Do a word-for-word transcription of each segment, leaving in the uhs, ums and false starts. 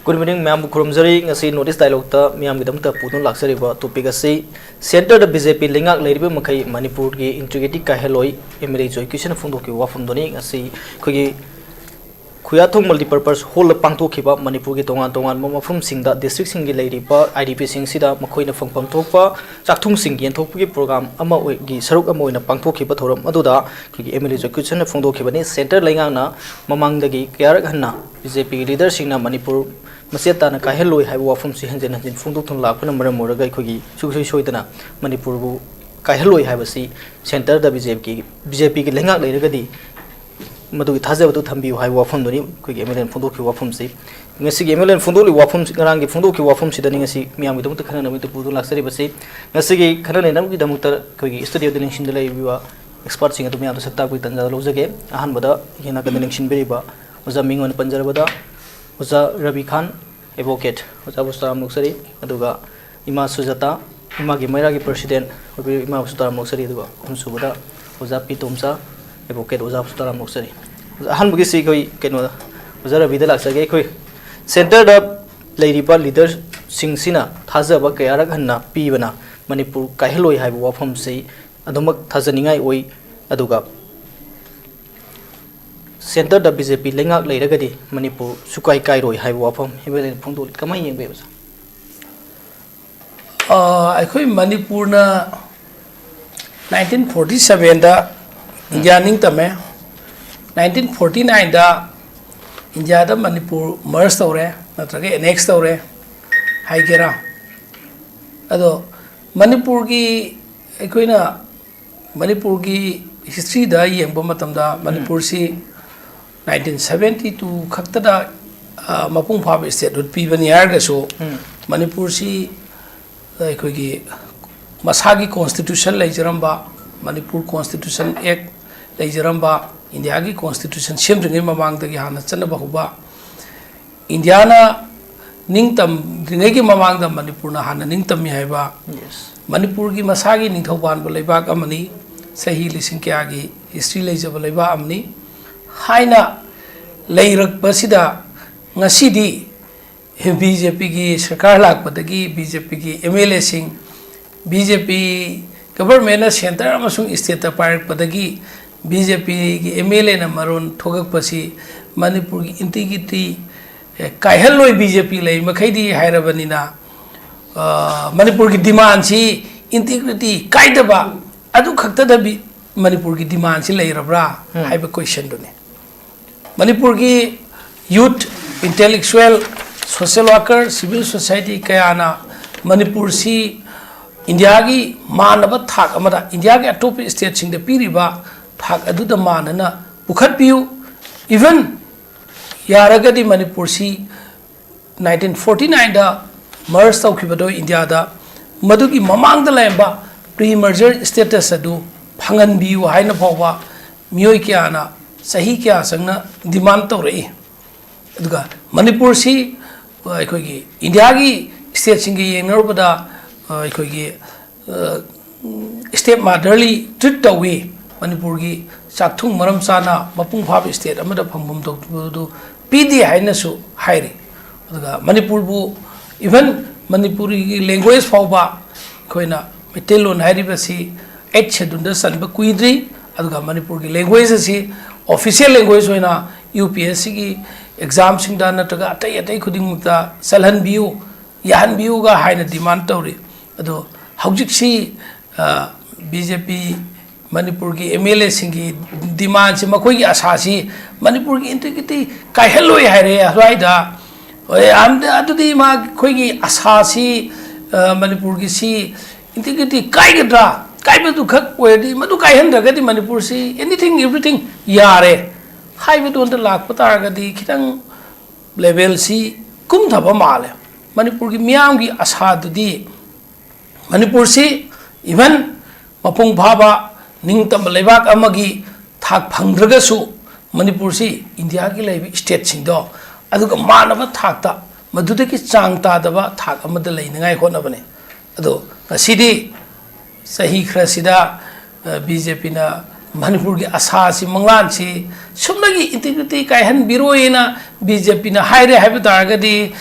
Good morning, ꯃꯌꯥꯝꯕꯨ ꯈꯨꯔꯨꯝꯖꯔꯤ꯫ ꯉꯁꯤ North East Dialogueꯇ ꯃꯤꯌꯥꯝꯒꯤꯗꯃꯛꯇ ꯄꯨꯗꯨꯅ ꯂꯥꯛꯆꯔꯤꯕ topic ꯑꯁꯤ, centreꯗ BJP ꯂꯩꯉꯥꯛ ꯂꯩꯔꯤꯕ ꯃꯈꯩ ꯃꯅꯤꯄꯨꯔꯒꯤ integrity ꯀꯥꯏꯍꯜꯂꯣꯏ, MLA ꯖꯣꯏ ꯀꯤꯁꯟꯅ ꯐꯣꯡꯗꯣꯛꯈꯤꯕ ꯋꯥꯐꯝꯗꯨꯅꯤ꯫ ꯉꯁꯤ ꯑꯩꯈꯣꯏꯒꯤ ꯈꯨꯌꯥꯊꯣꯡ Multipurpose Hallꯗ ꯄꯥꯡꯊꯣꯛꯈꯤꯕ ꯃꯅꯤꯄꯨꯔꯒꯤ ꯇꯣꯉꯥꯟ ꯇꯣꯉꯥꯟꯕ ꯃꯐꯝꯁꯤꯡꯗ, districtꯁꯤꯡꯒꯤ ꯂꯩꯔꯤꯕ IDPꯁꯤꯡꯁꯤꯗ ꯃꯈꯣꯏꯅ ꯐꯪꯐꯝ ꯊꯣꯛꯄ ꯆꯥꯛꯊꯨꯡꯁꯤꯡ ꯌꯦꯟꯊꯣꯛꯄꯒꯤ program ꯑꯃ ꯑꯣꯏ-, ꯒꯤ ꯁꯔꯨꯛ ꯑꯃ ꯑꯣꯏꯅ ꯄꯥꯡꯊꯣꯛꯈꯤꯕ ꯊꯧꯔꯝ ꯑꯗꯨꯗ ꯑꯩꯈꯣꯏꯒꯤ MLA ꯖꯣꯏ ꯀꯤꯁꯟꯅ ꯐꯣꯡꯗꯣꯛꯈꯤꯕꯅꯤ꯫ Centre ꯂꯩꯉꯥꯛꯅ ꯃꯃꯥꯡꯗꯒꯤ ꯀꯌꯥꯔꯛ ꯍꯟꯅ BJPꯒꯤ leaderꯁꯤꯡꯅ ꯃꯅꯤꯄꯨꯔ ꯃꯆꯦꯠ ꯇꯥꯅ ꯀꯥꯏꯍꯜꯂꯣꯏ ꯍꯥꯏꯕ ꯋꯥꯐꯝꯁꯤ ꯍꯟꯖꯤꯟ ꯍꯟꯖꯤꯟ ꯐꯣꯡꯗꯣꯛꯇꯨꯅ ꯂꯥꯛꯄꯅ ꯃꯔꯝ ꯑꯣꯏꯔꯒ ꯑꯩꯈꯣꯏꯒꯤ ꯁꯨꯡꯁꯣꯏ ꯁꯣꯏꯗꯅ ꯃꯅꯤꯄꯨꯔꯕꯨ ꯀꯥꯏꯍꯜꯂꯣꯏ ꯍꯥꯏꯕꯁꯤ centreꯗ BJPꯒꯤ, BJPꯒꯤ ꯂꯩꯉꯥꯛ ꯂꯩꯔꯒꯗꯤ ꯃꯗꯨꯒꯤ ꯊꯥꯖꯕꯗꯨ ꯊꯝꯕꯤꯌꯨ ꯍꯥꯏꯕ ꯋꯥꯐꯝꯗꯨꯅꯤ ꯑꯩꯈꯣꯏꯒꯤ MLAꯅ ꯐꯣꯡꯗꯣꯛꯈꯤꯕ ꯋꯥꯐꯝꯁꯤ꯫ ꯉꯁꯤꯒꯤ MLAꯅ ꯐꯣꯡꯗꯣꯛꯂꯤꯕ ꯋꯥꯐꯝꯁꯤ, ꯉꯔꯥꯡꯒꯤ ꯐꯣꯡꯗꯣꯛꯈꯤꯕ ꯋꯥꯐꯝꯁꯤꯗꯅꯤ ꯉꯁꯤ ꯃꯤꯌꯥꯝꯒꯤꯗꯃꯛꯇ ꯈꯟꯅꯅꯕꯒꯤꯗꯃꯛꯇ ꯄꯨꯗꯨꯅ ꯂꯥꯛꯆꯔꯤꯕꯁꯤ꯫ ꯉꯁꯤꯒꯤ ꯈꯟꯅ ꯅꯩꯅꯕꯒꯤꯗꯃꯛꯇ ꯑꯩꯈꯣꯏꯒꯤ studioꯗ ꯂꯦꯡꯁꯤꯟꯗ ꯂꯩꯔꯤꯕ expertꯁꯤꯡ ꯑꯗꯨ ꯃꯌꯥꯝꯗ ꯁꯛ ꯇꯥꯛꯄꯒꯤ ꯇꯥꯟꯖꯥ ꯂꯧꯖꯒꯦ꯫ ꯑꯍꯥꯟꯕꯗ ꯑꯩꯒꯤ ꯅꯥꯀꯟꯗ ꯂꯦꯡꯁꯤꯟꯕꯤꯔꯤꯕ ꯑꯣꯖꯥ ꯃꯤꯡ ꯑꯣꯏꯅ ꯄꯟꯖꯔꯕꯗ ꯑꯣꯖꯥ ꯔꯕꯤ ꯈꯥꯟ, advocate, ꯑꯣꯖꯥꯕꯨꯁꯨ ꯇꯔꯥꯝꯅ ꯑꯣꯛꯆꯔꯤ꯫ ꯑꯗꯨꯒ ꯏꯃꯥ ꯁꯨꯖꯥꯇꯥ, ꯏꯃꯥꯒꯤ ꯃꯩꯔꯥꯒꯤ president ꯑꯣꯏꯕꯤꯔꯤꯕ ꯏꯃꯥꯕꯨꯁꯨ ꯇꯔꯥꯝꯅ ꯑꯣꯛꯆꯔꯤ꯫ ꯑꯗꯨꯒ ꯑꯍꯨꯝꯁꯨꯕꯗ ꯑꯣꯖꯥ ꯄꯤ ꯇꯣꯝꯆꯥ, advocate, ꯑꯣꯖꯥꯕꯨꯁꯨ ꯇꯔꯥꯝꯅ ꯑꯣꯛꯆꯔꯤ꯫ ꯑꯍꯥꯟꯕꯒꯤꯁꯤ ꯑꯩꯈꯣꯏ ꯀꯩꯅꯣ, ꯑꯣꯖꯥ ꯔꯕꯤꯗ ꯂꯥꯛꯆꯒꯦ꯫ ꯑꯩꯈꯣꯏ centreꯗ ꯂꯩꯔꯤꯕ leaderꯁꯤꯡꯁꯤꯅ ꯊꯥꯖꯕ ꯀꯌꯥꯔꯛ ꯍꯟꯅ ꯄꯤꯕꯅ ꯃꯅꯤꯄꯨꯔ ꯀꯥꯏꯍꯜꯂꯣꯏ ꯍꯥꯏꯕ ꯋꯥꯐꯝꯁꯤ ꯑꯗꯨꯃꯛ ꯊꯥꯖꯅꯤꯡꯉꯥꯏ ꯑꯣꯏ꯫ ꯑꯗꯨꯒ centreꯗ BJP ꯂꯩꯉꯥꯛ ꯂꯩꯔꯒꯗꯤ ꯃꯅꯤꯄꯨꯔ ꯁꯨꯀꯥꯏ ꯀꯥꯏꯔꯣꯏ ꯍꯥꯏꯕ ꯋꯥꯐꯝ MLAꯅ ꯐꯣꯡꯗꯣꯛꯂꯤ꯫ ꯀꯃꯥꯏꯅ ꯌꯦꯡꯕ ꯑꯣꯖꯥ? ꯑ, ꯑꯩꯈꯣꯏ ꯃꯅꯤꯄꯨꯔꯅ nineteen forty sevenꯗ ꯏꯟꯗꯤꯌꯥ ꯅꯤꯡꯇꯝꯃꯦ꯫ Nineteen forty nineꯗ ꯏꯟꯗꯤꯌꯥꯗ ꯃꯅꯤꯄꯨꯔ merge ꯇꯧꯔꯦ, ꯅꯠꯇ꯭ꯔꯒ annex ꯇꯧꯔꯦ ꯍꯥꯏꯒꯦꯔꯥ꯫ ꯑꯗꯣ ꯃꯅꯤꯄꯨꯔꯒꯤ, ꯑꯩꯈꯣꯏꯅ ꯃꯅꯤꯄꯨꯔꯒꯤ historyꯗ ꯌꯦꯡꯕ ꯃꯇꯝꯗ ꯃꯅꯤꯄꯨꯔꯁꯤ nineteen seventy two ꯈꯛꯇꯗ, ꯑ, ꯃꯄꯨꯡ ꯐꯥꯕ statehood ꯄꯤꯕꯅꯤ ꯍꯥꯏꯔꯒꯁꯨ, ꯃꯅꯤꯄꯨꯔꯁꯤ ꯑꯩꯈꯣꯏꯒꯤ ꯃꯁꯥꯒꯤ constitution ꯂꯩꯖꯔꯝꯕ, ꯃꯅꯤꯄꯨꯔ Constitution Act ꯂꯩꯖꯔꯝꯕ, ꯏꯟꯗꯤꯌꯥꯒꯤ constitution ꯁꯦꯝꯗ꯭ꯔꯤꯉꯩ ꯃꯃꯥꯡꯗꯒꯤ ꯍꯥꯟꯅ ꯆꯠꯅꯕ ꯍꯧꯕ, ꯏꯟꯗꯤꯌꯥꯅ ꯅꯤꯡꯇꯝꯗ꯭ꯔꯤꯉꯩꯒꯤ ꯃꯃꯥꯡꯗ ꯃꯅꯤꯄꯨꯔꯅ ꯍꯥꯟꯅ ꯅꯤꯡꯇꯝꯃꯤ ꯍꯥꯏꯕ, Yes. ꯃꯅꯤꯄꯨꯔꯒꯤ ꯃꯁꯥꯒꯤ ꯅꯤꯡꯊꯧ ꯄꯥꯟꯕ ꯂꯩꯕꯥꯛ ꯑꯃꯅꯤ, ꯆꯍꯤ ꯂꯤꯁꯤꯡ ꯀꯌꯥꯒꯤ history ꯂꯩꯖꯕ ꯂꯩꯕꯥꯛ ꯑꯃꯅꯤ ꯍꯥꯏꯅ ꯂꯩꯔꯛꯄꯁꯤꯗ, ꯉꯁꯤꯗꯤ ꯕꯤ ꯖꯦ ꯄꯤꯒꯤ ꯁꯔꯀꯥꯔ ꯂꯥꯛꯄꯗꯒꯤ ꯕꯤ ꯖꯦ ꯄꯤꯒꯤ ꯑꯦꯝ ꯑꯦꯜ ꯑꯦꯁꯤꯡ, ꯕꯤ ꯖꯦ ꯄꯤ ꯒꯕꯔꯃꯦꯟꯅ ꯁꯦꯟꯇꯔ ꯑꯃꯁꯨꯡ ꯁ꯭ꯇꯦꯠꯇ ꯄꯥꯏꯔꯛꯄꯗꯒꯤ ꯕꯤ ꯖꯦ ꯄꯤꯒꯤ ꯑꯦꯝ ꯑꯦꯜ ꯑꯦꯅ ꯃꯔꯣꯟ ꯊꯣꯛꯂꯛꯄꯁꯤ ꯃꯅꯤꯄꯨꯔꯒꯤ ꯏꯟꯇꯤꯒ꯭ꯔꯤꯇꯤ ꯀꯥꯏꯍꯜꯂꯣꯏ, ꯕꯤ ꯖꯦ ꯄꯤ ꯂꯩ ꯃꯈꯩꯗꯤ ꯍꯥꯏꯔꯕꯅꯤꯅ, ꯑ, ꯃꯅꯤꯄꯨꯔꯒꯤ ꯗꯤꯃꯥꯟꯁꯤ ꯏꯟꯇꯤꯒ꯭ꯔꯤꯇꯤ ꯀꯥꯏꯗꯕ ꯑꯗꯨ ꯈꯛꯇꯗ ꯕꯤ-, ꯃꯅꯤꯄꯨꯔꯒꯤ ꯗꯤꯃꯥꯟꯁꯤ ꯂꯩꯔꯕ꯭ꯔꯥ ꯎꯝ꯫ ꯍꯥꯏꯕ ꯀꯣꯏꯁꯟꯗꯨꯅꯤ꯫ ꯃꯅꯤꯄꯨꯔꯒꯤ ꯌꯨꯠ, intellectual, social worker, civil society ꯀꯌꯥꯅ ꯃꯅꯤꯄꯨꯔꯁꯤ ꯏꯟꯗꯤꯌꯥꯒꯤ ꯃꯥꯟꯅꯕ ꯊꯥꯛ ꯑꯃꯗ, ꯏꯟꯗꯤꯌꯥꯒꯤ ꯑꯇꯣꯞꯄ ꯁ꯭ꯇꯦꯠꯁꯤꯡꯗ ꯄꯤꯔꯤꯕ ꯊꯥꯛ ꯑꯗꯨꯗ ꯃꯥꯟꯅꯅ ꯄꯨꯈꯠꯄꯤꯌꯨ꯫ Even ꯌꯥꯔꯒꯗꯤ ꯃꯅꯤꯄꯨꯔꯁꯤ ꯅꯥꯏꯟꯇꯤꯟ ꯐꯣꯔꯇꯤ ꯅꯥꯏꯟꯗ ꯃꯔꯖ ꯇꯧꯈꯤꯕꯗꯣ ꯏꯟꯗꯤꯌꯥꯗ, ꯃꯗꯨꯒꯤ ꯃꯃꯥꯡꯗ ꯂꯩꯔꯝꯕ ꯄ꯭ꯔꯤ ꯃꯔꯖꯔ ꯁ꯭ꯇꯦꯇꯁ ꯑꯗꯨ ꯐꯪꯍꯟꯕꯤꯌꯨ ꯍꯥꯏꯅ ꯐꯥꯎꯕ ꯃꯤꯑꯣꯏ ꯀꯌꯥꯅ ꯆꯍꯤ ꯀꯌꯥ ꯆꯪꯅ ꯗꯤꯃꯥꯟ ꯇꯧꯔꯛꯏ꯫ ꯑꯗꯨꯒ ꯃꯅꯤꯄꯨꯔꯁꯤ, ꯑ, ꯑꯩꯈꯣꯏꯒꯤ ꯏꯟꯗꯤꯌꯥꯒꯤ ꯁ꯭ꯇꯦꯠꯁꯤꯡꯒ ꯌꯦꯡꯅꯔꯨꯕꯗ, ꯑ, ꯑꯩꯈꯣꯏꯒꯤ, ꯑ, ꯁ꯭ꯇꯦꯞ ꯃꯥꯗꯔꯂꯤ ꯇ꯭ꯔꯤꯠ ꯇꯧꯏ꯫ ꯃꯅꯤꯄꯨꯔꯒꯤ ꯆꯥꯛꯊꯨꯡ ꯃꯔꯝ ꯆꯥꯅ ꯃꯄꯨꯡ ꯐꯥꯕ ꯁ꯭ꯇꯦꯠ ꯑꯃꯗ ꯐꯪꯐꯝ ꯊꯣꯛꯄꯗꯨ ꯄꯤꯗꯦ ꯍꯥꯏꯅꯁꯨ ꯍꯥꯏꯔꯤ꯫ ꯑꯗꯨꯒ ꯃꯅꯤꯄꯨꯔꯕꯨ, even ꯃꯅꯤꯄꯨꯔꯤꯒꯤ ꯂꯦꯡꯒ꯭ꯋꯦꯖ ꯐꯥꯎꯕ ꯑꯩꯈꯣꯏꯅ ꯃꯩꯇꯩꯂꯣꯟ ꯍꯥꯏꯔꯤꯕꯁꯤ ꯑꯩꯠ ꯁꯦꯗꯨꯜꯗ ꯆꯟꯕ ꯀꯨꯏꯗ꯭ꯔꯤ꯫ ꯑꯗꯨꯒ ꯃꯅꯤꯄꯨꯔꯒꯤ ꯂꯦꯡꯒ꯭ꯋꯦꯖ ꯑꯁꯤ ꯑꯣꯐꯤꯁꯤꯌꯦꯜ ꯂꯦꯡꯒ꯭ꯋꯦꯖ ꯑꯣꯏꯅ ꯌꯨ ꯄꯤ ꯑꯦꯁ ꯁꯤꯒꯤ ꯑꯦꯛꯖꯥꯝꯁꯤꯡꯗ ꯅꯠꯇ꯭ꯔꯒ ꯑꯇꯩ ꯑꯇꯩ ꯈꯨꯗꯤꯡꯃꯛꯇ ꯆꯜꯍꯟꯕꯤꯌꯨ, ꯌꯥꯍꯟꯕꯤꯌꯨꯒ ꯍꯥꯏꯅ ꯗꯤꯃꯥꯟ ꯇꯧꯔꯤ꯫ ꯑꯗꯣ ꯍꯧꯖꯤꯛꯁꯤ, ꯑ, ꯕꯤ ꯖꯦ ꯄꯤ ꯃꯅꯤꯄꯨꯔꯒꯤ ꯑꯦꯝ ꯑꯦꯜ ꯑꯦꯁꯤꯡꯒꯤ ꯗꯤꯃꯥꯟꯁꯤ, ꯃꯈꯣꯏꯒꯤ ꯑꯁꯥꯁꯤ ꯃꯅꯤꯄꯨꯔꯒꯤ ꯏꯟꯇꯤꯒ꯭ꯔꯤꯇꯤ ꯀꯥꯏꯍꯜꯂꯣꯏ ꯍꯥꯏꯔꯦ ꯑꯗꯨꯋꯥꯏꯗ꯫ ꯍꯣꯏ, ꯑꯝ-, ꯑꯗꯨꯗꯤ ꯃꯥ, ꯑꯩꯈꯣꯏꯒꯤ ꯑꯁꯥꯁꯤ, ꯑ, ꯃꯅꯤꯄꯨꯔꯒꯤꯁꯤ ꯏꯟꯇꯤꯒ꯭ꯔꯤꯇꯤ ꯀꯥꯏꯒꯗ꯭ꯔꯥ? ꯀꯥꯏꯕꯗꯨ ꯈꯛ ꯑꯣꯏꯔꯗꯤ, ꯃꯗꯨ ꯀꯥꯏꯍꯟꯗ꯭ꯔꯒꯗꯤ ꯃꯅꯤꯄꯨꯔꯁꯤ anything, everything ꯌꯥꯔꯦ ꯍꯥꯏꯕꯗꯣ ꯑꯝꯇ ꯂꯥꯛꯄ ꯇꯥꯔꯒꯗꯤ ꯈꯤꯇꯪ ꯂꯦꯚꯦꯜꯁꯤ ꯀꯨꯝꯊꯕ ꯃꯥꯜꯂꯦ꯫ ꯃꯅꯤꯄꯨꯔꯒꯤ ꯃꯤꯌꯥꯝꯒꯤ ꯑꯁꯥꯗꯨꯗꯤ ꯃꯅꯤꯄꯨꯔꯁꯤ even ꯃꯄꯨꯡ ꯐꯥꯕ ꯅꯤꯡꯇꯝꯕ ꯂꯩꯕꯥꯛ ꯑꯃꯒꯤ ꯊꯥꯛ ꯐꯪꯗ꯭ꯔꯒꯁꯨ ꯃꯅꯤꯄꯨꯔꯁꯤ ꯏꯟꯗꯤꯌꯥꯒꯤ ꯂꯩꯔꯤꯕ ꯁ꯭ꯇꯦꯠꯁꯤꯡꯗꯣ ꯑꯗꯨꯒ ꯃꯥꯟꯅꯕ ꯊꯥꯛꯇ, ꯃꯗꯨꯗꯒꯤ ꯆꯥꯡ ꯇꯥꯗꯕ ꯊꯥꯛ ꯑꯃꯗ ꯂꯩꯅꯉꯥꯏ ꯍꯣꯠꯅꯕꯅꯤ꯫ ꯑꯗꯣ ꯉꯁꯤꯗꯤ ꯆꯍꯤ ꯈꯔꯁꯤꯗ, ꯑ, ꯕꯤ ꯖꯦ ꯄꯤꯅ ꯃꯅꯤꯄꯨꯔꯒꯤ ꯑꯁꯥꯁꯤ, ꯃꯪꯂꯥꯟꯁꯤ ꯁꯨꯞꯅꯒꯤ ꯏꯟꯇꯤꯒ꯭ꯔꯤꯇꯤ ꯀꯥꯏꯍꯟꯕꯤꯔꯣꯏꯅ ꯕꯤ ꯖꯦ ꯄꯤꯅ ꯍꯥꯏꯔꯦ ꯍꯥꯏꯕ ꯇꯥꯔꯒꯗꯤ,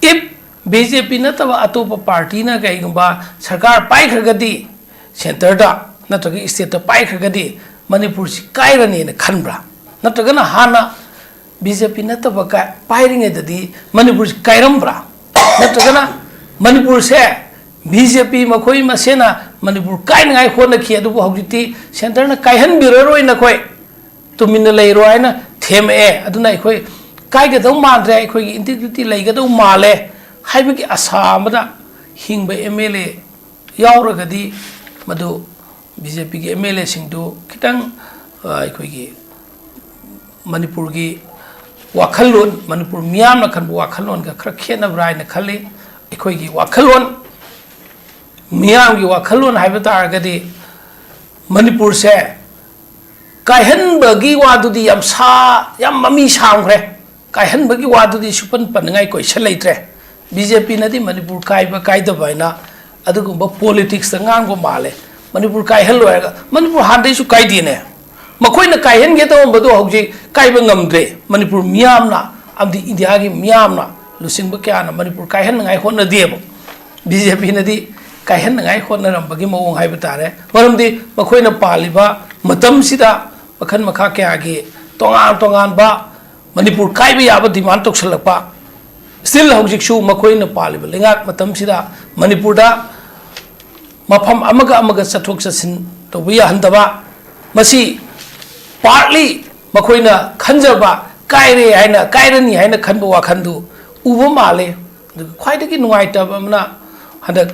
If B J P ꯅꯠꯇꯕ ꯑꯇꯣꯞꯄ party ꯅ ꯀꯩꯒꯨꯝꯕ ꯁꯔꯀꯥꯔ ꯄꯥꯏꯈ꯭ꯔꯒꯗꯤ, centre ꯗ ꯅꯠꯇ꯭ꯔꯒ state ꯇ ꯄꯥꯏꯈ꯭ꯔꯒꯗꯤ ꯃꯅꯤꯄꯨꯔꯁꯤ ꯀꯥꯏꯔꯅꯦꯅ ꯈꯟꯕ꯭ꯔꯥ? ꯅꯠꯇ꯭ꯔꯒꯅ ꯍꯥꯟꯅ B J P ꯅꯠꯇꯕ ꯀꯥꯏ-, ꯄꯥꯏꯔꯤꯉꯩꯗꯗꯤ ꯃꯅꯤꯄꯨꯔꯁꯤ ꯀꯥꯏꯔꯝꯕ꯭ꯔꯥ? ꯅꯠꯇ꯭ꯔꯒꯅ ꯃꯅꯤꯄꯨꯔꯁꯦ B J P ꯃꯈꯣꯏ ꯃꯁꯦꯅ ꯃꯅꯤꯄꯨꯔ ꯀꯥꯏꯅꯉꯥꯏ ꯍꯣꯠꯅꯈꯤ, ꯑꯗꯨꯕꯨ ꯍꯧꯖꯤꯛꯇꯤ centre ꯅ ꯀꯥꯏꯍꯟꯕꯤꯔꯔꯣꯏ, ꯅꯈꯣꯏ ꯇꯨꯃꯤꯟꯅ ꯂꯩꯔꯣ ꯍꯥꯏꯅ ꯊꯦꯝꯃꯛꯑꯦ꯫ ꯑꯗꯨꯅ ꯑꯩꯈꯣꯏ ꯀꯥꯏꯒꯗꯧ ꯃꯥꯟꯗ꯭ꯔꯦ, ꯑꯩꯈꯣꯏꯒꯤ integrity ꯂꯩꯒꯗꯧ ꯃꯥꯜꯂꯦ ꯍꯥꯏꯕꯒꯤ ꯑꯁꯥ ꯑꯃꯗ ꯍꯤꯡꯕ M L A ꯌꯥꯎꯔꯒꯗꯤ, ꯃꯗꯨ B J P ꯒꯤ M L A ꯁꯤꯡꯗꯨ ꯈꯤꯇꯪ, ꯑ, ꯑꯩꯈꯣꯏꯒꯤ ꯃꯅꯤꯄꯨꯔꯒꯤ ꯋꯥꯈꯜꯂꯣꯟ, ꯃꯅꯤꯄꯨꯔ ꯃꯤꯌꯥꯝꯅ ꯈꯟꯕ ꯋꯥꯈꯜꯂꯣꯟꯒ ꯈꯔ ꯈꯦꯠꯅꯕ꯭ꯔꯥ ꯍꯥꯏꯅ ꯈꯜꯂꯤ꯫ ꯑꯩꯈꯣꯏꯒꯤ ꯋꯥꯈꯜꯂꯣꯟ, ꯃꯤꯌꯥꯝꯒꯤ ꯋꯥꯈꯜꯂꯣꯟ ꯍꯥꯏꯕ ꯇꯥꯔꯒꯗꯤ, ꯃꯅꯤꯄꯨꯔꯁꯦ ꯀꯥꯏꯍꯟꯕꯒꯤ ꯋꯥꯗꯨꯗꯤ ꯌꯥꯝ ꯁꯥ-, ꯌꯥꯝ ꯃꯃꯤ ꯁꯥꯡꯈ꯭ꯔꯦ꯫ ꯀꯥꯏꯍꯟꯕꯒꯤ ꯋꯥꯗꯨꯗꯤ ꯁꯨꯄꯟ ꯄꯟꯅꯤꯡꯉꯥꯏ question ꯂꯩꯇ꯭ꯔꯦ꯫ B J P ꯅꯗꯤ ꯃꯅꯤꯄꯨꯔ ꯀꯥꯏꯕ ꯀꯥꯏꯗꯕ ꯍꯥꯏꯅ ꯑꯗꯨꯒꯨꯝꯕ politics ꯇ ꯉꯥꯡꯕ ꯃꯥꯜꯂꯦ꯫ ꯃꯅꯤꯄꯨꯔ ꯀꯥꯏꯍꯜꯂꯣꯏ ꯍꯥꯏꯔꯒ, ꯃꯅꯤꯄꯨꯔ ꯍꯥꯟꯅꯗꯩꯁꯨ ꯀꯥꯏꯗꯦꯅꯦ꯫ ꯃꯈꯣꯏꯅ ꯀꯥꯏꯍꯟꯒꯦ ꯇꯧꯔꯝꯕꯗꯣ ꯍꯧꯖꯤꯛ ꯀꯥꯏꯕ ꯉꯝꯗ꯭ꯔꯦ꯫ ꯃꯅꯤꯄꯨꯔ ꯃꯤꯌꯥꯝꯅ ꯑꯃꯗꯤ ꯏꯟꯗꯤꯌꯥꯒꯤ ꯃꯤꯌꯥꯝꯅ ꯂꯨꯆꯤꯡꯕ ꯀꯌꯥꯅ ꯃꯅꯤꯄꯨꯔ ꯀꯥꯏꯍꯟꯅꯉꯥꯏ ꯍꯣꯠꯅꯗꯦꯕ꯫ B J P ꯅꯗꯤ ꯀꯥꯏꯍꯟꯅꯉꯥꯏ ꯍꯣꯠꯅꯔꯝꯕꯒꯤ ꯃꯑꯣꯡ ꯍꯥꯏꯕ ꯇꯥꯔꯦ꯫ ꯃꯔꯝꯗꯤ ꯃꯈꯣꯏꯅ ꯄꯥꯜꯂꯤꯕ ꯃꯇꯝꯁꯤꯗ ꯃꯈꯜ ꯃꯈꯥ ꯀꯌꯥꯒꯤ ꯇꯣꯉꯥꯟ ꯇꯣꯉꯥꯟꯕ ꯃꯅꯤꯄꯨꯔ ꯀꯥꯏꯕ ꯌꯥꯕ demand ꯇꯧꯁꯜꯂꯛꯄ꯫ Still ꯍꯧꯖꯤꯛꯁꯨ ꯃꯈꯣꯏꯅ ꯄꯥꯜꯂꯤꯕ ꯂꯩꯉꯥꯛ ꯃꯇꯝꯁꯤꯗ ꯃꯅꯤꯄꯨꯔꯗ ꯃꯐꯝ ꯑꯃꯒ ꯑꯃꯒ ꯆꯠꯊꯣꯛ ꯆꯠꯁꯤꯟ ꯇꯧꯕ ꯌꯥꯍꯟꯗꯕ, ꯃꯁꯤ partly ꯃꯈꯣꯏꯅ ꯈꯟꯖꯕ ꯀꯥꯏꯔꯦ ꯍꯥꯏꯅ, ꯀꯥꯏꯔꯅꯤ ꯍꯥꯏꯅ ꯈꯟꯕ ꯋꯥꯈꯜꯗꯨ ꯎꯕ ꯃꯥꯜꯂꯦ꯫ ꯑꯗꯨꯒ ꯈ꯭ꯋꯥꯏꯗꯒꯤ ꯅꯨꯡꯉꯥꯏꯇꯕ ꯑꯃꯅ, ꯍꯟꯗꯛ,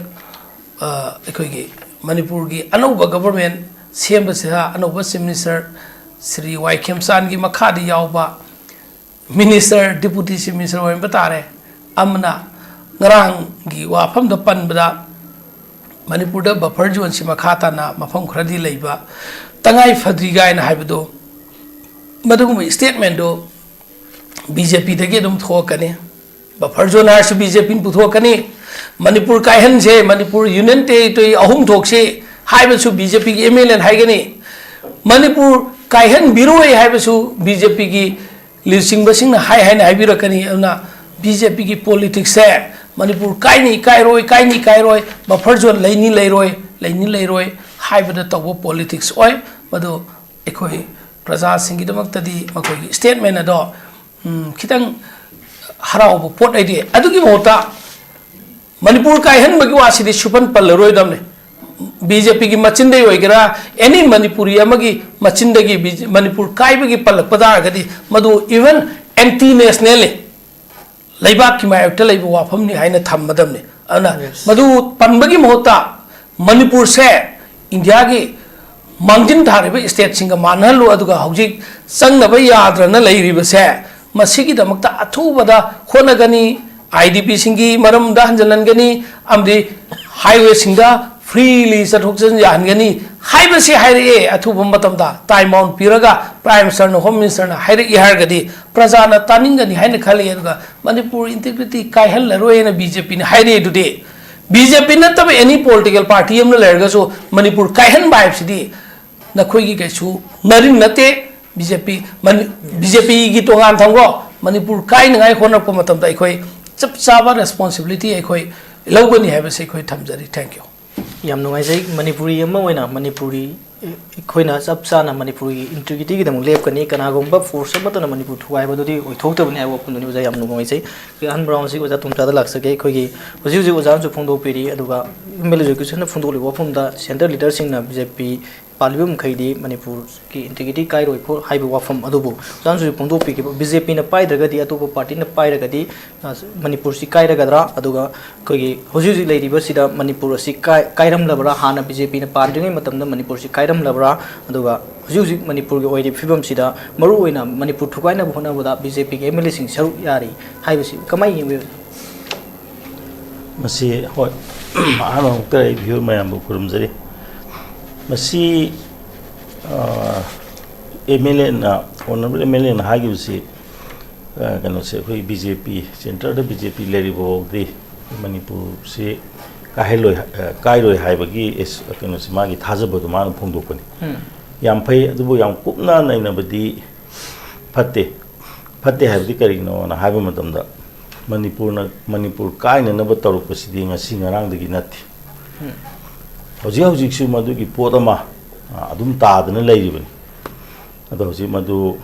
ꯑ, ꯑꯩꯈꯣꯏꯒꯤ ꯃꯅꯤꯄꯨꯔꯒꯤ ꯑꯅꯧꯕ government ꯁꯦꯝꯕꯁꯤꯗ ꯑꯅꯧꯕ Chief Minister ꯁ꯭ꯔꯤ ꯋꯥꯏ ꯈꯦꯝꯆꯥꯟꯒꯤ ꯃꯈꯥꯗ ꯌꯥꯎꯕ Minister, Deputy Chief Minister ꯑꯣꯏꯔꯝꯕ ꯇꯥꯔꯦ, ꯑꯃꯅ ꯉꯔꯥꯡꯒꯤ ꯋꯥꯐꯝꯗ ꯄꯟꯕꯗ, ꯃꯅꯤꯄꯨꯔꯗ buffer zone ꯁꯤ ꯃꯈꯥ ꯇꯥꯅ ꯃꯐꯝ ꯈꯔꯗꯤ ꯂꯩꯕ ꯇꯉꯥꯏ ꯐꯗ꯭ꯔꯤ ꯀꯥꯏꯅ ꯍꯥꯏꯕꯗꯣ, ꯃꯗꯨꯒꯨꯝꯕ statement ꯗꯣ B J P ꯗꯒꯤ ꯑꯗꯨꯝ ꯊꯣꯛꯂꯛꯀꯅꯤ꯫ Buffer zone ꯍꯥꯏꯔꯁꯨ B J P ꯅ ꯄꯨꯊꯣꯛꯀꯅꯤ꯫ ꯃꯅꯤꯄꯨꯔ ꯀꯥꯏꯍꯟꯁꯦ, ꯃꯅꯤꯄꯨꯔ Union Territory ꯑꯍꯨꯝ ꯊꯣꯛꯁꯤ ꯍꯥꯏꯕꯁꯨ B J P ꯒꯤ M L A ꯅ ꯍꯥꯏꯒꯅꯤ꯫ ꯃꯅꯤꯄꯨꯔ ꯀꯥꯏꯍꯟꯕꯤꯔꯣꯏ ꯍꯥꯏꯕꯁꯨ B J P ꯒꯤ ꯂꯨꯆꯤꯡꯕꯁꯤꯡꯅ ꯍꯥꯏ ꯍꯥꯏꯅ ꯍꯥꯏꯕꯤꯔꯛꯀꯅꯤ꯫ ꯑꯗꯨꯅ ꯕꯤ ꯖꯦ ꯄꯤꯒꯤ ꯄꯣꯂꯤꯇꯤꯛꯁꯁꯦ ꯃꯅꯤꯄꯨꯔ ꯀꯥꯏꯅꯤ ꯀꯥꯏꯔꯣꯏ, ꯀꯥꯏꯅꯤ ꯀꯥꯏꯔꯣꯏ, ꯕꯐꯔ ꯖꯣꯟ ꯂꯩꯅꯤ ꯂꯩꯔꯣꯏ, ꯂꯩꯅꯤ ꯂꯩꯔꯣꯏ ꯍꯥꯏꯕꯗ ꯇꯧꯕ ꯄꯣꯂꯤꯇꯤꯛꯁ ꯑꯣꯏ꯫ ꯃꯗꯨ ꯑꯩꯈꯣꯏ ꯄ꯭ꯔꯖꯥꯁꯤꯡꯒꯤꯗꯃꯛꯇꯗꯤ ꯃꯈꯣꯏꯒꯤ ꯁ꯭ꯇꯦꯠꯃꯦꯟ ꯑꯗꯣ, ꯎꯝ, ꯈꯤꯇꯪ ꯍꯔꯥꯎꯕ ꯄꯣꯠ ꯑꯣꯏꯗꯦ꯫ ꯑꯗꯨꯒꯤ ꯃꯍꯨꯠꯇ ꯃꯅꯤꯄꯨꯔ ꯀꯥꯏꯍꯟꯕꯒꯤ ꯋꯥꯁꯤꯗꯤ ꯁꯨꯄꯟ ꯄꯜꯂꯔꯣꯏꯗꯕꯅꯤ꯫ ꯕꯤ ꯖꯦ ꯄꯤꯒꯤ ꯃꯆꯤꯟꯗꯒꯤ ꯑꯣꯏꯒꯦꯔꯥ, ꯑꯦꯅꯤ ꯃꯅꯤꯄꯨꯔꯤ ꯑꯃꯒꯤ ꯃꯆꯤꯟꯗꯒꯤ ꯕꯤ ꯖꯦ, ꯃꯅꯤꯄꯨꯔ ꯀꯥꯏꯕꯒꯤ ꯄꯜꯂꯛꯄ ꯇꯥꯔꯒꯗꯤ ꯃꯗꯨ ꯏꯚꯟ ꯑꯦꯟꯇꯤ ꯅꯦꯁꯅꯦꯜꯅꯤ꯫ ꯂꯩꯕꯥꯛꯀꯤ ꯃꯥꯌꯣꯛꯇ ꯂꯩꯕ ꯋꯥꯐꯝꯅꯤ ꯍꯥꯏꯅ ꯊꯝꯒꯗꯕꯅꯤ꯫ ꯑꯗꯨꯅ Yes. ꯃꯗꯨ ꯄꯟꯕꯒꯤ ꯃꯍꯨꯠꯇ ꯃꯅꯤꯄꯨꯔꯁꯦ ꯏꯟꯗꯤꯌꯥꯒꯤ ꯃꯥꯡꯖꯤꯟ ꯊꯥꯔꯤꯕ ꯁ꯭ꯇꯦꯠꯁꯤꯡꯒ ꯃꯥꯟꯅꯍꯜꯂꯨ, ꯑꯗꯨꯒ ꯍꯧꯖꯤꯛ ꯆꯪꯅꯕ ꯌꯥꯗ꯭ꯔꯅ ꯂꯩꯔꯤꯕꯁꯦ, ꯃꯁꯤꯒꯤꯗꯃꯛꯇ ꯑꯊꯨꯕꯗ ꯍꯣꯠꯅꯒꯅꯤ꯫ ꯑꯥꯏ ꯗꯤ ꯄꯤꯁꯤꯡꯒꯤ ꯃꯔꯝꯗ ꯍꯟꯖꯤꯜꯍꯟꯒꯅꯤ ꯑꯃꯗꯤ ꯍꯥꯏꯋꯦꯁꯤꯡꯗ ꯐ꯭ꯔꯤꯂꯤ ꯆꯠꯊꯣꯛ ꯆꯠꯁꯤꯟ ꯌꯥꯍꯟꯒꯅꯤ ꯍꯥꯏꯕꯁꯤ ꯍꯥꯏꯔꯛꯑꯦ꯫ ꯑꯊꯨꯕ ꯃꯇꯝꯗ ꯇꯥꯏꯝ ꯕꯥꯎꯟ ꯄꯤꯔꯒ ꯄ꯭ꯔꯥꯏꯝ ꯃꯤꯅꯤꯁꯇꯔꯅ, ꯍꯣꯝ ꯃꯤꯅꯤꯁꯇꯔꯅ ꯍꯥꯏꯔꯛꯏ ꯍꯥꯏꯔꯒꯗꯤ ꯄ꯭ꯔꯖꯥꯅ ꯇꯥꯅꯤꯡꯒꯅꯤ ꯍꯥꯏꯅ ꯈꯜꯂꯤ꯫ ꯑꯗꯨꯒ ꯃꯅꯤꯄꯨꯔ ꯏꯟꯇꯤꯒ꯭ꯔꯤꯇꯤ ꯀꯥꯏꯍꯜꯂꯔꯣꯏꯅ ꯕꯤ ꯖꯦ ꯄꯤꯅ ꯍꯥꯏꯔꯛꯏ꯫ ꯑꯗꯨꯗꯤ ꯕꯤ ꯖꯦ ꯄꯤ ꯅꯠꯇꯕ ꯑꯦꯅꯤ ꯄꯣꯂꯤꯇꯤꯀꯦꯜ ꯄꯥꯔꯇꯤ ꯑꯃꯅ ꯂꯩꯔꯒꯁꯨ ꯃꯅꯤꯄꯨꯔ ꯀꯥꯏꯍꯟꯕ ꯍꯥꯏꯕꯁꯤꯗꯤ ꯅꯈꯣꯏꯒꯤ ꯀꯩꯁꯨ ꯅꯔꯤꯟ ꯅꯠꯇꯦ꯫ ꯕꯤ ꯖꯦ ꯄꯤ, ꯃꯅꯤ-, ꯕꯤ ꯖꯦ ꯄꯤꯒꯤ ꯇꯣꯉꯥꯟ ꯊꯝꯈ꯭ꯔꯣ, ꯃꯅꯤꯄꯨꯔ ꯀꯥꯏꯅꯉꯥꯏ ꯍꯣꯠꯅꯔꯛꯄ ꯃꯇꯝꯗ ꯑꯩꯈꯣꯏ ꯆꯞ ꯆꯥꯕ ꯔꯦꯁꯄꯣꯟꯁꯤꯕꯤꯂꯤꯇꯤ ꯑꯩꯈꯣꯏ ꯂꯧꯒꯅꯤ ꯍꯥꯏꯕꯁꯤ ꯑꯩꯈꯣꯏ ꯊꯝꯖꯔꯤ꯫ Thank you꯫ ꯌꯥꯝ ꯅꯨꯡꯉꯥꯏꯖꯩ꯫ ꯃꯅꯤꯄꯨꯔꯤ ꯑꯃ ꯑꯣꯏꯅ ꯃꯅꯤꯄꯨꯔꯤ, ꯑꯩꯈꯣꯏꯅ ꯆꯞ ꯆꯥꯅ ꯃꯅꯤꯄꯨꯔꯒꯤ ꯏꯟꯇꯤꯒ꯭ꯔꯤꯇꯤꯒꯤꯗꯃꯛ ꯂꯦꯞꯀꯅꯤ꯫ ꯀꯅꯥꯒꯨꯝꯕ ꯐꯣꯔꯁ ꯑꯃꯠꯇꯅ ꯃꯅꯤꯄꯨꯔ ꯊꯨꯒꯥꯏꯕꯗꯨꯗꯤ ꯑꯣꯏꯊꯣꯛꯇꯕꯅꯤ ꯍꯥꯏꯕ ꯋꯥꯐꯝꯗꯨꯅꯤ ꯑꯣꯖꯥ꯫ ꯌꯥꯝ ꯅꯨꯡꯉꯥꯏꯖꯩ꯫ ꯑꯩꯈꯣꯏ ꯑꯍꯥꯟꯕ ꯔꯥꯎꯟꯁꯤ ꯑꯣꯖꯥ ꯇꯣꯝꯆꯥꯗ ꯂꯥꯛꯆꯒꯦ꯫ ꯑꯩꯈꯣꯏꯒꯤ ꯍꯧꯖꯤꯛ ꯍꯧꯖꯤꯛ ꯑꯣꯖꯥꯅꯁꯨ ꯐꯣꯡꯗꯣꯛꯄꯤꯔꯤ, ꯑꯗꯨꯒ ꯑꯦꯝ ꯑꯦꯜ ꯑꯦ ꯖꯣꯏꯀꯤꯁꯟꯅ ꯐꯣꯡꯗꯣꯛꯂꯤꯕ ꯋꯥꯐꯝꯗ ꯁꯦꯟꯇ꯭ꯔꯦꯜ ꯂꯤꯗꯔꯁꯤꯡꯅ ꯕꯤ ꯖꯦ ꯄꯤ ꯄꯥꯜꯂꯤꯕ ꯃꯈꯩꯗꯤ ꯃꯅꯤꯄꯨꯔꯒꯤ ꯏꯟꯇꯤꯒ꯭ꯔꯤꯇꯤ ꯀꯥꯏꯔꯣꯏ ꯈꯣ-, ꯍꯥꯏꯕ ꯋꯥꯐꯝ ꯑꯗꯨꯕꯨ ꯑꯣꯖꯥꯅꯁꯨ ꯐꯣꯡꯗꯣꯛꯄꯤꯈꯤꯕ, ꯕꯤ ꯖꯦ ꯄꯤꯅ ꯄꯥꯏꯗ꯭ꯔꯒꯗꯤ, ꯑꯇꯣꯞꯄ ꯄꯥꯔꯇꯤꯅ ꯄꯥꯏꯔꯒꯗꯤ, ꯑ, ꯃꯅꯤꯄꯨꯔꯁꯤ ꯀꯥꯏꯔꯒꯗ꯭ꯔꯥ? ꯑꯗꯨꯒ ꯑꯩꯈꯣꯏꯒꯤ ꯍꯧꯖꯤꯛ ꯍꯧꯖꯤꯛ ꯂꯩꯔꯤꯕꯁꯤꯗ ꯃꯅꯤꯄꯨꯔ ꯑꯁꯤ ꯀꯥꯏ-, ꯀꯥꯏꯔꯝꯂꯕ꯭ꯔꯥ? ꯍꯥꯟꯅ ꯕꯤ ꯖꯦ ꯄꯤꯅ ꯄꯥꯟꯗ꯭ꯔꯤꯉꯩ ꯃꯇꯝꯗ ꯃꯅꯤꯄꯨꯔꯁꯤ ꯀꯥꯏꯔꯝꯂꯕ꯭ꯔꯥ? ꯑꯗꯨꯒ ꯍꯧꯖꯤꯛ ꯍꯧꯖꯤꯛ ꯃꯅꯤꯄꯨꯔꯒꯤ ꯑꯣꯏꯔꯤꯕ ꯐꯤꯕꯝꯁꯤꯗ ꯃꯔꯨꯑꯣꯏꯅ ꯃꯅꯤꯄꯨꯔ ꯊꯨꯒꯥꯏꯅꯕ ꯍꯣꯠꯅꯕꯗ ꯕꯤ ꯖꯦ ꯄꯤꯒꯤ ꯑꯦꯝ ꯑꯦꯜ ꯑꯦꯁꯤꯡ ꯁꯔꯨꯛ ꯌꯥꯔꯤ ꯍꯥꯏꯕꯁꯤ ꯀꯃꯥꯏꯅ ꯌꯦꯡꯕꯤꯕꯒꯦ? ꯃꯁꯤ, ꯍꯣꯏ, ꯑꯍꯥꯟꯕ ꯃꯛꯇ ꯑꯩ ꯚ꯭ꯌꯨ ꯃꯌꯥꯝꯕꯨ ꯈꯨꯔꯨꯝꯖꯔꯤ꯫ ꯃꯁꯤ, ꯑ, ꯑꯦꯝ ꯑꯦꯜ ꯑꯦꯅ, ꯑꯣꯅꯔꯦꯕꯜ ꯑꯦꯝ ꯑꯦꯜ ꯑꯦꯅ ꯍꯥꯏꯈꯤꯕꯁꯤ, ꯑ, ꯀꯩꯅꯣꯁꯦ, ꯑꯩꯈꯣꯏ ꯕꯤ ꯖꯦ ꯄꯤ, ꯁꯦꯟꯇꯔꯗ ꯕꯤ ꯖꯦ ꯄꯤ ꯂꯩꯔꯤꯕ ꯐꯥꯎꯗꯤ ꯃꯅꯤꯄꯨꯔꯁꯤ ꯀꯥꯏꯍꯜꯂꯣꯏ, ꯑ, ꯀꯥꯏꯔꯣꯏ ꯍꯥꯏꯕꯒꯤ ꯑꯦꯁ-, ꯀꯩꯅꯣꯁꯦ, ꯃꯥꯒꯤ ꯊꯥꯖꯕꯗꯣ ꯃꯥꯅ ꯐꯣꯡꯗꯣꯛꯄꯅꯤ꯫ ꯎꯝ꯫ ꯌꯥꯝ ꯐꯩ, ꯑꯗꯨꯕꯨ ꯌꯥꯝ ꯀꯨꯞꯅ ꯅꯩꯅꯕꯗꯤ ꯐꯠꯇꯦ꯫ ꯐꯠꯇꯦ ꯍꯥꯏꯕꯗꯤ ꯀꯔꯤꯒꯤꯅꯣꯅ ꯍꯥꯏꯕ ꯃꯇꯝꯗ, ꯃꯅꯤꯄꯨꯔꯅ ꯃꯅꯤꯄꯨꯔ ꯀꯥꯏꯅꯅꯕ ꯇꯧꯔꯛꯄꯁꯤꯗꯤ ꯉꯁꯤ ꯉꯔꯥꯡꯗꯒꯤ ꯅꯠꯇꯦ꯫ ꯍꯧꯖꯤꯛ ꯍꯧꯖꯤꯛꯁꯨ ꯃꯗꯨꯒꯤ ꯄꯣꯠ ꯑꯃ ꯑꯗꯨꯝ ꯇꯥꯗꯅ ꯂꯩꯔꯤꯕꯅꯤ꯫ ꯑꯗꯣ ꯍꯧꯖꯤꯛ ꯃꯗꯨ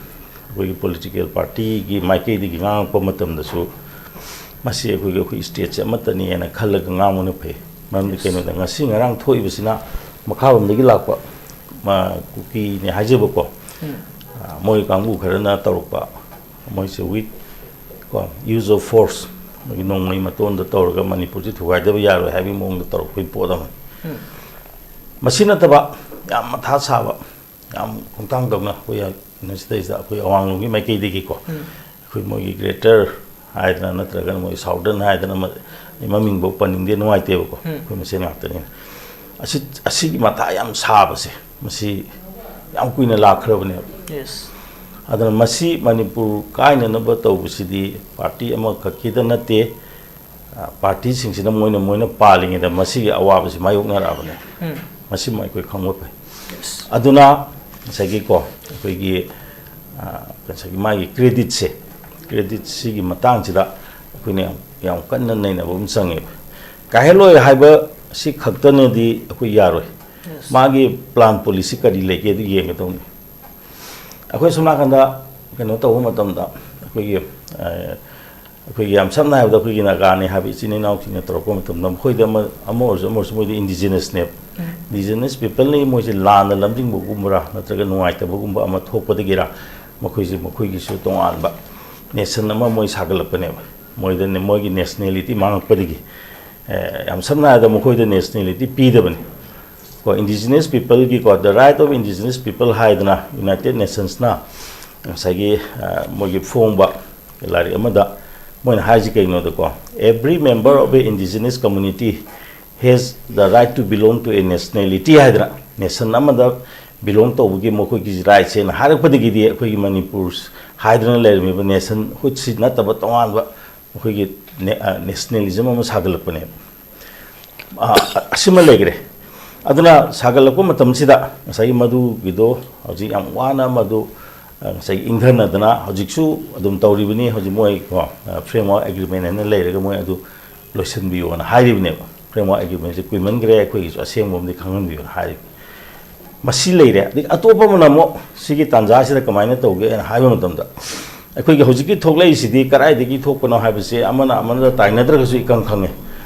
ꯑꯩꯈꯣꯏꯒꯤ ꯄꯣꯂꯤꯇꯤꯀꯦꯜ ꯄꯥꯔꯇꯤꯒꯤ ꯃꯥꯏꯀꯩꯗꯒꯤ ꯉꯥꯡꯉꯛꯄ ꯃꯇꯝꯗꯁꯨ ꯃꯁꯤ ꯑꯩꯈꯣꯏꯒꯤ ꯑꯩꯈꯣꯏ ꯁ꯭ꯇꯦꯠꯁꯦ ꯑꯃꯠꯇꯅꯤꯅ ꯈꯜꯂꯒ ꯉꯥꯡꯕꯅ ꯐꯩ꯫ ꯃꯔꯝꯗꯤ ꯀꯩꯅꯣꯗ ꯉꯁꯤ ꯉꯔꯥꯡ ꯊꯣꯛꯏꯕꯁꯤꯅ ꯃꯈꯥꯔꯣꯝꯗꯒꯤ ꯂꯥꯛꯄ ꯀꯨꯀꯤꯅꯦ ꯍꯥꯏꯖꯕꯀꯣ, ꯃꯣꯏ ꯀꯥꯡꯕꯨ ꯈꯔꯅ ꯇꯧꯔꯛꯄ, ꯃꯣꯏꯁꯦ ꯋꯤꯠ ꯀꯣ use of force, ꯃꯣꯏꯒꯤ ꯅꯣꯡꯃꯩ ꯃꯇꯣꯟꯗ ꯇꯧꯔꯒ ꯃꯅꯤꯄꯨꯔꯁꯤ ꯊꯨꯒꯥꯏꯗꯕ ꯌꯥꯔꯣꯏ ꯍꯥꯏꯕꯒꯤ ꯃꯑꯣꯡꯗ ꯇꯧꯔꯛꯄꯒꯤ ꯄꯣꯠ ꯑꯃꯅꯤ꯫ ꯃꯁꯤ ꯅꯠꯇꯕ ꯌꯥꯝ ꯃꯊꯥ ꯁꯥꯕ, ꯌꯥꯝ ꯈꯣꯡꯊꯥꯡ ꯇꯧꯅ ꯑꯩꯈꯣꯏ ꯀꯩꯅꯣꯁꯤꯗꯩꯁꯤꯗ ꯑꯩꯈꯣꯏ ꯑꯋꯥꯡꯂꯣꯝꯒꯤ ꯃꯥꯏꯀꯩꯗꯒꯤꯀꯣ, ꯑꯩꯈꯣꯏ ꯃꯣꯏꯒꯤ ꯒ꯭ꯔꯦꯇꯔ ꯍꯥꯏꯗꯅ ꯅꯠꯇ꯭ꯔꯒꯅ ꯃꯣꯏ ꯁꯥꯎꯗꯔꯟ ꯍꯥꯏꯗꯅ ꯑꯃ, ꯑꯩ ꯃꯃꯤꯡꯐꯧ ꯄꯟꯅꯤꯡꯗꯦ, ꯅꯨꯡꯉꯥꯏꯇꯦꯕꯀꯣ, ꯑꯩꯈꯣꯏ ꯃꯁꯦꯟ ꯉꯥꯛꯇꯅꯤꯅ꯫ ꯑꯁꯤ, ꯑꯁꯤꯒꯤ ꯃꯊꯥ ꯌꯥꯝ ꯁꯥꯕꯁꯦ ꯃꯁꯤ ꯌꯥꯝ ꯀꯨꯏꯅ ꯂꯥꯛꯈ꯭ꯔꯕꯅꯦꯕ꯫ ꯑꯗꯨꯅ ꯃꯁꯤ ꯃꯅꯤꯄꯨꯔ ꯀꯥꯏꯅꯅꯕ ꯇꯧꯕꯁꯤꯗꯤ ꯄꯥꯔꯇꯤ ꯑꯃꯈꯛꯀꯤꯗ ꯅꯠꯇꯦ, ꯄꯥꯔꯇꯤꯁꯤꯡꯁꯤꯅ ꯃꯣꯏꯅ ꯃꯣꯏꯅ ꯄꯥꯜꯂꯤꯉꯩꯗ ꯃꯁꯤꯒꯤ ꯑꯋꯥꯕꯁꯤ ꯃꯥꯌꯣꯛꯅꯔꯛꯑꯕꯅꯦ꯫ ꯃꯁꯤꯃ ꯑꯩꯈꯣꯏ ꯈꯪꯕ ꯐꯩ꯫ ꯑꯗꯨꯅ ꯉꯁꯥꯏꯒꯤꯀꯣ ꯑꯩꯈꯣꯏꯒꯤ ꯉꯁꯥꯏꯒꯤ ꯃꯥꯒꯤ ꯀ꯭ꯔꯦꯗꯤꯠꯁꯦ, ꯀ꯭ꯔꯦꯗꯤꯠꯁꯤꯒꯤ ꯃꯇꯥꯡꯁꯤꯗ ꯑꯩꯈꯣꯏꯅ ꯌꯥꯝ, ꯌꯥꯝ ꯀꯟꯅ ꯅꯩꯅꯕ ꯑꯃ ꯆꯪꯉꯦꯕ꯫ ꯀꯥꯏꯍꯜꯂꯣꯏ ꯍꯥꯏꯕ ꯁꯤ ꯈꯛꯇꯅꯗꯤ ꯑꯩꯈꯣꯏ ꯌꯥꯔꯣꯏ꯫ ꯃꯥꯒꯤ ꯄ꯭ꯂꯥꯟ ꯄꯣꯂꯤꯁꯤ ꯀꯔꯤ ꯂꯩꯒꯦ ꯑꯗꯨ ꯌꯦꯡꯒꯗꯧꯅꯤ꯫ ꯑꯩꯈꯣꯏ ꯁꯣꯝ ꯅꯥꯀꯟꯗ ꯀꯩꯅꯣ ꯇꯧꯕ ꯃꯇꯝꯗ ꯑꯩꯈꯣꯏꯒꯤ ꯑꯩꯈꯣꯏꯒꯤ ꯌꯥꯝ ꯁꯝꯅ ꯍꯥꯏꯔꯕꯗ ꯑꯩꯈꯣꯏꯒꯤ ꯅꯥꯒꯥꯅꯤ ꯍꯥꯏꯕ ꯏꯆꯤꯟ ꯏꯅꯥꯎꯁꯤꯡꯅ ꯇꯧꯔꯛꯄ ꯃꯇꯝꯗ ꯃꯈꯣꯏꯗ ꯑꯃ, ꯑꯃ ꯑꯣꯏꯔꯁꯨ ꯑꯃ ꯑꯣꯏꯔꯁꯨ ꯃꯣꯏꯗꯤ ꯏꯟꯗꯤꯖꯤꯅꯁꯅꯦꯕ꯫ ꯏꯟꯗꯤꯖꯤꯅꯁ ꯄꯤꯄꯜꯅꯤ ꯃꯣꯏꯁꯦ ꯂꯥꯟꯅ ꯂꯝꯖꯤꯡꯕꯒꯨꯝꯕꯔꯥ ꯅꯠꯇ꯭ꯔꯒ ꯅꯨꯡꯉꯥꯏꯇꯕꯒꯨꯝꯕ ꯑꯃ ꯊꯣꯛꯄꯗꯒꯤꯔꯥ ꯃꯈꯣꯏꯁꯦ ꯃꯈꯣꯏꯒꯤꯁꯨ ꯇꯣꯉꯥꯟꯕ ꯅꯦꯁꯟ ꯑꯃ ꯃꯣꯏ ꯁꯥꯒꯠꯂꯛꯄꯅꯦꯕ꯫ ꯃꯣꯏꯗ ꯃꯣꯏꯒꯤ ꯅꯦꯁꯅꯦꯂꯤꯇꯤ ꯃꯥꯡꯉꯛꯄꯗꯒꯤ, ꯌꯥꯝ ꯁꯝꯅ ꯍꯥꯏꯔꯕꯗ ꯃꯈꯣꯏꯗ ꯅꯦꯁꯅꯦꯂꯤꯇꯤ ꯄꯤꯗꯕꯅꯤ꯫ ꯀꯣ ꯏꯟꯗꯤꯖꯤꯅꯁ ꯄꯤꯄꯜꯒꯤꯀꯣ, the right of indigenous people ꯍꯥꯏꯗꯅ ꯌꯨꯅꯥꯏꯇꯦꯠ ꯅꯦꯁꯟꯁꯅ ꯉꯁꯥꯏꯒꯤ ꯃꯣꯏꯒꯤ ꯐꯣꯡꯕ ꯂꯥꯏꯔꯤꯛ ꯑꯃꯗ ꯃꯣꯏꯅ ꯍꯥꯏꯁꯤ ꯀꯩꯅꯣꯗꯀꯣ, every member of a indigenous community has the right to belong to a nationality ꯍꯥꯏꯗꯅ ꯅꯦꯁꯟ ꯑꯃꯗ ꯕꯤꯂꯣꯡ ꯇꯧꯕꯒꯤ ꯃꯈꯣꯏꯒꯤ ꯔꯥꯏꯠꯁꯦꯅ ꯍꯥꯏꯔꯛꯄꯗꯒꯤꯗꯤ ꯑꯩꯈꯣꯏꯒꯤ ꯃꯅꯤꯄꯨꯔ ꯍꯥꯏꯗꯅ ꯂꯩꯔꯝꯃꯤꯕ ꯅꯦꯁꯟꯍꯨꯠꯁꯤ ꯅꯠꯇꯕ ꯇꯣꯉꯥꯟꯕ ꯑꯩꯈꯣꯏꯒꯤ ꯅꯦꯁꯅꯦꯂꯤꯖꯝ ꯑꯃ ꯁꯥꯒꯠꯂꯛꯄꯅꯦꯕ꯫ ꯑꯁꯤꯃ ꯂꯩꯈ꯭ꯔꯦ꯫ ꯑꯗꯨꯅ ꯁꯥꯒꯠꯂꯛꯄ ꯃꯇꯝꯁꯤꯗ ꯉꯁꯥꯏꯒꯤ ꯃꯗꯨꯒꯤꯗꯣ ꯍꯧꯖꯤꯛ ꯌꯥꯝ ꯋꯥꯅ ꯃꯗꯨ ꯉꯁꯥꯏꯒꯤ ꯏꯪꯊꯅꯗꯅ ꯍꯧꯖꯤꯛꯁꯨ ꯑꯗꯨꯝ ꯇꯧꯔꯤꯕꯅꯤ꯫ ꯍꯧꯖꯤꯛ ꯃꯣꯏ ꯀꯣ, ꯐ꯭ꯔꯦꯝꯋꯥꯔꯛ ꯑꯦꯒ꯭ꯔꯤꯃꯦꯟ ꯍꯥꯏꯅ ꯂꯩꯔꯒ ꯃꯣꯏ ꯑꯗꯨ ꯂꯣꯏꯁꯤꯟꯕꯤꯌꯣꯅ ꯍꯥꯏꯔꯤꯕꯅꯦꯕ꯫ ꯐ꯭ꯔꯦꯝꯋꯥꯔꯛ ꯑꯦꯒ꯭ꯔꯤꯃꯦꯟꯁꯦ ꯀꯨꯏꯃꯟꯈ꯭ꯔꯦ, ꯑꯩꯈꯣꯏꯒꯤꯁꯨ ꯑꯁꯦꯡꯕ ꯑꯃꯗꯤ ꯈꯪꯍꯟꯕꯤꯌꯣꯅ ꯍꯥꯏꯔꯤꯕꯅꯤ꯫ ꯃꯁꯤ ꯂꯩꯔꯦ꯫ ꯑꯗꯒꯤ ꯑꯇꯣꯞꯄ ꯑꯃꯅ ꯑꯃꯨꯛ ꯁꯤꯒꯤ ꯇꯥꯟꯖꯥꯁꯤꯗ ꯀꯃꯥꯏꯅ ꯇꯧꯒꯦ ꯍꯥꯏꯅ ꯍꯥꯏꯕ ꯃꯇꯝꯗ, ꯑꯩꯈꯣꯏꯒꯤ ꯍꯧꯖꯤꯛꯀꯤ ꯊꯣꯛꯂꯛꯏꯁꯤꯗꯤ ꯀꯗꯥꯏꯗꯒꯤ ꯊꯣꯛꯄꯅꯣ ꯍꯥꯏꯕꯁꯦ ꯑꯃꯅ ꯑꯃꯅ ꯇꯥꯏꯅꯗ꯭ꯔꯒꯁꯨ ꯏꯀꯪ ꯈꯪꯉꯦ꯫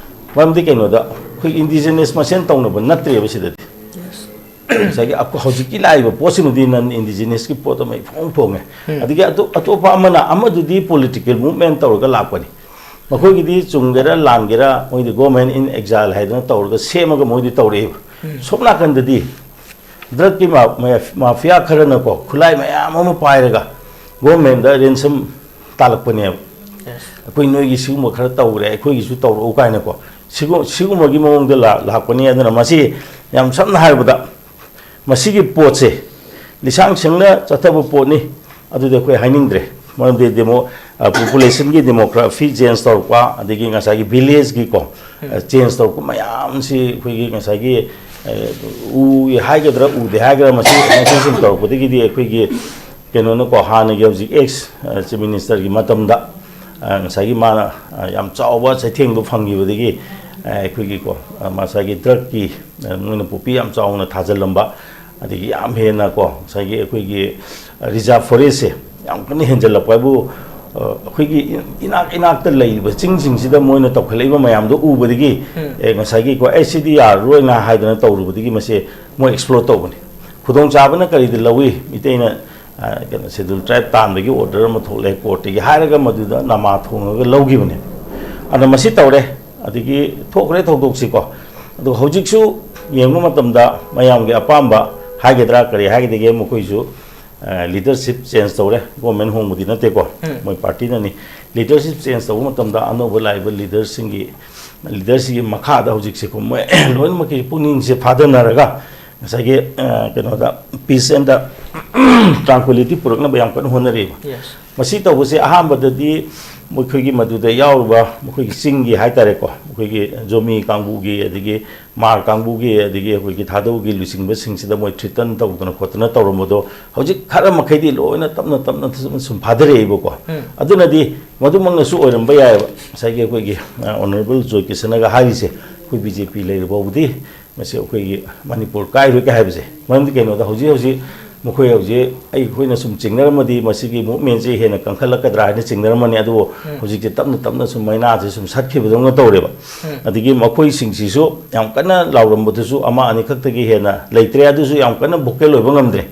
ꯃꯔꯝꯗꯤ ꯀꯩꯅꯣꯗ, ꯑꯩꯈꯣꯏ ꯏꯟꯗꯤꯖꯤꯅꯁ ꯃꯁꯦꯟ ꯇꯧꯅꯕ ꯅꯠꯇ꯭ꯔꯦꯕ ꯁꯤꯗꯗꯤ꯫ ꯉꯁꯥꯏꯒꯤ ꯑꯩꯈꯣꯏ ꯍꯧꯖꯤꯛꯀꯤ ꯂꯥꯛꯏꯕ ꯄꯣꯠꯁꯤꯃꯗꯤ ꯅꯟ ꯏꯟꯗꯤꯖꯤꯅꯁꯀꯤ ꯄꯣꯠ ꯑꯃ ꯏꯐꯣꯡ ꯐꯣꯡꯉꯦ꯫ ꯑꯗꯒꯤ ꯑꯇꯣꯞ-, ꯑꯇꯣꯞꯄ ꯑꯃꯅ, ꯑꯃꯗꯨꯗꯤ ꯄꯣꯂꯤꯇꯤꯀꯦꯜ ꯃꯨꯚꯃꯦꯟ ꯇꯧꯔꯒ ꯂꯥꯛꯄꯅꯤ꯫ ꯃꯈꯣꯏꯒꯤꯗꯤ ꯆꯨꯝꯒꯦꯔꯥ ꯂꯥꯟꯒꯦꯔꯥ, ꯃꯣꯏꯗꯤ ꯒꯣꯔꯃꯦꯟ ꯏꯟ ꯑꯦꯛꯖꯥꯏꯜ ꯍꯥꯏꯗꯅ ꯇꯧꯔꯒ ꯁꯦꯝꯃꯒ ꯃꯣꯏꯗꯤ ꯇꯧꯔꯛꯑꯦꯕ꯫ ꯁꯣꯝ ꯅꯥꯀꯟꯗꯗꯤ ꯗ꯭ꯔꯒꯀꯤ ꯃꯥ-, ꯃꯥꯐꯤꯌꯥ ꯈꯔꯅꯀꯣ, ꯈꯨꯠꯂꯥꯏ ꯃꯌꯥꯝ ꯑꯃ ꯄꯥꯏꯔꯒ ꯒꯣꯔꯃꯦꯟꯗ ꯔꯦꯟꯁꯝ ꯇꯥꯜꯂꯛꯄꯅꯦꯕ꯫ ꯑꯩꯈꯣꯏ ꯅꯣꯏꯒꯤ ꯁꯤꯒꯨꯝꯕ ꯈꯔ ꯇꯧꯔꯦ, ꯑꯩꯈꯣꯏꯒꯤꯁꯨ ꯇꯧꯔꯛꯎ ꯀꯥꯏꯅꯀꯣ, ꯁꯤꯒꯨꯝ-, ꯁꯤꯒꯨꯝꯕꯒꯤ ꯃꯑꯣꯡꯗ ꯂꯥ-, ꯂꯥꯛꯄꯅꯤ꯫ ꯑꯗꯨꯅ ꯃꯁꯤ ꯌꯥꯝ ꯁꯝꯅ ꯍꯥꯏꯔꯕꯗ, ꯃꯁꯤꯒꯤ ꯄꯣꯠꯁꯦ ꯂꯤꯁꯥꯡ ꯁꯦꯡꯅ ꯆꯠꯊꯕ ꯄꯣꯠꯅꯤ꯫ ꯑꯗꯨꯗꯤ ꯑꯩꯈꯣꯏ ꯍꯥꯏꯅꯤꯡꯗ꯭ꯔꯦ꯫ ꯃꯔꯝꯗꯤ ꯗꯦꯃꯣ-, ꯑ, ꯄꯣꯄꯨꯂꯦꯁꯟꯒꯤ ꯗꯦꯃꯣꯒ꯭ꯔꯥꯐꯤ ꯆꯦꯟꯖ ꯇꯧꯔꯛꯄ, ꯑꯗꯒꯤ ꯉꯁꯥꯏꯒꯤ ꯚꯤꯂꯦꯖꯀꯤꯀꯣ, ꯑ, ꯆꯦꯟꯖ ꯇꯧꯔꯛꯄ ꯃꯌꯥꯝꯁꯤ ꯑꯩꯈꯣꯏꯒꯤ ꯉꯁꯥꯏꯒꯤ, ꯑ, ꯎ ꯍꯥꯏꯒꯗ꯭ꯔꯥ ꯎꯗꯦ ꯍꯥꯏꯒꯗ꯭ꯔꯥ, ꯃꯁꯤ ꯃꯁꯤ ꯁꯨꯝ ꯇꯧꯔꯛꯄꯗꯒꯤꯗꯤ ꯑꯩꯈꯣꯏꯒꯤ ꯀꯩꯅꯣꯅꯀꯣ, ꯍꯥꯟꯅꯒꯤ ꯍꯧꯖꯤꯛ ꯑꯦꯛꯁ, ꯑ, ꯆꯤꯐ ꯃꯤꯅꯤꯁꯇꯔꯒꯤ ꯃꯇꯝꯗ, ꯑ, ꯉꯁꯥꯏꯒꯤ ꯃꯥꯅ, ꯑ, ꯌꯥꯝ ꯆꯥꯎꯕ ꯆꯩꯊꯦꯡꯗꯣ ꯐꯪꯈꯤꯕꯗꯒꯤ, ꯑ, ꯑꯩꯈꯣꯏꯒꯤꯀꯣ, ꯑ, ꯉꯁꯥꯏꯒꯤ ꯗ꯭ꯔꯒꯀꯤ, ꯑ, ꯃꯣꯏꯅ ꯄꯣꯄꯤ ꯌꯥꯝ ꯆꯥꯎꯅ ꯊꯥꯖꯤꯜꯂꯝꯕ, ꯑꯗꯒꯤ ꯌꯥꯝ ꯍꯦꯟꯅ ꯀꯣ, ꯉꯁꯥꯏꯒꯤ ꯑꯩꯈꯣꯏꯒꯤ ꯔꯤꯖꯥꯔꯚ ꯐꯣꯔꯦꯁꯁꯦ ꯌꯥꯝ ꯀꯟꯅ ꯍꯦꯟꯖꯜꯂꯛꯄ ꯍꯥꯏꯕꯨ, ꯑ, ꯑꯩꯈꯣꯏꯒꯤ ꯏꯅꯥꯛ ꯏꯅꯥꯛꯇ ꯂꯩꯔꯤꯕ ꯆꯤꯡꯁꯤꯡꯁꯤꯗ ꯃꯣꯏꯅ ꯇꯧꯈꯠꯂꯛꯏꯕ ꯃꯌꯥꯝꯗꯣ ꯎꯕꯗꯒꯤ, ꯎꯝ꯫ ꯑꯦ, ꯉꯁꯥꯏꯒꯤ ꯀꯣ, "ꯑꯦ, ꯁꯤꯗꯤ ꯌꯥꯔꯔꯣꯏꯅ" ꯍꯥꯏꯗꯅ ꯇꯧꯔꯨꯕꯗꯒꯤ ꯃꯁꯦ ꯃꯣꯏ ꯑꯦꯛꯁꯄ꯭ꯂꯣꯔ ꯇꯧꯕꯅꯤ꯫ ꯈꯨꯗꯣꯡꯆꯥꯕꯅ ꯀꯔꯤꯗ ꯂꯧꯏ? ꯃꯤꯇꯩꯅ, ꯑ, ꯀꯩꯅꯣ, ꯁꯦꯗꯨꯜ ꯇ꯭ꯔꯥꯏꯕ ꯇꯥꯟꯕꯒꯤ ꯑꯣꯔꯗꯔ ꯑꯃ ꯊꯣꯛꯂꯛꯑꯦ ꯀꯣꯔꯠꯇꯒꯤ ꯍꯥꯏꯔꯒ ꯃꯗꯨꯗ ꯅꯃꯥ ꯊꯣꯡꯉꯒ ꯂꯧꯈꯤꯕꯅꯦ꯫ ꯑꯗ ꯃꯁꯤ ꯇꯧꯔꯦ, ꯑꯗꯒꯤ ꯊꯣꯛꯈ꯭ꯔꯦ ꯊꯧꯗꯣꯛꯁꯤꯀꯣ꯫ ꯑꯗꯨꯒ ꯍꯧꯖꯤꯛꯁꯨ ꯌꯦꯡꯕ ꯃꯇꯝꯗ ꯃꯌꯥꯝꯒꯤ ꯑꯄꯥꯝꯕ ꯍꯥꯏꯒꯗ꯭ꯔꯥ ꯀꯔꯤ ꯍꯥꯏꯒꯗꯒꯦ, ꯃꯈꯣꯏꯁꯨ, ꯑ, ꯂꯤꯗꯔꯁꯤꯞ ꯆꯦꯟꯖ ꯇꯧꯔꯦ꯫ ꯒꯣꯔꯃꯦꯟ ꯍꯣꯡꯕꯗꯤ ꯅꯠꯇꯦꯀꯣ, ꯎꯝ꯫ ꯃꯣꯏ ꯄꯥꯔꯇꯤꯅꯅꯤ꯫ ꯂꯤꯗꯔꯁꯤꯞ ꯆꯦꯟꯖ ꯇꯧꯕ ꯃꯇꯝꯗ ꯑꯅꯧꯕ ꯂꯥꯛꯏꯕ ꯂꯤꯗꯔꯁꯤꯡꯒꯤ, ꯂꯤꯗꯔꯁꯤꯒꯤ ꯃꯈꯥꯗ ꯍꯧꯖꯤꯛꯁꯦꯀꯣ, ꯃꯣꯏ ꯂꯣꯏꯅꯃꯛꯀꯤ ꯄꯨꯛꯅꯤꯡꯁꯦ ꯐꯥꯗꯅꯔꯒ ꯉꯁꯥꯏꯒꯤ, ꯑ, ꯀꯩꯅꯣꯗ, peace and tranquility ꯄꯨꯔꯛꯅꯕ ꯌꯥꯝ ꯀꯟꯅ ꯍꯣꯠꯅꯔꯤꯕ꯫ Yes. ꯃꯁꯤ ꯇꯧꯕꯁꯦ ꯑꯍꯥꯟꯕꯗꯗꯤ ꯃꯈꯣꯏꯒꯤ ꯃꯗꯨꯗ ꯌꯥꯎꯔꯤꯕ ꯃꯈꯣꯏꯒꯤ ꯆꯤꯡꯒꯤ ꯍꯥꯏꯇꯥꯔꯦꯀꯣ, ꯑꯩꯈꯣꯏꯒꯤ ꯖꯣꯃꯤ ꯀꯥꯡꯕꯨꯒꯤ, ꯑꯗꯒꯤ ꯃꯥꯔ ꯀꯥꯡꯕꯨꯒꯤ, ꯑꯗꯒꯤ ꯑꯩꯈꯣꯏꯒꯤ ꯊꯥꯗꯧꯒꯤ ꯂꯨꯆꯤꯡꯕꯁꯤꯡꯁꯤꯗ ꯃꯣꯏ ꯊ꯭ꯔꯤꯇꯟ ꯇꯧꯗꯅ ꯈꯣꯠꯇꯅ ꯇꯧꯔꯝꯕꯗꯣ, ꯍꯧꯖꯤꯛ ꯈꯔ ꯃꯈꯩꯗꯤ ꯂꯣꯏꯅ ꯇꯞꯅ ꯇꯞꯅ ꯁꯨꯝ ꯁꯨꯝ ꯐꯥꯊꯔꯛꯏꯕꯀꯣ꯫ ꯑꯗꯨꯅꯗꯤ ꯃꯗꯨꯃꯛꯅꯁꯨ ꯑꯣꯏꯔꯝꯕ ꯌꯥꯏꯑꯕ, ꯉꯁꯥꯏꯒꯤ ꯑꯩꯈꯣꯏꯒꯤ ꯑꯣꯅꯔꯦꯕꯜ ꯖꯣꯏ ꯀꯤꯁꯟꯅꯒ ꯍꯥꯏꯔꯤꯁꯦ, ꯑꯩꯈꯣꯏ ꯕꯤ ꯖꯦ ꯄꯤ ꯂꯩꯔꯤꯕ ꯐꯥꯎꯕꯗꯤ ꯃꯁꯤ ꯑꯩꯈꯣꯏꯒꯤ ꯃꯅꯤꯄꯨꯔ ꯀꯥꯏꯔꯣꯏꯒ ꯍꯥꯏꯕꯁꯦ꯫ ꯃꯔꯝꯗꯤ ꯀꯩꯅꯣꯗ, ꯍꯧꯖꯤꯛ ꯍꯧꯖꯤꯛ ꯃꯈꯣꯏ ꯍꯧꯖꯤꯛ ꯑꯩꯈꯣꯏꯅ ꯁꯨꯝ ꯆꯤꯡꯅꯔꯝꯃꯗꯤ ꯃꯁꯤꯒꯤ ꯃꯨꯞꯃꯦꯟꯁꯦ ꯍꯦꯟꯅ ꯀꯟꯈꯠꯂꯛꯀꯗ꯭ꯔꯥ ꯍꯥꯏꯅ ꯆꯤꯡꯅꯔꯝꯃꯅꯤ꯫ ꯑꯗꯨꯕꯨ ꯍꯧꯖꯤꯛꯇꯤ ꯇꯞꯅ ꯇꯞꯅ ꯁꯨꯝ ꯃꯩꯅꯥꯁꯦ ꯁꯨꯝ ꯁꯠꯈꯤꯕꯗꯧꯅ ꯇꯧꯔꯦꯕ꯫ ꯑꯗꯒꯤ ꯃꯈꯣꯏꯁꯤꯡꯁꯤꯁꯨ ꯌꯥꯝ ꯀꯟꯅ ꯂꯥꯎꯔꯝꯕꯗꯨꯁꯨ ꯑꯃ ꯑꯅꯤꯈꯛꯇꯒꯤ ꯍꯦꯟꯅ ꯂꯩꯇ꯭ꯔꯦ꯫ ꯑꯗꯨꯁꯨ ꯌꯥꯝ ꯀꯟꯅ ꯚꯣꯀꯦꯜ ꯑꯣꯏꯕ ꯉꯝꯗ꯭ꯔꯦ꯫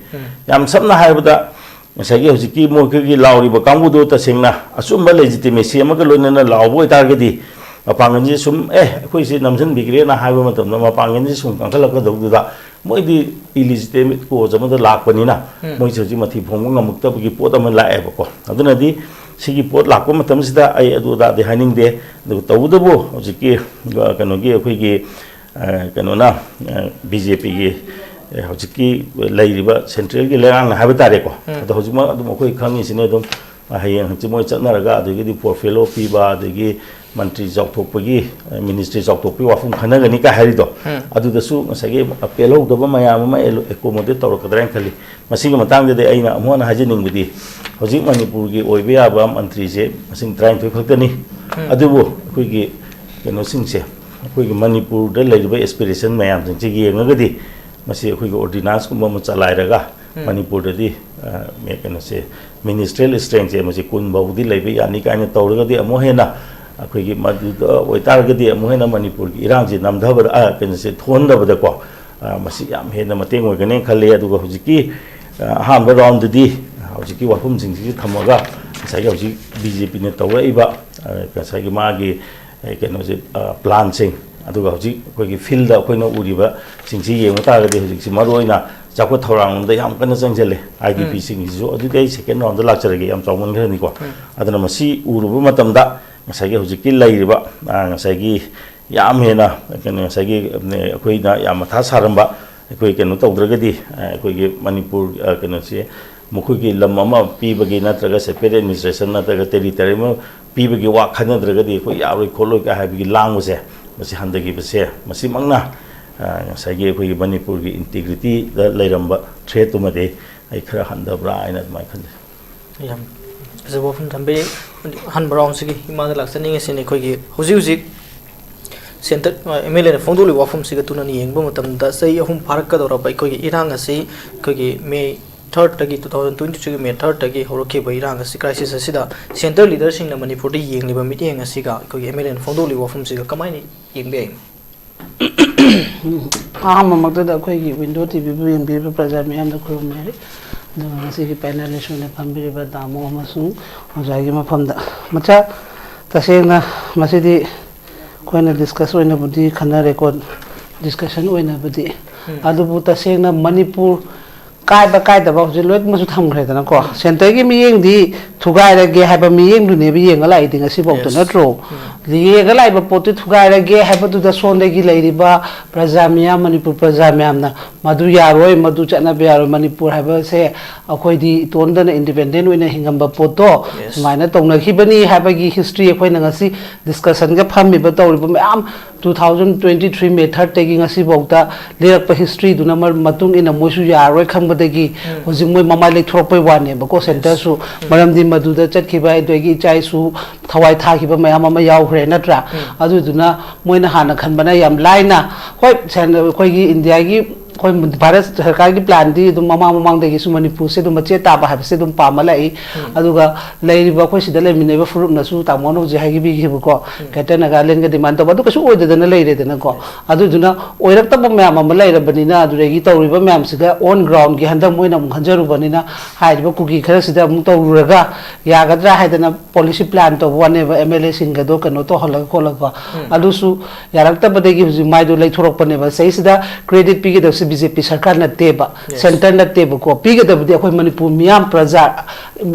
ꯌꯥꯝ ꯁꯝꯅ ꯍꯥꯏꯔꯕꯗ, ꯉꯁꯥꯏꯒꯤ ꯍꯧꯖꯤꯛꯀꯤ ꯃꯣꯏꯒꯤ ꯂꯥꯎꯔꯤꯕ ꯀꯥꯡꯕꯨꯗꯣ ꯇꯁꯦꯡꯅ ꯑꯆꯨꯝꯕ ꯂꯦꯖꯤꯇꯤꯃꯦꯁꯤ ꯑꯃꯒ ꯂꯣꯏꯅꯅ ꯂꯥꯎꯕ ꯑꯣꯏꯇꯥꯔꯒꯗꯤ, ꯃꯄꯥꯡꯒꯜꯁꯤ ꯁꯨꯝ, "ꯑꯦ, ꯑꯩꯈꯣꯏꯁꯤ ꯅꯝꯁꯤꯟꯕꯤꯈ꯭ꯔꯦꯅ" ꯍꯥꯏꯕ ꯃꯇꯝꯗ ꯃꯄꯥꯡꯒꯜꯁꯤ ꯁꯨꯝ ꯀꯟꯈꯠꯂꯛꯀꯗꯧꯗꯨꯗ, ꯃꯣꯏꯗꯤ ꯏꯂꯤꯖꯤꯇꯤꯃꯦꯠ ꯀꯣꯖ ꯑꯃꯗ ꯂꯥꯛꯄꯅꯤꯅ, ꯎꯝ꯫ ꯃꯣꯏꯁꯦ ꯍꯧꯖꯤꯛ ꯃꯊꯤ ꯐꯣꯡꯕ ꯉꯝꯃꯛꯇꯕꯒꯤ ꯄꯣꯠ ꯑꯃ ꯂꯥꯛꯑꯦꯕꯀꯣ꯫ ꯑꯗꯨꯅꯗꯤ ꯁꯤꯒꯤ ꯄꯣꯠ ꯂꯥꯛꯄ ꯃꯇꯝꯁꯤꯗ ꯑꯩ ꯑꯗꯨ ꯑꯗꯥꯗꯤ ꯍꯥꯏꯅꯤꯡꯗꯦ꯫ ꯑꯗꯨꯒ ꯇꯧꯕꯇꯕꯨ ꯍꯧꯖꯤꯛꯀꯤ, ꯑ, ꯀꯩꯅꯣꯒꯤ ꯑꯩꯈꯣꯏꯒꯤ ꯑ, ꯀꯩꯅꯣꯅ, ꯑ, ꯕꯤ ꯖꯦ ꯄꯤꯒꯤ, ꯑ, ꯍꯧꯖꯤꯛꯀꯤ ꯂꯩꯔꯤꯕ ꯁꯦꯟꯇ꯭ꯔꯦꯜꯒꯤ ꯂꯩꯉꯥꯛꯅ ꯍꯥꯏꯕ ꯇꯥꯔꯦꯀꯣ꯫ ꯎꯝ꯫ ꯑꯗꯣ ꯍꯧꯖꯤꯛꯃꯛ ꯑꯗꯨꯝ ꯑꯩꯈꯣꯏ ꯈꯪꯉꯤꯁꯤꯅꯦ ꯑꯗꯨꯝ, ꯑ, ꯍꯌꯦꯡ ꯍꯪꯆꯤꯠ ꯃꯣꯏ ꯆꯠꯅꯔꯒ ꯑꯗꯒꯤꯗꯤ ꯄꯣꯔꯐꯦꯂꯣ ꯄꯤꯕ, ꯑꯗꯒꯤ ꯃꯟꯇ꯭ꯔꯤ ꯆꯥꯎꯊꯣꯛꯄꯒꯤ, ꯑ, ꯃꯤꯅꯤꯁꯇ꯭ꯔꯤ ꯆꯥꯎꯊꯣꯛꯄꯒꯤ ꯋꯥꯐꯝ ꯈꯟꯅꯒꯅꯤ ꯀꯥꯏ ꯍꯥꯏꯔꯤꯗꯣ꯫ ꯎꯝ꯫ ꯑꯗꯨꯗꯁꯨ ꯉꯁꯥꯏꯒꯤ ꯄꯦꯜꯍꯧꯗꯕ ꯃꯌꯥꯝ ꯑꯃ ꯑꯦꯀꯣꯃꯣꯗꯦꯠ ꯇꯧꯔꯛꯀꯗ꯭ꯔꯥ ꯍꯥꯏꯅ ꯈꯜꯂꯤ꯫ ꯃꯁꯤꯒꯤ ꯃꯇꯥꯡꯗꯗꯤ ꯑꯩꯅ ꯑꯃꯨꯛ ꯍꯟꯅ ꯍꯥꯏꯖꯅꯤꯡꯕꯗꯤ, ꯍꯧꯖꯤꯛ ꯃꯅꯤꯄꯨꯔꯒꯤ ꯑꯣꯏꯕ ꯌꯥꯕ ꯃꯟꯇ꯭ꯔꯤꯁꯦ ꯃꯁꯤꯡ ꯇꯔꯥꯅꯤꯊꯣꯏ ꯈꯛꯇꯅꯤ꯫ ꯎꯝ꯫ ꯑꯗꯨꯕꯨ ꯑꯩꯈꯣꯏꯒꯤ ꯀꯩꯅꯣꯁꯤꯡꯁꯦ, ꯑꯩꯈꯣꯏꯒꯤ ꯃꯅꯤꯄꯨꯔꯗ ꯂꯩꯔꯤꯕ ꯑꯦꯁꯄꯤꯔꯦꯁꯟ ꯃꯌꯥꯝꯁꯤꯡꯁꯦ ꯌꯦꯡꯉꯒꯗꯤ, ꯃꯁꯤ ꯑꯩꯈꯣꯏꯒꯤ ꯑꯣꯔꯗꯤꯅꯥꯟꯁꯀꯨꯝꯕ ꯑꯃ ꯆꯂꯥꯏꯔꯒ, ꯎꯝ꯫ ꯃꯅꯤꯄꯨꯔꯗꯗꯤ, ꯑ, ꯃꯦ-, ꯀꯩꯅꯣꯁꯦ, ꯃꯤꯅꯤꯁꯇ꯭ꯔꯤꯌꯦꯜ ꯁ꯭ꯇꯔꯦꯡꯁꯦ ꯃꯁꯤ ꯀꯨꯟ ꯐꯥꯎꯕꯗꯤ ꯂꯩꯕ ꯌꯥꯅꯤ ꯀꯥꯏꯅ ꯇꯧꯔꯒꯗꯤ, ꯑꯃꯨꯛ ꯍꯦꯟꯅ ꯑꯩꯈꯣꯏꯒꯤ ꯃꯗꯨꯗ ꯑꯣꯏꯇꯥꯔꯒꯗꯤ, ꯑꯃꯨꯛ ꯍꯦꯟꯅ ꯃꯅꯤꯄꯨꯔꯒꯤ ꯏꯔꯥꯡꯁꯦ ꯅꯝꯊꯕꯗ, ꯑ, ꯀꯩꯅꯣꯁꯦ ꯊꯣꯛꯍꯟꯗꯕꯗꯀꯣ, ꯑ, ꯃꯁꯤ ꯌꯥꯝ ꯍꯦꯟꯅ ꯃꯇꯦꯡ ꯑꯣꯏꯒꯅꯤ ꯈꯜꯂꯤ꯫ ꯑꯗꯨꯒ ꯍꯧꯖꯤꯛꯀꯤ, ꯑ, ꯑꯍꯥꯟꯕ ꯔꯥꯎꯟꯗꯗꯤ ꯍꯧꯖꯤꯛꯀꯤ ꯋꯥꯐꯝꯁꯤꯡꯁꯤꯒꯤ ꯊꯝꯃꯒ, ꯉꯁꯥꯏꯒꯤ ꯍꯧꯖꯤꯛ ꯕꯤ ꯖꯦ ꯄꯤꯅ ꯇꯧꯔꯛꯏꯕ, ꯑ, ꯉꯁꯥꯏꯒꯤ ꯃꯥꯒꯤ, ꯑ, ꯀꯩꯅꯣꯁꯦ, ꯑ, ꯄ꯭ꯂꯥꯟꯁꯤꯡ, ꯑꯗꯨꯒ ꯍꯧꯖꯤꯛ ꯑꯩꯈꯣꯏꯒꯤ ꯐꯤꯜꯗ ꯑꯩꯈꯣꯏꯅ ꯎꯔꯤꯕꯁꯤꯡꯁꯤ ꯌꯦꯡꯕ ꯇꯥꯔꯒꯗꯤ, ꯍꯧꯖꯤꯛꯁꯤ ꯃꯔꯨ ꯑꯣꯏꯅ ꯆꯥꯎꯈꯠ ꯊꯧꯔꯥꯡꯂꯣꯝꯗ ꯌꯥꯝ ꯀꯟꯅ ꯆꯪꯁꯤꯜꯂꯦ꯫ ꯑꯥꯏ ꯗꯤ ꯄꯤꯁꯤꯡꯁꯤꯁꯨ, ꯑꯗꯨꯗꯤ ꯑꯩ ꯁꯦꯀꯦꯟ ꯔꯥꯎꯟꯗ ꯂꯥꯛꯆꯔꯒꯦ, ꯌꯥꯝ ꯆꯥꯎꯃꯟꯈ꯭ꯔꯅꯤꯀꯣ꯫ ꯎꯝ꯫ ꯑꯗꯨꯅ ꯃꯁꯤ ꯎꯔꯨꯕ ꯃꯇꯝꯗ, ꯉꯁꯥꯏꯒꯤ ꯍꯧꯖꯤꯛꯀꯤ ꯂꯩꯔꯤꯕ, ꯑ, ꯉꯁꯥꯏꯒꯤ ꯌꯥꯝ ꯍꯦꯟꯅ, ꯀꯩꯅꯣ, ꯉꯁꯥꯏꯒꯤ, ꯑ, ꯑꯩꯈꯣꯏꯅ ꯌꯥꯝ ꯃꯊꯥ ꯁꯥꯔꯝꯕ, ꯑꯩꯈꯣꯏ ꯀꯩꯅꯣ ꯇꯧꯗ꯭ꯔꯒꯗꯤ, ꯑ, ꯑꯩꯈꯣꯏꯒꯤ ꯃꯅꯤꯄꯨꯔ, ꯑ, ꯀꯩꯅꯣꯁꯦ, ꯃꯈꯣꯏꯒꯤ ꯂꯝ ꯑꯃ ꯄꯤꯕꯒꯤ ꯅꯠꯇ꯭ꯔꯒ separate administration ꯅꯠꯇ꯭ꯔꯒ territory ꯑꯃ ꯄꯤꯕꯒꯤ ꯋꯥ ꯈꯟꯅꯗ꯭ꯔꯒꯗꯤ ꯑꯩꯈꯣꯏ ꯌꯥꯔꯣꯏ ꯈꯣꯠꯂꯣꯏ ꯀꯥꯏ ꯍꯥꯏꯕꯒꯤ ꯂꯥꯡꯕꯁꯦ, ꯃꯁꯤ ꯍꯟꯊꯈꯤꯕꯁꯦ, ꯃꯁꯤꯃꯛꯅ, ꯑ, ꯉꯁꯥꯏꯒꯤ ꯑꯩꯈꯣꯏꯒꯤ ꯃꯅꯤꯄꯨꯔꯒꯤ integrityꯗ ꯂꯩꯔꯝꯕ threatꯇꯨꯃꯗꯤ ꯑꯩ ꯈꯔ ꯍꯟꯊꯕ꯭ꯔꯥ ꯍꯥꯏꯅ ꯑꯗꯨꯃꯥꯏꯅ ꯈꯟꯖꯩ꯫ ꯌꯥꯝ ꯐꯖꯕ ꯋꯥꯐꯝ ꯊꯝꯕꯤꯔꯤ꯫ ꯑꯍꯥꯟꯕ roundꯁꯤꯒꯤ ꯏꯃꯥꯗ ꯂꯥꯛꯆꯅꯤꯡꯉꯤꯁꯤꯅ ꯑꯩꯈꯣꯏꯒꯤ ꯍꯧꯖꯤꯛ ꯍꯧꯖꯤꯛ centre, ꯑ, MLAꯅ ꯐꯣꯡꯗꯣꯛꯂꯤꯕ ꯋꯥꯐꯝꯁꯤꯒ ꯇꯨꯅꯅ ꯌꯦꯡꯕ ꯃꯇꯝꯗ ꯆꯍꯤ ꯑꯍꯨꯝ ꯐꯥꯔꯛꯀꯗꯧꯔꯕ ꯑꯩꯈꯣꯏꯒꯤ ꯏꯔꯥꯡ ꯑꯁꯤ ꯑꯩꯈꯣꯏꯒꯤ May thirdꯇꯒꯤ, two thousand twenty threeꯒꯤ May thirdꯇꯒꯤ ꯍꯧꯔꯛꯈꯤꯕ ꯏꯔꯥꯡ ꯑꯁꯤ, crisis ꯑꯁꯤꯗ centre leaderꯁꯤꯡꯅ ꯃꯅꯤꯄꯨꯔꯗ ꯌꯦꯡꯂꯤꯕ ꯃꯤꯠꯌꯦꯡ ꯑꯁꯤꯒ ꯑꯩꯈꯣꯏꯒꯤ MLAꯅ ꯐꯣꯡꯗꯣꯛꯂꯤꯕ ꯋꯥꯐꯝꯁꯤꯒ ꯀꯃꯥꯏꯅ ꯌꯦꯡꯕ ꯌꯥꯏ? ꯑꯍꯥꯟꯕꯃꯛꯇꯗ ꯑꯩꯈꯣꯏꯒꯤ Window TVꯕꯨ ꯌꯦꯡꯕꯤꯔꯤꯕ ꯄ꯭ꯔꯖꯥ ꯃꯤꯌꯥꯝꯗ ꯈꯨꯔꯨꯝꯖꯔꯤ꯫ ꯑꯗꯨꯒ ꯉꯁꯤꯒꯤ panelist ꯑꯣꯏꯅ ꯐꯝꯕꯤꯔꯤꯕ ꯇꯥꯃꯣ ꯑꯃꯁꯨꯡ ꯑꯣꯖꯥꯒꯤ ꯃꯐꯝꯗ ꯃꯆꯥ, ꯇꯁꯦꯡꯅ ꯃꯁꯤꯗꯤ ꯑꯩꯈꯣꯏꯅ discuss ꯑꯣꯏꯅꯕꯨꯗꯤ ꯈꯟꯅꯔꯦꯀꯣ, discussion ꯑꯣꯏꯅꯕꯨꯗꯤ꯫ ꯑꯗꯨꯕꯨ ꯇꯁꯦꯡꯅ ꯃꯅꯤꯄꯨꯔ ꯀꯥꯏꯕ ꯀꯥꯏꯗꯕ ꯍꯧꯖꯤꯛ ꯂꯣꯏꯅꯃꯛꯁꯨ ꯊꯝꯈ꯭ꯔꯦꯗꯅꯀꯣ꯫ Centreꯒꯤ ꯃꯤꯠꯌꯦꯡꯗꯤ ꯊꯨꯒꯥꯏꯔꯒꯦ ꯍꯥꯏꯕ ꯃꯤꯠꯌꯦꯡꯗꯨꯅꯦꯕ ꯌꯦꯡꯉ ꯂꯥꯛꯏꯗꯤ ꯉꯁꯤꯐꯥꯎꯗ, ꯅꯠꯇ꯭ꯔꯣ? ꯌꯦꯡꯉ ꯂꯥꯛꯏꯕ ꯄꯣꯠꯇꯨ ꯊꯨꯒꯥꯏꯔꯒꯦ ꯍꯥꯏꯕꯗꯨꯗ ꯁꯣꯝꯗꯒꯤ ꯂꯩꯔꯤꯕ ꯄ꯭ꯔꯖꯥ ꯃꯤꯌꯥꯝ, ꯃꯅꯤꯄꯨꯔ ꯄ꯭ꯔꯖꯥ ꯃꯌꯥꯝꯅ ꯃꯗꯨ ꯌꯥꯔꯣꯏ, ꯃꯗꯨ ꯆꯠꯅꯕ ꯌꯥꯔꯣꯏ, ꯃꯅꯤꯄꯨꯔ ꯍꯥꯏꯕꯁꯦ ꯑꯩꯈꯣꯏꯗꯤ ꯏꯇꯣꯟꯗꯅ independent ꯑꯣꯏꯅ ꯍꯤꯡꯉꯝꯕ ꯄꯣꯠꯇꯣ ꯁꯨꯃꯥꯏꯅ ꯇꯧꯅꯈꯤꯕꯅꯤ ꯍꯥꯏꯕꯒꯤ history ꯑꯩꯈꯣꯏꯅ ꯉꯁꯤ discussionꯒ ꯐꯝꯃꯤꯕ ꯇꯧꯔꯤꯕ ꯃꯌꯥꯝ two thousand twenty three May thirdꯇꯒꯤ ꯉꯁꯤꯐꯥꯎꯗ ꯂꯤꯔꯛꯄ historyꯗꯨꯅ ꯃꯔ-, ꯃꯇꯨꯡ ꯏꯟꯅ ꯃꯣꯏꯁꯨ ꯌꯥꯔꯔꯣꯏ ꯈꯪꯕꯗꯒꯤ ꯍꯧꯖꯤꯛ ꯃꯣꯏ ꯃꯃꯥꯏ ꯂꯩꯊꯣꯔꯛꯄꯩ ꯋꯥꯅꯦꯕꯀꯣ꯫ Centreꯁꯨ ꯃꯔꯝꯗꯤ ꯃꯗꯨꯗ ꯆꯠꯈꯤꯕ ꯑꯗꯨꯗꯒꯤ ꯏꯆꯥ ꯏꯁꯨ ꯊꯋꯥꯏ ꯊꯥꯈꯤꯕ ꯃꯌꯥꯝ ꯑꯃ ꯌꯥꯎꯈ꯭ꯔꯦ, ꯅꯠꯇ꯭ꯔꯥ? ꯑꯗꯨꯗꯨꯅ ꯃꯣꯏꯅ ꯍꯥꯟꯅ ꯈꯟꯕꯅ ꯌꯥꯝ ꯂꯥꯏꯅ, ꯍꯣꯏ, ꯁꯦꯟ-, ꯑꯩꯈꯣꯏꯒꯤ ꯏꯟꯗꯤꯌꯥꯒꯤ, ꯑꯩꯈꯣꯏ ꯚꯥꯔꯠ ꯁꯔꯀꯥꯔꯒꯤ planꯗꯤ ꯑꯗꯨꯝ ꯃꯃꯥꯡ ꯃꯃꯥꯡꯗꯒꯤꯁꯨ ꯃꯅꯤꯄꯨꯔꯁꯦ ꯑꯗꯨꯝ ꯃꯆꯦꯠ ꯇꯥꯕ ꯍꯥꯏꯕꯁꯦ ꯑꯗꯨꯝ ꯄꯥꯝꯃ ꯂꯥꯛꯏ꯫ ꯑꯗꯨꯒ ꯂꯩꯔꯤꯕ ꯑꯩꯈꯣꯏ ꯁꯤꯗ ꯂꯩꯃꯤꯟꯅꯔꯤꯕ ꯐꯨꯔꯨꯞꯅꯁꯨ ꯇꯥꯃꯣꯅ ꯍꯧꯖꯤꯛ ꯍꯥꯏꯕꯤꯈꯤꯕꯀꯣ, Greater Nagalandꯒ demand ꯇꯧꯕ ꯑꯗꯨ ꯀꯩꯁꯨ ꯑꯣꯏꯗꯗꯅ ꯂꯩꯔꯦꯗꯅꯀꯣ꯫ ꯑꯗꯨꯗꯨꯅ ꯑꯣꯏꯔꯛꯇꯕ ꯃꯌꯥꯝ ꯑꯃ ꯂꯩꯔꯕꯅꯤꯅ ꯑꯗꯨꯗꯒꯤ ꯇꯧꯔꯤꯕ ꯃꯌꯥꯝꯁꯤꯒ on groundꯒꯤ ꯍꯟꯗꯛ ꯃꯣꯏꯅ ꯑꯃꯨꯛ ꯈꯟꯖꯔꯨꯕꯅꯤꯅ ꯍꯥꯏꯔꯤꯕ ꯀꯨꯀꯤ ꯈꯔꯁꯤꯗ ꯑꯃꯨꯛ ꯇꯧꯔꯨꯔꯒ ꯌꯥꯒꯗ꯭ꯔꯥ ꯍꯥꯏꯗꯅ policy plan ꯇꯧꯕ ꯋꯥꯅꯦꯕ, MLAꯁꯤꯡꯒꯗꯣ ꯀꯩꯅꯣ ꯇꯧꯍꯜꯂꯒ ꯈꯣꯠꯂꯒ꯫ ꯑꯗꯨꯁꯨ ꯌꯥꯔꯛꯇꯕꯗꯒꯤ ꯍꯧꯖꯤꯛ ꯃꯥꯏꯗꯣ ꯂꯩꯊꯣꯔꯛꯄꯅꯦꯕ꯫ ꯁꯤꯗꯩꯁꯤꯗ credit ꯄꯤꯒꯗꯕꯁꯤ ꯕꯤ ꯖꯦ ꯄꯤ ꯁꯔꯀꯥꯔ ꯅꯠꯇꯦꯕ, ꯁꯦꯟꯇꯔ ꯅꯠꯇꯦꯕꯀꯣ꯫ ꯄꯤꯒꯗꯕꯗꯤ ꯑꯩꯈꯣꯏ ꯃꯅꯤꯄꯨꯔ ꯃꯤꯌꯥꯝ ꯄ꯭ꯔꯖꯥ,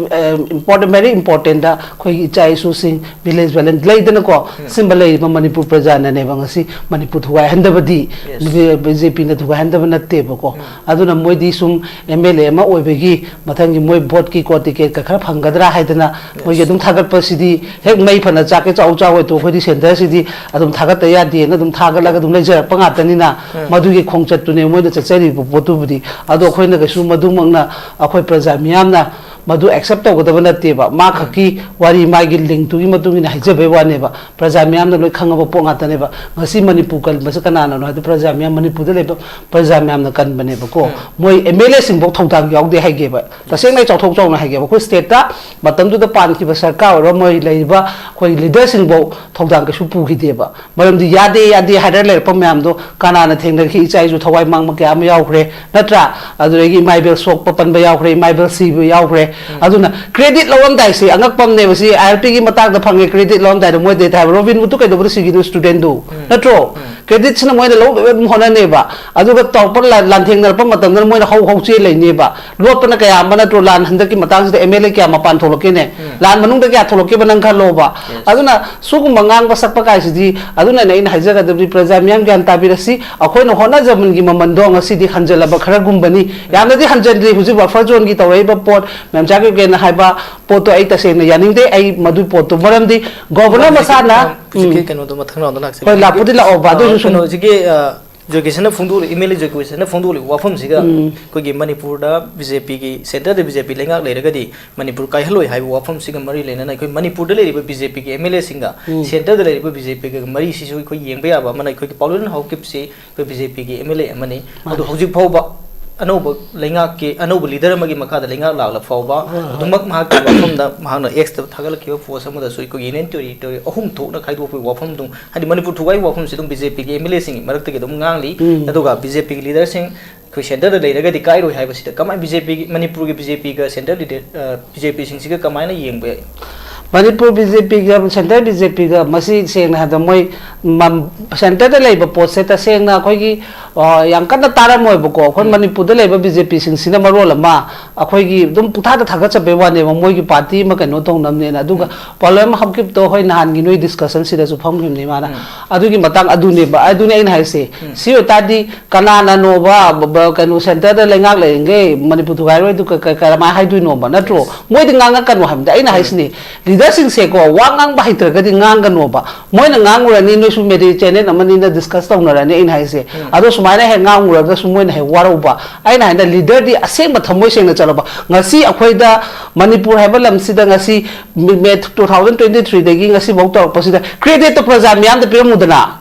ꯏꯝꯄꯣꯔꯇꯦꯟ, ꯚꯦꯔꯤ ꯏꯝꯄꯣꯔꯇꯦꯟꯗ ꯑꯩꯈꯣꯏꯒꯤ ꯏꯆꯥ ꯏꯁꯨꯁꯤꯡ, ꯚꯤꯂꯦꯖ ꯚꯦꯂꯦꯟ ꯂꯩꯗꯅꯀꯣ, ꯁꯤꯒꯨꯝꯕ ꯂꯩꯔꯤꯕ ꯃꯅꯤꯄꯨꯔ ꯄ꯭ꯔꯖꯥꯅꯅꯦꯕ ꯉꯁꯤ ꯃꯅꯤꯄꯨꯔ ꯊꯨꯒꯥꯏꯍꯟꯗꯕꯗꯤ, ꯕꯤ ꯖꯦ ꯄꯤꯅ ꯊꯨꯒꯥꯏꯍꯟꯗꯕ ꯅꯠꯇꯦꯕꯀꯣ꯫ ꯑꯗꯨꯅ ꯃꯣꯏꯗꯤ ꯁꯨꯝ ꯑꯦꯝ ꯑꯦꯜ ꯑꯦ ꯑꯃ ꯑꯣꯏꯕꯒꯤ ꯃꯊꯪꯒꯤ ꯃꯣꯏ ꯚꯣꯠꯀꯤ ꯀꯣ ꯇꯤꯀꯦꯠꯀ ꯈꯔ ꯐꯪꯒꯗ꯭ꯔꯥ ꯍꯥꯏꯗꯅ ꯃꯣꯏꯒꯤ ꯑꯗꯨꯝ ꯊꯥꯒꯠꯄꯁꯤꯗꯤ, ꯍꯦꯛ ꯃꯩ ꯐꯅ ꯆꯥꯛꯀꯦ ꯆꯥꯎ ꯆꯥꯎ ꯑꯣꯏ ꯇꯣ, ꯑꯩꯈꯣꯏꯗꯤ ꯁꯦꯟꯇꯔꯁꯤꯗꯤ ꯑꯗꯨꯝ ꯊꯥꯒꯠꯇ ꯌꯥꯗꯦꯅ ꯑꯗꯨꯝ ꯊꯥꯒꯠꯂꯒ ꯑꯗꯨꯝ ꯂꯩꯖꯔꯛꯄ ꯉꯥꯛꯇꯅꯤꯅ, ꯃꯗꯨꯒꯤ ꯈꯣꯡꯆꯠꯇꯨꯅꯦ ꯃꯣꯏꯅ ꯆꯠꯆꯔꯤꯕ ꯄꯣꯠꯇꯨꯕꯨꯗꯤ꯫ ꯑꯗꯣ ꯑꯩꯈꯣꯏꯅ ꯀꯩꯁꯨ ꯃꯗꯨꯃꯛꯅ ꯑꯩꯈꯣꯏ ꯄ꯭ꯔꯖꯥ ꯃꯤꯌꯥꯝꯅ ꯃꯗꯨ ꯑꯦꯛꯁꯦꯞ ꯇꯧꯒꯗꯕ ꯅꯠꯇꯦꯕ꯫ ꯃꯥ ꯈꯛꯀꯤ ꯋꯥꯔꯤ, ꯃꯥꯒꯤ ꯂꯤꯡꯇꯨꯒꯤ ꯃꯇꯨꯡ ꯏꯟꯅ ꯍꯥꯏꯖꯕꯩ ꯋꯥꯅꯦꯕ꯫ ꯄ꯭ꯔꯖꯥ ꯃꯤꯌꯥꯝꯅ ꯂꯣꯏ ꯈꯪꯉꯕ ꯄꯣꯠ ꯉꯥꯛꯇꯅꯦꯕ꯫ ꯉꯁꯤ ꯃꯅꯤꯄꯨꯔ ꯀꯟꯕꯁꯦ ꯀꯅꯥꯅꯅꯣ ꯍꯥꯏꯗꯤ ꯄ꯭ꯔꯖꯥ ꯃꯤꯌꯥꯝ, ꯃꯅꯤꯄꯨꯔꯗ ꯂꯩꯕ ꯄ꯭ꯔꯖꯥ ꯃꯌꯥꯝꯅ ꯀꯟꯕꯅꯦꯕꯀꯣ꯫ ꯃꯣꯏ ꯑꯦꯝ ꯑꯦꯜ ꯑꯦꯁꯤꯡꯐꯧ ꯊꯧꯗꯥꯡ ꯌꯥꯎꯗꯦ ꯍꯥꯏꯒꯦꯕ꯫ ꯇꯁꯦꯡꯅ ꯑꯩ ꯆꯥꯎꯊꯣꯛ ꯆꯥꯎꯅ ꯍꯥꯏꯒꯦꯕ꯫ ꯑꯩꯈꯣꯏ ꯁ꯭ꯇꯦꯠꯇ ꯃꯇꯝꯗꯨꯗ ꯄꯥꯟꯈꯤꯕ ꯁꯔꯀꯥꯔ ꯑꯣꯏꯔꯣ, ꯃꯣꯏ ꯂꯩꯔꯤꯕ ꯑꯩꯈꯣꯏ ꯂꯤꯗꯔꯁꯤꯡꯐꯧ ꯊꯧꯗꯥꯡ ꯀꯩꯁꯨ ꯄꯨꯈꯤꯗꯦꯕ꯫ ꯃꯔꯝꯗꯤ ꯌꯥꯗꯦ, ꯌꯥꯗꯦ ꯍꯥꯏꯔ ꯂꯩꯔꯛꯄ ꯃꯌꯥꯝꯗꯣ ꯀꯅꯥꯅ ꯊꯦꯡꯅꯈꯤ? ꯏꯆꯥ ꯏꯁꯨ ꯊꯋꯥꯏ ꯃꯥꯡꯕ ꯀꯌꯥ ꯑꯃ ꯌꯥꯎꯈ꯭ꯔꯦ, ꯅꯠꯇ꯭ꯔꯥ? ꯑꯗꯨꯗꯒꯤ ꯏꯃꯥ ꯏꯕꯦꯜ ꯁꯣꯛꯄ ꯄꯟꯕ ꯌꯥꯎꯈ꯭ꯔꯦ, ꯏꯃꯥ ꯏꯕꯦꯜ ꯁꯤꯕ ꯌꯥꯎꯈ꯭ꯔꯦ꯫ ꯑꯗꯨꯅ ꯀ꯭ꯔꯦꯗꯤꯠ ꯂꯧꯔꯝꯗꯥꯏꯁꯦ ꯑꯉꯛꯄ ꯑꯃꯅꯦꯕ꯫ ꯁꯤ ꯑꯥꯏ ꯑꯦꯜ ꯄꯤꯒꯤ ꯃꯇꯥꯡꯗ ꯐꯪꯉꯦ ꯀ꯭ꯔꯦꯗꯤꯠ ꯂꯧꯔꯝꯗꯥꯏꯗ꯫ ꯃꯣꯏꯗꯩꯗ ꯍꯥꯏꯕ ꯔꯣꯕꯤꯟ ꯍꯨꯗꯇꯨ ꯀꯩꯗꯧꯕꯗ ꯁꯤꯒꯤꯅꯣ? ꯁ꯭ꯇꯨꯗꯦꯟꯗꯨ ꯅꯠꯇ꯭ꯔꯣ? ꯀ꯭ꯔꯦꯗꯤꯠꯁꯤꯅ ꯃꯣꯏꯅ ꯂꯧꯗꯕ ꯑꯗꯨꯝ ꯍꯣꯠꯅꯅꯦꯕ꯫ ꯑꯗꯨꯒ ꯇꯧꯔꯛꯄ ꯂꯥꯟ-, ꯂꯥꯟꯊꯦꯡꯅꯔꯛꯄ ꯃꯇꯝꯗꯅ ꯃꯣꯏꯅ ꯍꯧ ꯍꯧ ꯆꯦ ꯂꯩꯅꯦꯕ꯫ ꯂꯣꯠꯄꯅ ꯀꯌꯥ ꯑꯃ ꯅꯠꯇ꯭ꯔꯣ? ꯂꯥꯟ ꯍꯟꯗꯛꯀꯤ ꯃꯇꯥꯡꯁꯤꯗ ꯑꯦꯝ ꯑꯦꯜ ꯑꯦ ꯀꯌꯥ ꯃꯄꯥꯟ ꯊꯣꯛꯂꯛꯀꯦꯅꯦ? ꯂꯥꯟ ꯃꯅꯨꯡꯗ ꯀꯌꯥ ꯊꯣꯛꯂꯛꯀꯦꯕ ꯅꯪ ꯈꯜꯂꯣꯕ꯫ ꯑꯗꯨꯅ ꯁꯤꯒꯨꯝꯕ ꯉꯥꯡꯕ ꯁꯛꯄ ꯀꯥꯏꯁꯤꯗꯤ, ꯑꯗꯨꯅꯅꯦ ꯑꯩꯅ ꯍꯥꯏꯖꯒꯗꯕꯗꯤ, ꯄ꯭ꯔꯖꯥ ꯃꯤꯌꯥꯝ ꯒ꯭ꯌꯥꯟ ꯇꯥꯕꯤꯔꯁꯤ꯫ ꯑꯩꯈꯣꯏꯅ ꯍꯣꯠꯅꯖꯃꯟꯒꯤ ꯃꯃꯜꯗꯣ ꯉꯁꯤꯗꯤ ꯍꯟꯖꯜꯂꯕ ꯈꯔꯒꯨꯝꯕꯅꯤ꯫ ꯌꯥꯝꯅꯗꯤ ꯍꯟꯖꯟꯗ꯭ꯔꯤ꯫ ꯍꯧꯖꯤꯛ ꯕꯐꯔ ꯖꯣꯟꯒꯤ ꯇꯧꯔꯛꯏꯕ ꯄꯣꯠ, ꯃꯦꯝꯆꯥ ꯀꯩꯀꯦꯅ ꯍꯥꯏꯕ ꯄꯣꯠꯇꯣ ꯑꯩ ꯇꯁꯦꯡꯅ ꯌꯥꯅꯤꯡꯗꯦ꯫ ꯑꯩ ꯃꯗꯨꯏ ꯄꯣꯠꯇꯣ, ꯃꯔꯝꯗꯤ ꯒꯣꯕꯔꯅꯔ ꯃꯁꯥꯅ, ꯍꯧꯖꯤꯛꯀꯤ ꯎꯝ, ꯀꯩꯅꯣꯗꯣ ꯃꯊꯪ ꯔꯥꯎꯟꯗ ꯂꯥꯛꯆꯒꯦ꯫ ꯍꯣꯏ, ꯂꯥꯛꯄꯨꯗꯤ ꯂꯥꯛꯑꯣꯕ, ꯑꯗꯨ ꯑꯣꯏꯁꯨ ꯁꯨꯝ ꯀꯩꯅꯣ, ꯍꯧꯖꯤꯛꯀꯤ, ꯑ, ꯖꯣꯏꯀꯤꯁꯟꯅ ꯐꯣꯡꯗꯣꯛꯂꯤ, ꯑꯦꯝ ꯑꯦꯜ ꯑꯦ ꯖꯣꯏꯀꯤꯁꯟꯅ ꯐꯣꯡꯗꯣꯛꯂꯤꯕ ꯋꯥꯐꯝꯁꯤꯒ, ꯎꯝ, ꯑꯩꯈꯣꯏꯒꯤ ꯃꯅꯤꯄꯨꯔꯗ ꯕꯤ ꯖꯦ ꯄꯤꯒꯤ, ꯁꯦꯟꯇꯔꯗ ꯕꯤ ꯖꯦ ꯄꯤ ꯂꯩꯉꯥꯛ ꯂꯩꯔꯒꯗꯤ ꯃꯅꯤꯄꯨꯔ ꯀꯥꯏꯍꯜꯂꯣꯏ ꯍꯥꯏꯕ ꯋꯥꯐꯝꯁꯤꯒ ꯃꯔꯤ ꯂꯩꯅꯅ ꯑꯩꯈꯣꯏ ꯃꯅꯤꯄꯨꯔꯗ ꯂꯩꯔꯤꯕ ꯕꯤ ꯖꯦ ꯄꯤꯒꯤ ꯑꯦꯝ ꯑꯦꯜ ꯑꯦꯁꯤꯡꯒ, ꯎꯝ, ꯁꯦꯟꯇꯔꯗ ꯂꯩꯔꯤꯕ ꯕꯤ ꯖꯦ ꯄꯤꯒ ꯃꯔꯤꯁꯤꯁꯨ ꯑꯩꯈꯣꯏ ꯌꯦꯡꯕ ꯌꯥꯕ ꯑꯃꯅ, ꯑꯩꯈꯣꯏꯒꯤ ꯄꯥꯎꯂꯦꯟ ꯍꯥꯎꯀꯤꯞꯁꯤ ꯑꯩꯈꯣꯏ ꯕꯤ ꯖꯦ ꯄꯤꯒꯤ ꯑꯦꯝ ꯑꯦꯜ ꯑꯦ ꯑꯃꯅꯤ꯫ ꯑꯗꯣ ꯃꯥꯅꯤ꯫ ꯍꯧꯖꯤꯛ ꯐꯥꯎꯕ ꯑꯅꯧꯕ ꯂꯩꯉꯥꯛꯀꯤ, ꯑꯅꯧꯕ ꯂꯤꯗꯔ ꯑꯃꯒꯤ ꯃꯈꯥꯗ ꯂꯩꯉꯥꯛ ꯂꯥꯛꯂ ꯐꯥꯎꯕ, ꯍꯣꯏ, ꯍꯣꯏ, ꯑꯗꯨꯃꯛ ꯃꯍꯥꯛꯀꯤ ꯋꯥꯐꯝꯗ ꯃꯍꯥꯛꯅ ꯑꯦꯛꯁꯇ ꯊꯥꯒꯠꯂꯛꯈꯤꯕ ꯄꯣꯁ ꯑꯃꯗꯁꯨ ꯑꯩꯈꯣꯏꯒꯤ ꯌꯨꯅꯤꯌꯟ ꯇꯦꯔꯤꯇꯣꯔꯤ ꯑꯍꯨꯝ ꯊꯣꯛꯅ ꯈꯥꯏꯗꯣꯛꯄꯒꯤ ꯋꯥꯐꯝꯗꯨ, ꯍꯥꯏꯗꯤ ꯃꯅꯤꯄꯨꯔ ꯊꯨꯒꯥꯏꯕꯒꯤ ꯋꯥꯐꯝꯁꯤ ꯑꯗꯨꯝ ꯕꯤ ꯖꯦ ꯄꯤꯒꯤ ꯑꯦꯝ ꯑꯦꯜ ꯑꯦꯁꯤꯡꯒꯤ ꯃꯔꯛꯇꯒꯤ ꯑꯗꯨꯝ ꯉꯥꯡꯂꯤ꯫ ꯎꯝ꯫ ꯑꯗꯨꯒ ꯕꯤ ꯖꯦ ꯄꯤꯒꯤ ꯂꯤꯗꯔꯁꯤꯡ ꯑꯩꯈꯣꯏ ꯁꯦꯟꯇꯔꯗ ꯂꯩꯔꯒꯗꯤ ꯀꯥꯏꯔꯣꯏ ꯍꯥꯏꯕꯁꯤꯗ ꯀꯃꯥꯏꯅ ꯕꯤ ꯖꯦ ꯄꯤꯒꯤ, ꯃꯅꯤꯄꯨꯔꯒꯤ ꯕꯤ ꯖꯦ ꯄꯤꯒ ꯁꯦꯟꯇꯔ ꯂꯤꯗꯔ, ꯑ, ꯕꯤ ꯖꯦ ꯄꯤꯁꯤꯡꯁꯤꯒ ꯀꯃꯥꯏꯅ ꯌꯦꯡꯕ ꯌꯥꯏ? ꯃꯅꯤꯄꯨꯔ ꯕꯤ ꯖꯦ ꯄꯤꯒ ꯁꯦꯟꯇ꯭ꯔꯦꯜ ꯕꯤ ꯖꯦ ꯄꯤꯒ ꯃꯁꯤ ꯁꯦꯡꯅ ꯍꯥꯏꯕꯗ ꯃꯣꯏ ꯃꯝ-, ꯁꯦꯟꯇꯔꯗ ꯂꯩꯕ ꯄꯣꯠꯁꯦ ꯇꯁꯦꯡꯅ ꯑꯩꯈꯣꯏꯒꯤ, ꯑ, ꯌꯥꯝ ꯀꯟꯅ ꯇꯥꯔꯝꯃꯣꯏꯕꯀꯣ꯫ ꯑꯩꯈꯣꯏ ꯎꯝ꯫ ꯃꯅꯤꯄꯨꯔꯗ ꯂꯩꯕ ꯕꯤ ꯖꯦ ꯄꯤꯁꯤꯡꯁꯤꯅ ꯃꯔꯣꯜ ꯑꯃ ꯑꯩꯈꯣꯏꯒꯤ ꯑꯗꯨꯝ ꯄꯨꯊꯥꯗ ꯊꯥꯒꯠꯆꯕꯩ ꯋꯥꯅꯦꯕ, ꯃꯣꯏꯒꯤ ꯄꯥꯔꯇꯤ ꯑꯃ ꯀꯩꯅꯣ ꯇꯧꯅꯕꯅꯦꯅ꯫ ꯑꯗꯨꯒ ꯎꯝ꯫ ꯄꯥꯎꯂꯦꯝ ꯍꯥꯎꯀꯤꯞꯇꯣ ꯍꯣꯏ ꯅꯍꯥꯟꯒꯤ ꯅꯣꯏ ꯗꯤꯁꯀꯁꯟꯁꯤꯗꯁꯨ ꯐꯝꯈꯤꯕꯅꯤ ꯃꯥꯅ꯫ ꯎꯝ꯫ ꯑꯗꯨꯒꯤ ꯃꯇꯥꯡ ꯑꯗꯨꯅꯦꯕ, ꯑꯗꯨꯅꯦ ꯑꯩꯅ ꯍꯥꯏꯁꯦ꯫ ꯎꯝ꯫ ꯁꯤ ꯑꯣꯏꯇꯥꯔꯗꯤ ꯀꯅꯥꯅꯅꯣꯕ ꯕ-, ꯕ-, ꯀꯩꯅꯣ ꯁꯦꯟꯇꯔꯗ ꯂꯩꯉꯥꯛ ꯂꯩꯔꯤꯈꯩ ꯃꯅꯤꯄꯨꯔ ꯊꯨꯒꯥꯏꯔꯣꯏꯗꯨ ꯀ-, ꯀ-, ꯀꯔꯝꯍꯥꯏꯅ ꯍꯥꯏꯗꯣꯏꯅꯣꯕ, ꯅꯠꯇ꯭ꯔꯣ? Yes. ꯃꯣꯏꯗꯤ ꯉꯥꯡꯉꯛꯀꯅꯣ ꯍꯥꯏꯕꯗ ꯑꯩꯅ ꯎꯝ꯫ ꯍꯥꯏꯁꯤꯅꯤ, ꯂꯤꯗꯔꯁꯤꯡꯁꯦꯀꯣ, ꯋꯥ ꯉꯥꯡꯕ ꯍꯩꯇ꯭ꯔꯒꯗꯤ ꯉꯥꯡꯒꯅꯣꯕ꯫ ꯃꯣꯏꯅ ꯉꯥꯡꯉꯨꯔꯅꯤ, ꯅꯣꯏꯁꯨ ꯃꯦꯗꯤꯌꯥ ꯆꯦꯅꯦꯜ ꯑꯃꯅꯤꯅ ꯗꯤꯁꯀꯁ ꯇꯧꯅꯔꯅꯤ꯫ ꯑꯩꯅ ꯍꯥꯏꯁꯦ, ꯎꯝ꯫ ꯑꯗꯣ ꯁꯨꯃꯥꯏꯅ ꯍꯦꯛ ꯉꯥꯡꯉꯨꯔꯒꯁꯨ ꯃꯣꯏꯅ ꯍꯦꯛ ꯋꯥꯔꯧꯕ꯫ ꯑꯩꯅ ꯍꯥꯏꯅ ꯂꯤꯗꯔꯗꯤ ꯑꯁꯦꯡꯕ ꯊꯃꯣꯏ ꯁꯦꯡꯅ ꯆꯠꯂꯣꯕ꯫ ꯉꯁꯤ ꯑꯩꯈꯣꯏꯗ ꯃꯅꯤꯄꯨꯔ ꯍꯥꯏꯕ ꯂꯝꯁꯤꯗ ꯉꯁꯤ ꯃꯦ, ꯃꯦ ꯇꯨ ꯊꯥꯎꯖꯟ ꯇ꯭ꯋꯦꯟꯇꯤ ꯊ꯭ꯔꯤꯗꯒꯤ ꯉꯁꯤꯐꯥꯎ ꯇꯧꯔꯛꯄꯁꯤꯗ ꯀ꯭ꯔꯦꯗꯤꯠꯇꯣ ꯄ꯭ꯔꯖꯥ ꯃꯤꯌꯥꯝꯗ ꯄꯤꯔꯝꯃꯨꯗꯅ꯫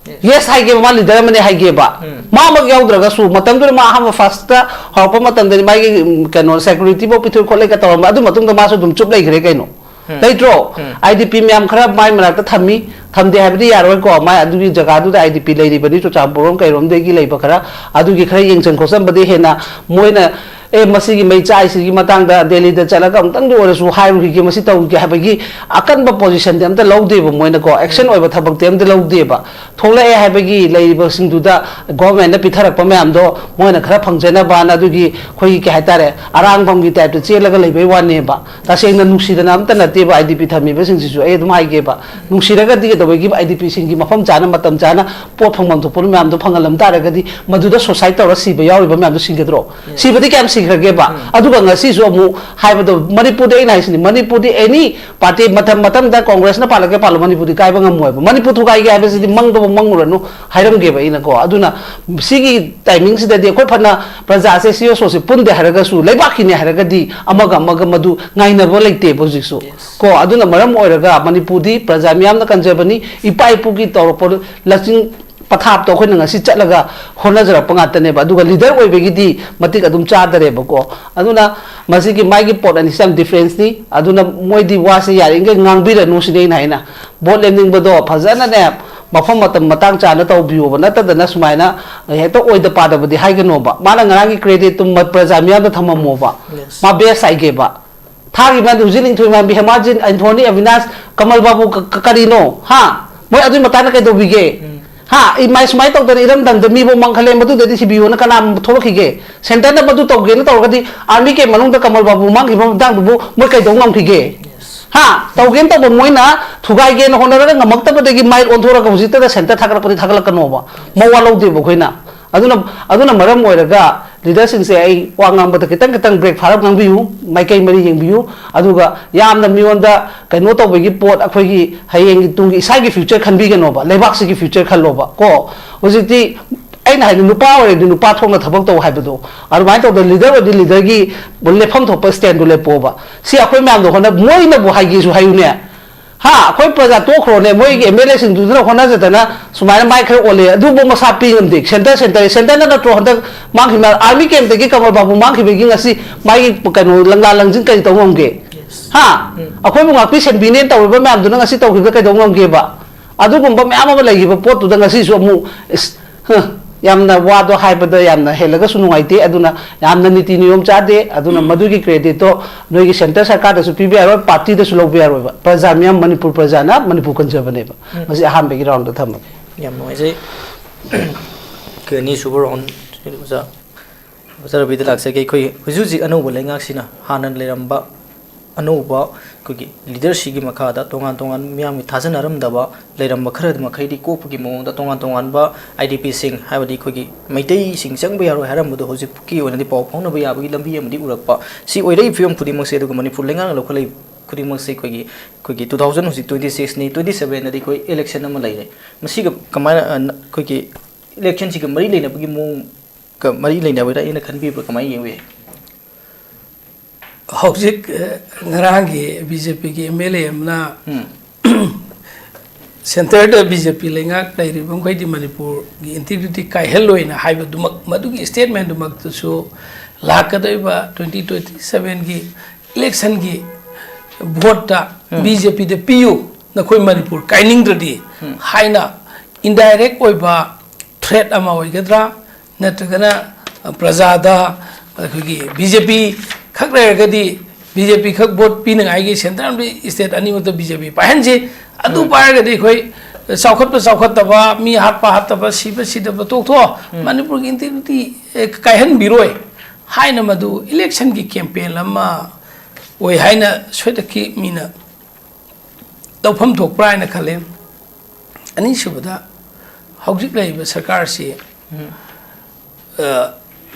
Yes. Yes ꯍꯥꯏꯒꯦꯕ, ꯃꯥ ꯂꯤꯗꯔ ꯑꯃꯅꯦ ꯍꯥꯏꯒꯦꯕ꯫ ꯎꯝ꯫ ꯃꯥꯃꯛ ꯌꯥꯎꯗ꯭ꯔꯒꯁꯨ ꯃꯇꯝꯗꯨꯗ ꯃꯥ ꯑꯍꯥꯟꯕ ꯐꯥꯔꯁꯇ ꯍꯧꯔꯛꯄ ꯃꯇꯝꯗꯗꯤ ꯃꯥꯒꯤ, ꯎꯝ, ꯀꯩꯅꯣ, ꯁꯦꯀ꯭ꯌꯨꯔꯤꯇꯤꯐꯥꯎ ꯄꯤꯊꯣꯛ ꯈꯣꯠꯂꯦꯒ ꯇꯧꯔꯝꯕ, ꯑꯗꯨ ꯃꯇꯨꯡꯗ ꯃꯥꯁꯨ ꯑꯗꯨꯝ ꯆꯨꯞ ꯂꯩꯈ꯭ꯔꯦ ꯀꯩꯅꯣ꯫ ꯎꯝ꯫ ꯂꯩꯇ꯭ꯔꯣ? ꯎꯝ꯫ ꯑꯥꯏ ꯗꯤ ꯄꯤ ꯃꯌꯥꯝ ꯈꯔ ꯃꯥꯏ ꯃꯅꯥꯛꯇ ꯊꯝꯃꯤ, ꯊꯝꯗꯦ ꯍꯥꯏꯕꯗꯤ ꯌꯥꯔꯣꯏꯀꯣ꯫ ꯃꯥꯏ ꯑꯗꯨꯒꯤ ꯖꯒꯥꯗꯨꯗ ꯑꯥꯏ ꯗꯤ ꯄꯤ ꯂꯩꯔꯤꯕꯅꯤ, ꯆꯨꯔꯆꯥꯟꯄꯨꯔꯔꯣꯝ ꯀꯩꯔꯣꯝꯗꯒꯤ ꯂꯩꯕ ꯈꯔ, ꯑꯗꯨꯒꯤ ꯈꯔ ꯌꯦꯡꯁꯤꯟ ꯈꯣꯠꯆꯟꯕꯗꯤ ꯍꯦꯟꯅ ꯃꯣꯏꯅ, "ꯑꯦ, ꯃꯁꯤꯒꯤ ꯃꯩ ꯆꯥꯛꯏꯁꯤꯒꯤ ꯃꯇꯥꯡꯗ ꯗꯦꯜꯂꯤꯗ ꯆꯠꯂꯒ ꯑꯃꯨꯛꯇꯪꯗꯤ ꯑꯣꯏꯔꯁꯨ ꯍꯥꯏꯔꯨꯈꯤꯒꯦ, ꯃꯁꯤ ꯇꯧꯒꯦ" ꯍꯥꯏꯕꯒꯤ ꯑꯀꯟꯕ ꯄꯣꯖꯤꯁꯟꯗꯤ ꯑꯝꯇ ꯂꯧꯗꯦꯕ ꯃꯣꯏꯅꯀꯣ, ꯑꯦꯛꯁꯟ ꯎꯝ꯫ ꯑꯣꯏꯕ ꯊꯕꯛꯇꯤ ꯑꯝꯇ ꯂꯧꯗꯦꯕ꯫ ꯊꯣꯛꯂꯛꯑꯦ ꯍꯥꯏꯕꯒꯤ ꯂꯩꯔꯤꯕꯁꯤꯡꯗꯨꯗ ꯒꯣꯔꯃꯦꯟꯅ ꯄꯤꯊꯔꯛꯄ ꯃꯌꯥꯝꯗꯣ ꯃꯣꯏꯅ ꯈꯔ ꯐꯪꯖꯅꯕꯅ ꯑꯗꯨꯒꯤ ꯑꯩꯈꯣꯏꯒꯤ ꯀꯩ ꯍꯥꯏꯇꯥꯔꯦ, ꯑꯔꯥꯡꯐꯝꯒꯤ ꯇꯥꯏꯞꯇ ꯆꯦꯜꯂꯒ ꯂꯩꯕꯩ ꯋꯥꯅꯦꯕ꯫ ꯇꯁꯦꯡꯅ ꯅꯨꯡꯁꯤꯗꯅ ꯑꯝꯇ ꯅꯠꯇꯦꯕ ꯑꯥꯏ ꯗꯤ ꯄꯤ ꯊꯝꯃꯤꯕꯁꯤꯡꯁꯤꯁꯨ꯫ ꯑꯩ ꯑꯗꯨꯝ ꯍꯥꯏꯒꯦꯕ, ꯅꯨꯡꯁꯤꯔꯒꯗꯤ ꯀꯩꯗꯧꯕꯒꯤ ꯑꯥꯏ ꯗꯤ ꯄꯤꯁꯤꯡꯒꯤ ꯃꯐꯝ ꯆꯥꯅ, ꯃꯇꯝ ꯆꯥꯅ ꯄꯣꯠ ꯐꯪꯐꯝ ꯊꯣꯛꯄ ꯃꯌꯥꯝꯗꯣ ꯐꯪꯍꯜꯂꯝ ꯇꯥꯔꯒꯗꯤ ꯃꯗꯨꯗ ꯁꯨꯁꯥꯏꯠ ꯇꯧꯔ ꯁꯤꯕ ꯌꯥꯎꯔꯤꯕ ꯃꯌꯥꯝꯗꯣ ꯁꯤꯒꯗ꯭ꯔꯣ? Yes. ꯁꯤꯕꯗꯤ ꯀꯌꯥꯝ ꯁꯤꯈ꯭ꯔꯒꯦꯕ? ꯎꯝ꯫ ꯑꯗꯨꯒ ꯉꯁꯤꯁꯨ ꯑꯃꯨꯛ ꯍꯥꯏꯕꯗꯣ, ꯃꯅꯤꯄꯨꯔꯗꯤ ꯑꯩꯅ ꯍꯥꯏꯁꯤꯅꯤ, ꯃꯅꯤꯄꯨꯔꯗꯤ ꯑꯦꯅꯤ ꯄꯥꯔꯇꯤ ꯃꯇꯝ ꯃꯇꯝꯗ ꯀꯣꯡꯒ꯭ꯔꯦꯁꯅ ꯄꯥꯜꯂꯛꯀꯦ ꯄꯥꯜꯂꯣ, ꯃꯅꯤꯄꯨꯔꯗꯤ ꯀꯥꯏꯕ ꯉꯝꯃꯣꯏꯕ꯫ ꯃꯅꯤꯄꯨꯔ ꯊꯨꯒꯥꯏꯒꯦ ꯍꯥꯏꯕꯁꯤꯗꯤ ꯃꯪꯗꯕ ꯃꯪꯉꯨꯔꯅꯨ ꯍꯥꯏꯔꯝꯒꯦꯕ ꯑꯩꯅꯀꯣ꯫ ꯑꯗꯨꯅ ꯁꯤꯒꯤ ꯇꯥꯏꯃꯤꯡꯁꯤꯗꯗꯤ ꯑꯩꯈꯣꯏ ꯐꯅ ꯄ꯭ꯔꯖꯥꯁꯦ ꯁꯤ ꯑꯣ ꯁꯣꯁꯦ ꯄꯨꯟꯗꯦ ꯍꯥꯏꯔꯒꯁꯨ, ꯂꯩꯕꯥꯛꯀꯤꯅꯦ ꯍꯥꯏꯔꯒꯗꯤ ꯑꯃꯒ ꯑꯃꯒ ꯃꯗꯨ ꯉꯥꯏꯅꯕ ꯂꯩꯇꯦꯕ ꯍꯧꯖꯤꯛꯁꯨ꯫ Yes. ꯀꯣ, ꯑꯗꯨꯅ ꯃꯔꯝ ꯑꯣꯏꯔꯒ ꯃꯅꯤꯄꯨꯔꯗꯤ ꯄ꯭ꯔꯖꯥ ꯃꯤꯌꯥꯝꯅ ꯀꯟꯖꯕꯅꯤ, ꯏꯄꯥ ꯏꯄꯨꯒꯤ ꯇꯧꯔꯛꯄ ꯂꯆꯤꯡ ꯄꯊꯥꯞꯇꯣ ꯑꯩꯈꯣꯏꯅ ꯉꯁꯤ ꯆꯠꯂꯒ ꯍꯣꯠꯅꯖꯔꯛꯄ ꯉꯥꯛꯇꯅꯦꯕ꯫ ꯑꯗꯨꯒ ꯂꯤꯗꯔ ꯑꯣꯏꯕꯒꯤꯗꯤ ꯃꯇꯤꯛ ꯑꯗꯨꯝ ꯆꯥꯗꯔꯦꯕꯀꯣ꯫ ꯑꯗꯨꯅ ꯃꯁꯤꯒꯤ ꯃꯥꯒꯤ ꯄꯣꯠ ꯑꯅꯤꯁꯤ ꯌꯥꯝ ꯗꯤꯐ꯭ꯔꯦꯟꯁꯅꯤ꯫ ꯑꯗꯨꯅ ꯃꯣꯏꯗꯤ ꯋꯥꯁꯦ ꯌꯥꯔꯤꯈꯩ ꯉꯥꯡꯕꯤꯔꯅꯨ ꯁꯤꯅꯤ ꯑꯩꯅ ꯍꯥꯏꯅ꯫ ꯚꯣꯠ ꯂꯦꯞꯅꯤꯡꯕꯗꯣ ꯐꯖꯅꯅꯦ, ꯃꯐꯝ ꯃꯇꯝ ꯃꯇꯥꯡ ꯆꯥꯅ ꯇꯧꯕꯤꯌꯣꯕ, ꯅꯠꯇꯗꯅ ꯁꯨꯃꯥꯏꯅ ꯍꯦꯛꯇ ꯑꯣꯏꯗ ꯄꯥꯗꯕꯗꯤ ꯍꯥꯏꯒꯅꯣꯕ꯫ ꯃꯥꯅ ꯉꯔꯥꯡꯒꯤ ꯀ꯭ꯔꯦꯗꯤꯠꯇꯨ ꯃ-, ꯄ꯭ꯔꯖꯥ ꯃꯤꯌꯥꯝꯗ ꯊꯝꯃꯝꯃꯣꯕ꯫ Yes. ꯃꯥ ꯕꯦꯁ ꯍꯥꯏꯒꯦꯕ꯫ ꯊꯥꯈꯤꯕ ꯍꯧꯖꯤꯛ ꯂꯤꯟꯊꯣꯏ ꯃꯥꯟꯕꯤ, ꯍꯦꯃꯥꯖꯤꯟ, ꯑꯦꯟꯊꯣꯅꯤ, ꯑꯕꯤꯅꯥꯁ, ꯀꯃꯜ ꯕꯥꯕꯨ, ꯀ- ꯀ- ꯀꯔꯤꯅꯣ? ꯍꯥ? ꯃꯣꯏ ꯑꯗꯨꯒꯤ ꯃꯇꯥꯡꯗ ꯀꯩꯗꯧꯕꯤꯒꯦ? ꯍꯥ? ꯏꯃꯥꯏ ꯁꯨꯃꯥꯏꯅ ꯇꯧꯗꯅ ꯏꯔꯝꯗꯝꯗ ꯃꯤꯕꯨ ꯃꯥꯡꯍꯜꯂꯦ, ꯃꯗꯨꯗꯗꯤ ꯁꯤ ꯕꯤ ꯑꯣꯅ ꯀꯅꯥ ꯊꯣꯛꯂꯛꯈꯤꯒꯦ? ꯁꯦꯟꯇꯔꯅ ꯃꯗꯨ ꯇꯧꯒꯦꯅ ꯇꯧꯔꯒꯗꯤ ꯑꯥꯔꯃꯤ ꯀꯦꯝ ꯃꯅꯨꯡꯗ ꯀꯃꯜ ꯕꯥꯕꯨ ꯃꯥꯡꯈꯤꯕ ꯃꯇꯥꯡꯗꯨꯕꯨ ꯃꯣꯏ ꯀꯩꯗꯧ ꯉꯝꯈꯤꯒꯦ? ꯍꯥ? ꯇꯧꯒꯦꯅ ꯇꯧꯕ ꯃꯣꯏꯅ ꯊꯨꯒꯥꯏꯒꯦꯅ ꯍꯣꯠꯅꯔꯒ ꯉꯝꯃꯛꯇꯕꯗꯒꯤ ꯃꯥꯏ ꯑꯣꯟꯊꯣꯔꯒ ꯍꯧꯖꯤꯛꯇꯗ ꯁꯦꯟꯇꯔ ꯊꯥꯒꯠꯂꯛꯄꯗꯤ ꯊꯥꯒꯠꯂꯛꯀꯅꯣꯕ꯫ ꯃꯋꯥ ꯂꯧꯗꯦꯕ ꯑꯩꯈꯣꯏꯅ꯫ ꯑꯗꯨꯅ, ꯑꯗꯨꯅ ꯃꯔꯝ ꯑꯣꯏꯔꯒ ꯂꯤꯗꯔꯁꯤꯡꯁꯦ ꯑꯩ ꯋꯥ ꯉꯥꯡꯕꯗ ꯈꯤꯇꯪ ꯈꯤꯇꯪ ꯕ꯭ꯔꯦꯛ ꯐꯥꯔꯞ ꯉꯥꯡꯕꯤꯌꯨ, ꯃꯥꯏꯀꯩ ꯃꯔꯤ ꯌꯦꯡꯕꯤꯌꯨ꯫ ꯑꯗꯨꯒ ꯌꯥꯝꯅ ꯃꯤꯉꯣꯟꯗ ꯀꯩꯅꯣ ꯇꯧꯕꯒꯤ ꯄꯣꯠ, ꯑꯩꯈꯣꯏꯒꯤ ꯍꯌꯦꯡꯒꯤ ꯇꯨꯡꯒꯤ ꯏꯁꯥꯒꯤ ꯐ꯭ꯌꯨꯆꯔ ꯈꯟꯕꯤꯒꯅꯣꯕ, ꯂꯩꯕꯥꯛꯁꯤꯒꯤ ꯐ꯭ꯌꯨꯆꯔ ꯈꯜꯂꯣꯕ ꯀꯣ꯫ ꯍꯧꯖꯤꯛꯇꯤ ꯑꯩꯅ ꯍꯥꯏꯗꯤ ꯅꯨꯄꯥ ꯑꯣꯏꯔꯗꯤ ꯅꯨꯄꯥ ꯊꯣꯛꯅ ꯊꯕꯛ ꯇꯧ ꯍꯥꯏꯕꯗꯣ, ꯑꯗꯨꯃꯥꯏꯅ ꯇꯧꯗꯅ ꯂꯤꯗꯔ ꯑꯣꯏꯔꯗꯤ ꯂꯤꯗꯔꯒꯤ ꯂꯦꯞꯐꯝ ꯊꯣꯛꯄ ꯁ꯭ꯇꯦꯟꯗꯨ ꯂꯦꯞꯄꯣꯕ꯫ ꯁꯤ ꯑꯩꯈꯣꯏ ꯃꯌꯥꯝꯗꯣ ꯍꯣꯠꯅ, ꯃꯣꯏꯅꯕꯨ ꯍꯥꯏꯒꯦꯁꯨ ꯍꯥꯏꯌꯨꯅꯦ꯫ ꯍꯥ, ꯑꯩꯈꯣꯏ ꯄ꯭ꯔꯖꯥ ꯇꯣꯛꯈ꯭ꯔꯣꯅꯦ, ꯃꯣꯏꯒꯤ ꯑꯦꯝ ꯑꯦꯜ ꯑꯦꯁꯤꯡꯗꯨꯗꯅ ꯍꯣꯠꯅꯖꯗꯅ ꯁꯨꯃꯥꯏꯅ ꯃꯥꯏ ꯈꯔ ꯑꯣꯜꯂꯦ, ꯑꯗꯨꯕꯨ ꯃꯁꯥ ꯄꯤ ꯉꯝꯗꯦ꯫ ꯁꯦꯟꯇꯔ, ꯁꯦꯟꯇꯔ, ꯁꯦꯟꯇꯔꯅ ꯅꯠꯇ꯭ꯔꯣ ꯍꯟꯗꯛ ꯃꯥꯡꯈꯤꯕ ꯑꯥꯔꯃꯤ ꯀꯦꯝꯞꯇꯒꯤ ꯀꯃꯜ ꯕꯥꯕꯨ ꯃꯥꯡꯈꯤꯕꯒꯤ ꯉꯁꯤ ꯃꯥꯒꯤ ꯀꯩꯅꯣ ꯂꯪꯂꯥ ꯂꯪꯖꯤꯟ ꯀꯔꯤ ꯇꯧ ꯉꯝꯒꯦ? ꯍꯥ? ꯑꯩꯈꯣꯏꯕꯨ ꯉꯥꯛꯄꯤ ꯁꯦꯟꯕꯤꯅꯦꯅ ꯇꯧꯔꯤꯕ ꯃꯌꯥꯝꯗꯨꯅ ꯉꯁꯤ ꯇꯧꯈꯤꯕꯗ ꯀꯩꯗꯧ ꯉꯝꯒꯦꯕ? ꯑꯗꯨꯒꯨꯝꯕ ꯃꯌꯥꯝ ꯑꯃ ꯂꯩꯈꯤꯕ ꯄꯣꯠꯇꯨꯗ ꯉꯁꯤꯁꯨ ꯑꯃꯨꯛ ꯏꯁ, ꯍ, ꯌꯥꯝꯅ ꯋꯥꯗꯣ ꯍꯥꯏꯕꯗ ꯌꯥꯝꯅ ꯍꯦꯜꯂꯒꯁꯨ ꯅꯨꯡꯉꯥꯏꯇꯦ꯫ ꯑꯗꯨꯅ ꯌꯥꯝꯅ ꯅꯤꯇꯤ ꯅꯤꯌꯣꯝ ꯆꯥꯗꯦ꯫ ꯑꯗꯨꯅ ꯃꯗꯨꯒꯤ ꯀ꯭ꯔꯦꯗꯤꯠꯇꯣ ꯅꯣꯏꯒꯤ ꯁꯦꯟꯇꯔ ꯁꯔꯀꯥꯔꯗꯁꯨ ꯄꯤꯕ ꯌꯥꯔꯣꯏ, ꯄꯥꯔꯇꯤꯗꯁꯨ ꯂꯧꯕ ꯌꯥꯔꯣꯏꯕ꯫ ꯄ꯭ꯔꯖꯥ ꯃꯤꯌꯥꯝ, ꯃꯅꯤꯄꯨꯔ ꯄ꯭ꯔꯖꯥꯅ ꯃꯅꯤꯄꯨꯔ ꯀꯟꯖꯕꯅꯦꯕ꯫ ꯃꯁꯤ ꯑꯍꯥꯟꯕꯒꯤ ꯔꯥꯎꯟꯗ ꯊꯝꯃꯒꯦ꯫ ꯌꯥꯝ ꯅꯨꯡꯉꯥꯏꯖꯩ꯫ ꯑꯩꯈꯣꯏ ꯑꯅꯤꯁꯨꯕ ꯔꯥꯎꯟ ꯑꯣꯖꯥ, ꯑꯣꯖꯥ ꯔꯕꯤꯗ ꯂꯥꯛꯆꯒꯦ꯫ ꯑꯩꯈꯣꯏ ꯍꯧꯖꯤꯛ ꯍꯧꯖꯤꯛ ꯑꯅꯧꯕ ꯂꯩꯉꯥꯛꯁꯤꯅ ꯍꯥꯟꯅ ꯂꯩꯔꯝꯕ ꯑꯅꯧꯕ ꯑꯩꯈꯣꯏꯒꯤ ꯂꯤꯗꯔꯁꯤꯒꯤ ꯃꯈꯥꯗ ꯇꯣꯉꯥꯟ ꯇꯣꯉꯥꯟꯕ ꯃꯤꯌꯥꯝꯒꯤ ꯊꯥꯖꯅꯔꯝꯗꯕ ꯂꯩꯔꯝꯕ ꯈꯔ ꯃꯈꯩꯗꯤ ꯀꯣꯛꯄꯒꯤ ꯃꯑꯣꯡꯗ ꯇꯣꯉꯥꯟ ꯇꯣꯉꯥꯟꯕ ꯑꯥꯏ ꯗꯤ ꯄꯤꯁꯤꯡ, ꯍꯥꯏꯕꯗꯤ ꯑꯩꯈꯣꯏꯒꯤ ꯃꯩꯇꯩꯁꯤꯡ ꯆꯪꯕ ꯌꯥꯔꯣꯏ ꯍꯥꯏꯔꯝꯕꯗꯣ ꯍꯧꯖꯤꯛꯀꯤ ꯑꯣꯏꯅꯗꯤ ꯄꯥꯎ ꯐꯥꯎꯅꯕ ꯌꯥꯕꯒꯤ ꯂꯝꯕꯤ ꯑꯃꯗꯤ ꯎꯔꯛꯄ꯫ ꯁꯤ ꯑꯣꯏꯔꯛꯏ ꯐꯤꯕꯝ ꯈꯨꯗꯤꯡꯃꯛꯁꯦ, ꯑꯗꯨꯒ ꯃꯅꯤꯄꯨꯔ ꯂꯩꯉꯥꯛꯅ ꯂꯧꯈꯠꯂꯛꯏ ꯈꯨꯗꯤꯡꯃꯛꯁꯦ ꯑꯩꯈꯣꯏꯒꯤ, ꯑꯩꯈꯣꯏꯒꯤ two thousand, ꯍꯧꯖꯤꯛ twenty sixꯅꯤ, twenty sevenꯗꯗꯤ ꯑꯩꯈꯣꯏ ꯏꯂꯦꯛꯁꯟ ꯑꯃ ꯂꯩꯔꯦ꯫ ꯃꯁꯤꯒ ꯀꯃꯥꯏꯅ, ꯑ, ꯅ-, ꯑꯩꯈꯣꯏꯒꯤ ꯏꯂꯦꯛꯁꯟꯁꯤꯒ ꯃꯔꯤ ꯂꯩꯅꯕꯒꯤ ꯃꯑꯣꯡꯒ ꯃꯔꯤ ꯂꯩꯅꯕꯗ ꯑꯩꯅ ꯈꯟꯕꯤꯕ꯭ꯔꯥ, ꯀꯃꯥꯏꯅ ꯌꯦꯡꯕꯤ? ꯍꯧꯖꯤꯛ, ꯑ, ꯉꯔꯥꯡꯒꯤ ꯕꯤ ꯖꯦ ꯄꯤꯒꯤ ꯑꯦꯝ ꯑꯦꯜ ꯑꯦ ꯑꯃꯅ ꯎꯝ꯫ ꯁꯦꯟꯇꯔꯗ ꯕꯤ ꯖꯦ ꯄꯤ ꯂꯩꯉꯥꯛ ꯂꯩꯔꯤꯕ ꯃꯈꯩꯗꯤ ꯃꯅꯤꯄꯨꯔꯒꯤ ꯏꯟꯇꯤꯒ꯭ꯔꯤꯇꯤ ꯀꯥꯏꯍꯜꯂꯣꯏꯅ ꯍꯥꯏꯕꯗꯨꯃꯛ, ꯃꯗꯨꯒꯤ ꯁ꯭ꯇꯦꯠꯃꯦꯟꯗꯨꯃꯛꯇꯁꯨ ꯂꯥꯛꯀꯗꯧꯔꯤꯕ twenty twenty sevenꯒꯤ ꯏꯂꯦꯛꯁꯟꯒꯤ ꯚꯣꯠꯇ ꯎꯝ꯫ ꯕꯤ ꯖꯦ ꯄꯤꯗ ꯄꯤꯌꯨ, ꯅꯈꯣꯏ ꯃꯅꯤꯄꯨꯔ ꯀꯥꯏꯅꯤꯡꯗ꯭ꯔꯗꯤ ꯎꯝ꯫ ꯍꯥꯏꯅ ꯏꯟꯗꯥꯏꯔꯦꯛ ꯑꯣꯏꯕ ꯊ꯭ꯔꯦꯠ ꯑꯃ ꯑꯣꯏꯒꯗ꯭ꯔꯥ? ꯅꯠꯇ꯭ꯔꯒꯅ ꯄ꯭ꯔꯖꯥꯗ ꯑꯩꯈꯣꯏꯒꯤ ꯕꯤ ꯖꯦ ꯄꯤ ꯈꯛ ꯂꯩꯔꯒꯗꯤ ꯕꯤ ꯖꯦ ꯄꯤ ꯈꯛ ꯚꯣꯠ ꯄꯤꯅꯉꯥꯏꯒꯤ ꯁꯦꯟꯇꯔ ꯑꯃꯗꯤ ꯁ꯭ꯇꯦꯠ ꯑꯅꯤꯃꯛꯇ ꯕꯤ ꯖꯦ ꯄꯤ ꯄꯥꯏꯍꯟꯁꯤ꯫ ꯑꯗꯨ ꯄꯥꯏꯔꯒꯗꯤ ꯑꯩꯈꯣꯏ ꯆꯥꯎꯈꯠꯄ ꯆꯥꯎꯈꯠꯇꯕ, ꯃꯤ ꯍꯥꯠꯄ ꯍꯥꯠꯇꯕ, ꯁꯤꯕ ꯁꯤꯗꯕ ꯇꯣꯛꯊꯣꯛꯑꯣ꯫ ꯃꯅꯤꯄꯨꯔꯒꯤ ꯏꯟꯇꯤꯒ꯭ꯔꯤꯇꯤ ꯀꯥꯏꯍꯟꯕꯤꯔꯣꯏ ꯍꯥꯏꯅ ꯃꯗꯨ ꯏꯂꯦꯛꯁꯟꯒꯤ ꯀꯦꯝꯄꯦꯟ ꯑꯃ ꯑꯣꯏ ꯍꯥꯏꯅ ꯁꯣꯏꯗꯛꯀꯤ ꯃꯤꯅ ꯂꯧꯐꯝ ꯊꯣꯛꯄ꯭ꯔꯥ ꯍꯥꯏꯅ ꯈꯜꯂꯤ꯫ ꯑꯅꯤꯁꯨꯕꯗ, ꯍꯧꯖꯤꯛ ꯂꯩꯔꯤꯕ ꯁꯔꯀꯥꯔꯁꯤ, ꯑ,